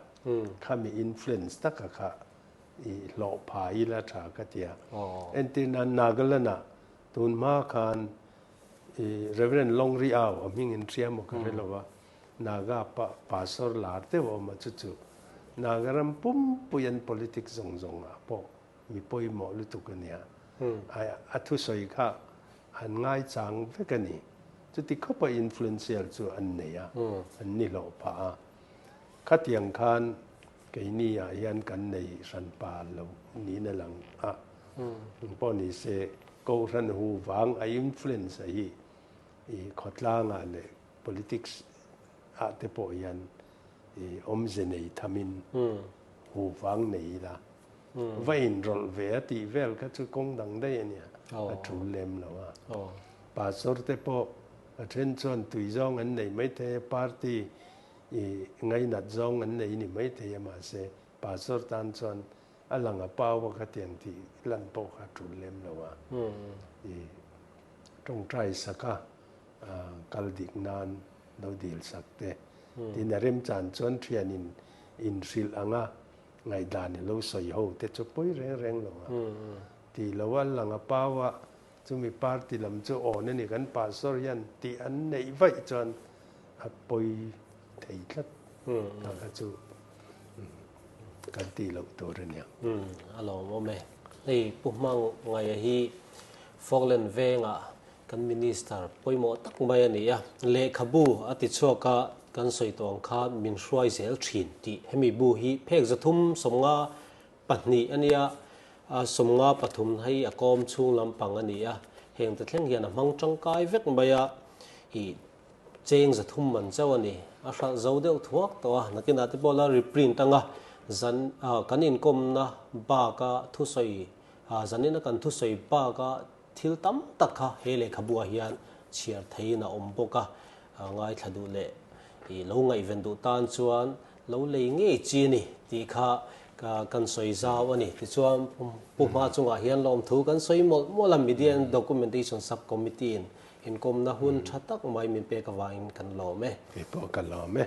Speaker 2: khami influence taka kha I hlawh pha ila tha ka ti a. Entirna Nagaland-ah tun hma khan i Reverend Longri Au a hming in hria maw ka hre lo va, Naga pa pastor lar deuh a awm a chu chu Naga ram pumpui an politics zawng zawng ah pawh mi pawimawh lutuk a nia. A thusawi kha an ngaichang vek a ni. Chuti khawpa influential chu an nei a, an ni hlawh phah a. Khatiang khan Keini ah hian kan nei hranpa lo niin a lang a, engpawh ni se Kohhran hu vang a influence a hi i khawtlang ah leh politics ah te pawh hian i awmze nei thamin hu vang nei ila va inrawlh ve a tih vel kha chu kawng dang daih a nia, a tul lem lo a. Pastor te pawh a then chuan tui zawng an nei maithei a, party I ngainat zawng an nei ni maithei a mahse pastor tan chuan a lang a pau a khatiang tih lan pawh kha tul lem lo a. I tawngtai sak a kal dik nan lo dil sak te. Tin a remchan chuan thian in inhrilh ang a ngaihdan i lo sawi ho te chu pawi reng reng lo a. Tih lo a lang a pau a chumi party lam chu awn a ni kan pastor hian tih an neih vaih chuan a pawi thei tlat ta kha chu kan tih loh tur a nia.
Speaker 1: A lawmawm e. Hei Pu Hmang Ngaia hi Falkland vengah kan Minister pawimawh tak mai a ni a, lehkhabu a ti chhuak a, kan sawi tawh ang kha min hruai zel thin tih hemi bu hi phek 372 a nia, 53 hei a kawm chhung lampang a ni a, heng te thleng hian a hmang tangkai vek mai a, ih Cheng 300 man chauh a ni. A hralh zo deuh thuak tawh a, nakinah te pawh la reprint anga zan kan inkawmna baka thusawi zanina kan thusawi baka thil tam tak kha he lehkhabuah hian chhiar theiin a awm bawk a, ngaithla duh leh i lo ngaihven duh tan chuan lo lei ngei chi a ni tih kha kan sawi zau a ni. Tichuan Pu Hma chungah hian lawmthu kan sawi mawlh mawlh a, Media and Documentation Sub-Committee in Inkawmna hun tha tak mai min pek avangin kan lawm e.
Speaker 2: Kei pawh ka lawm e.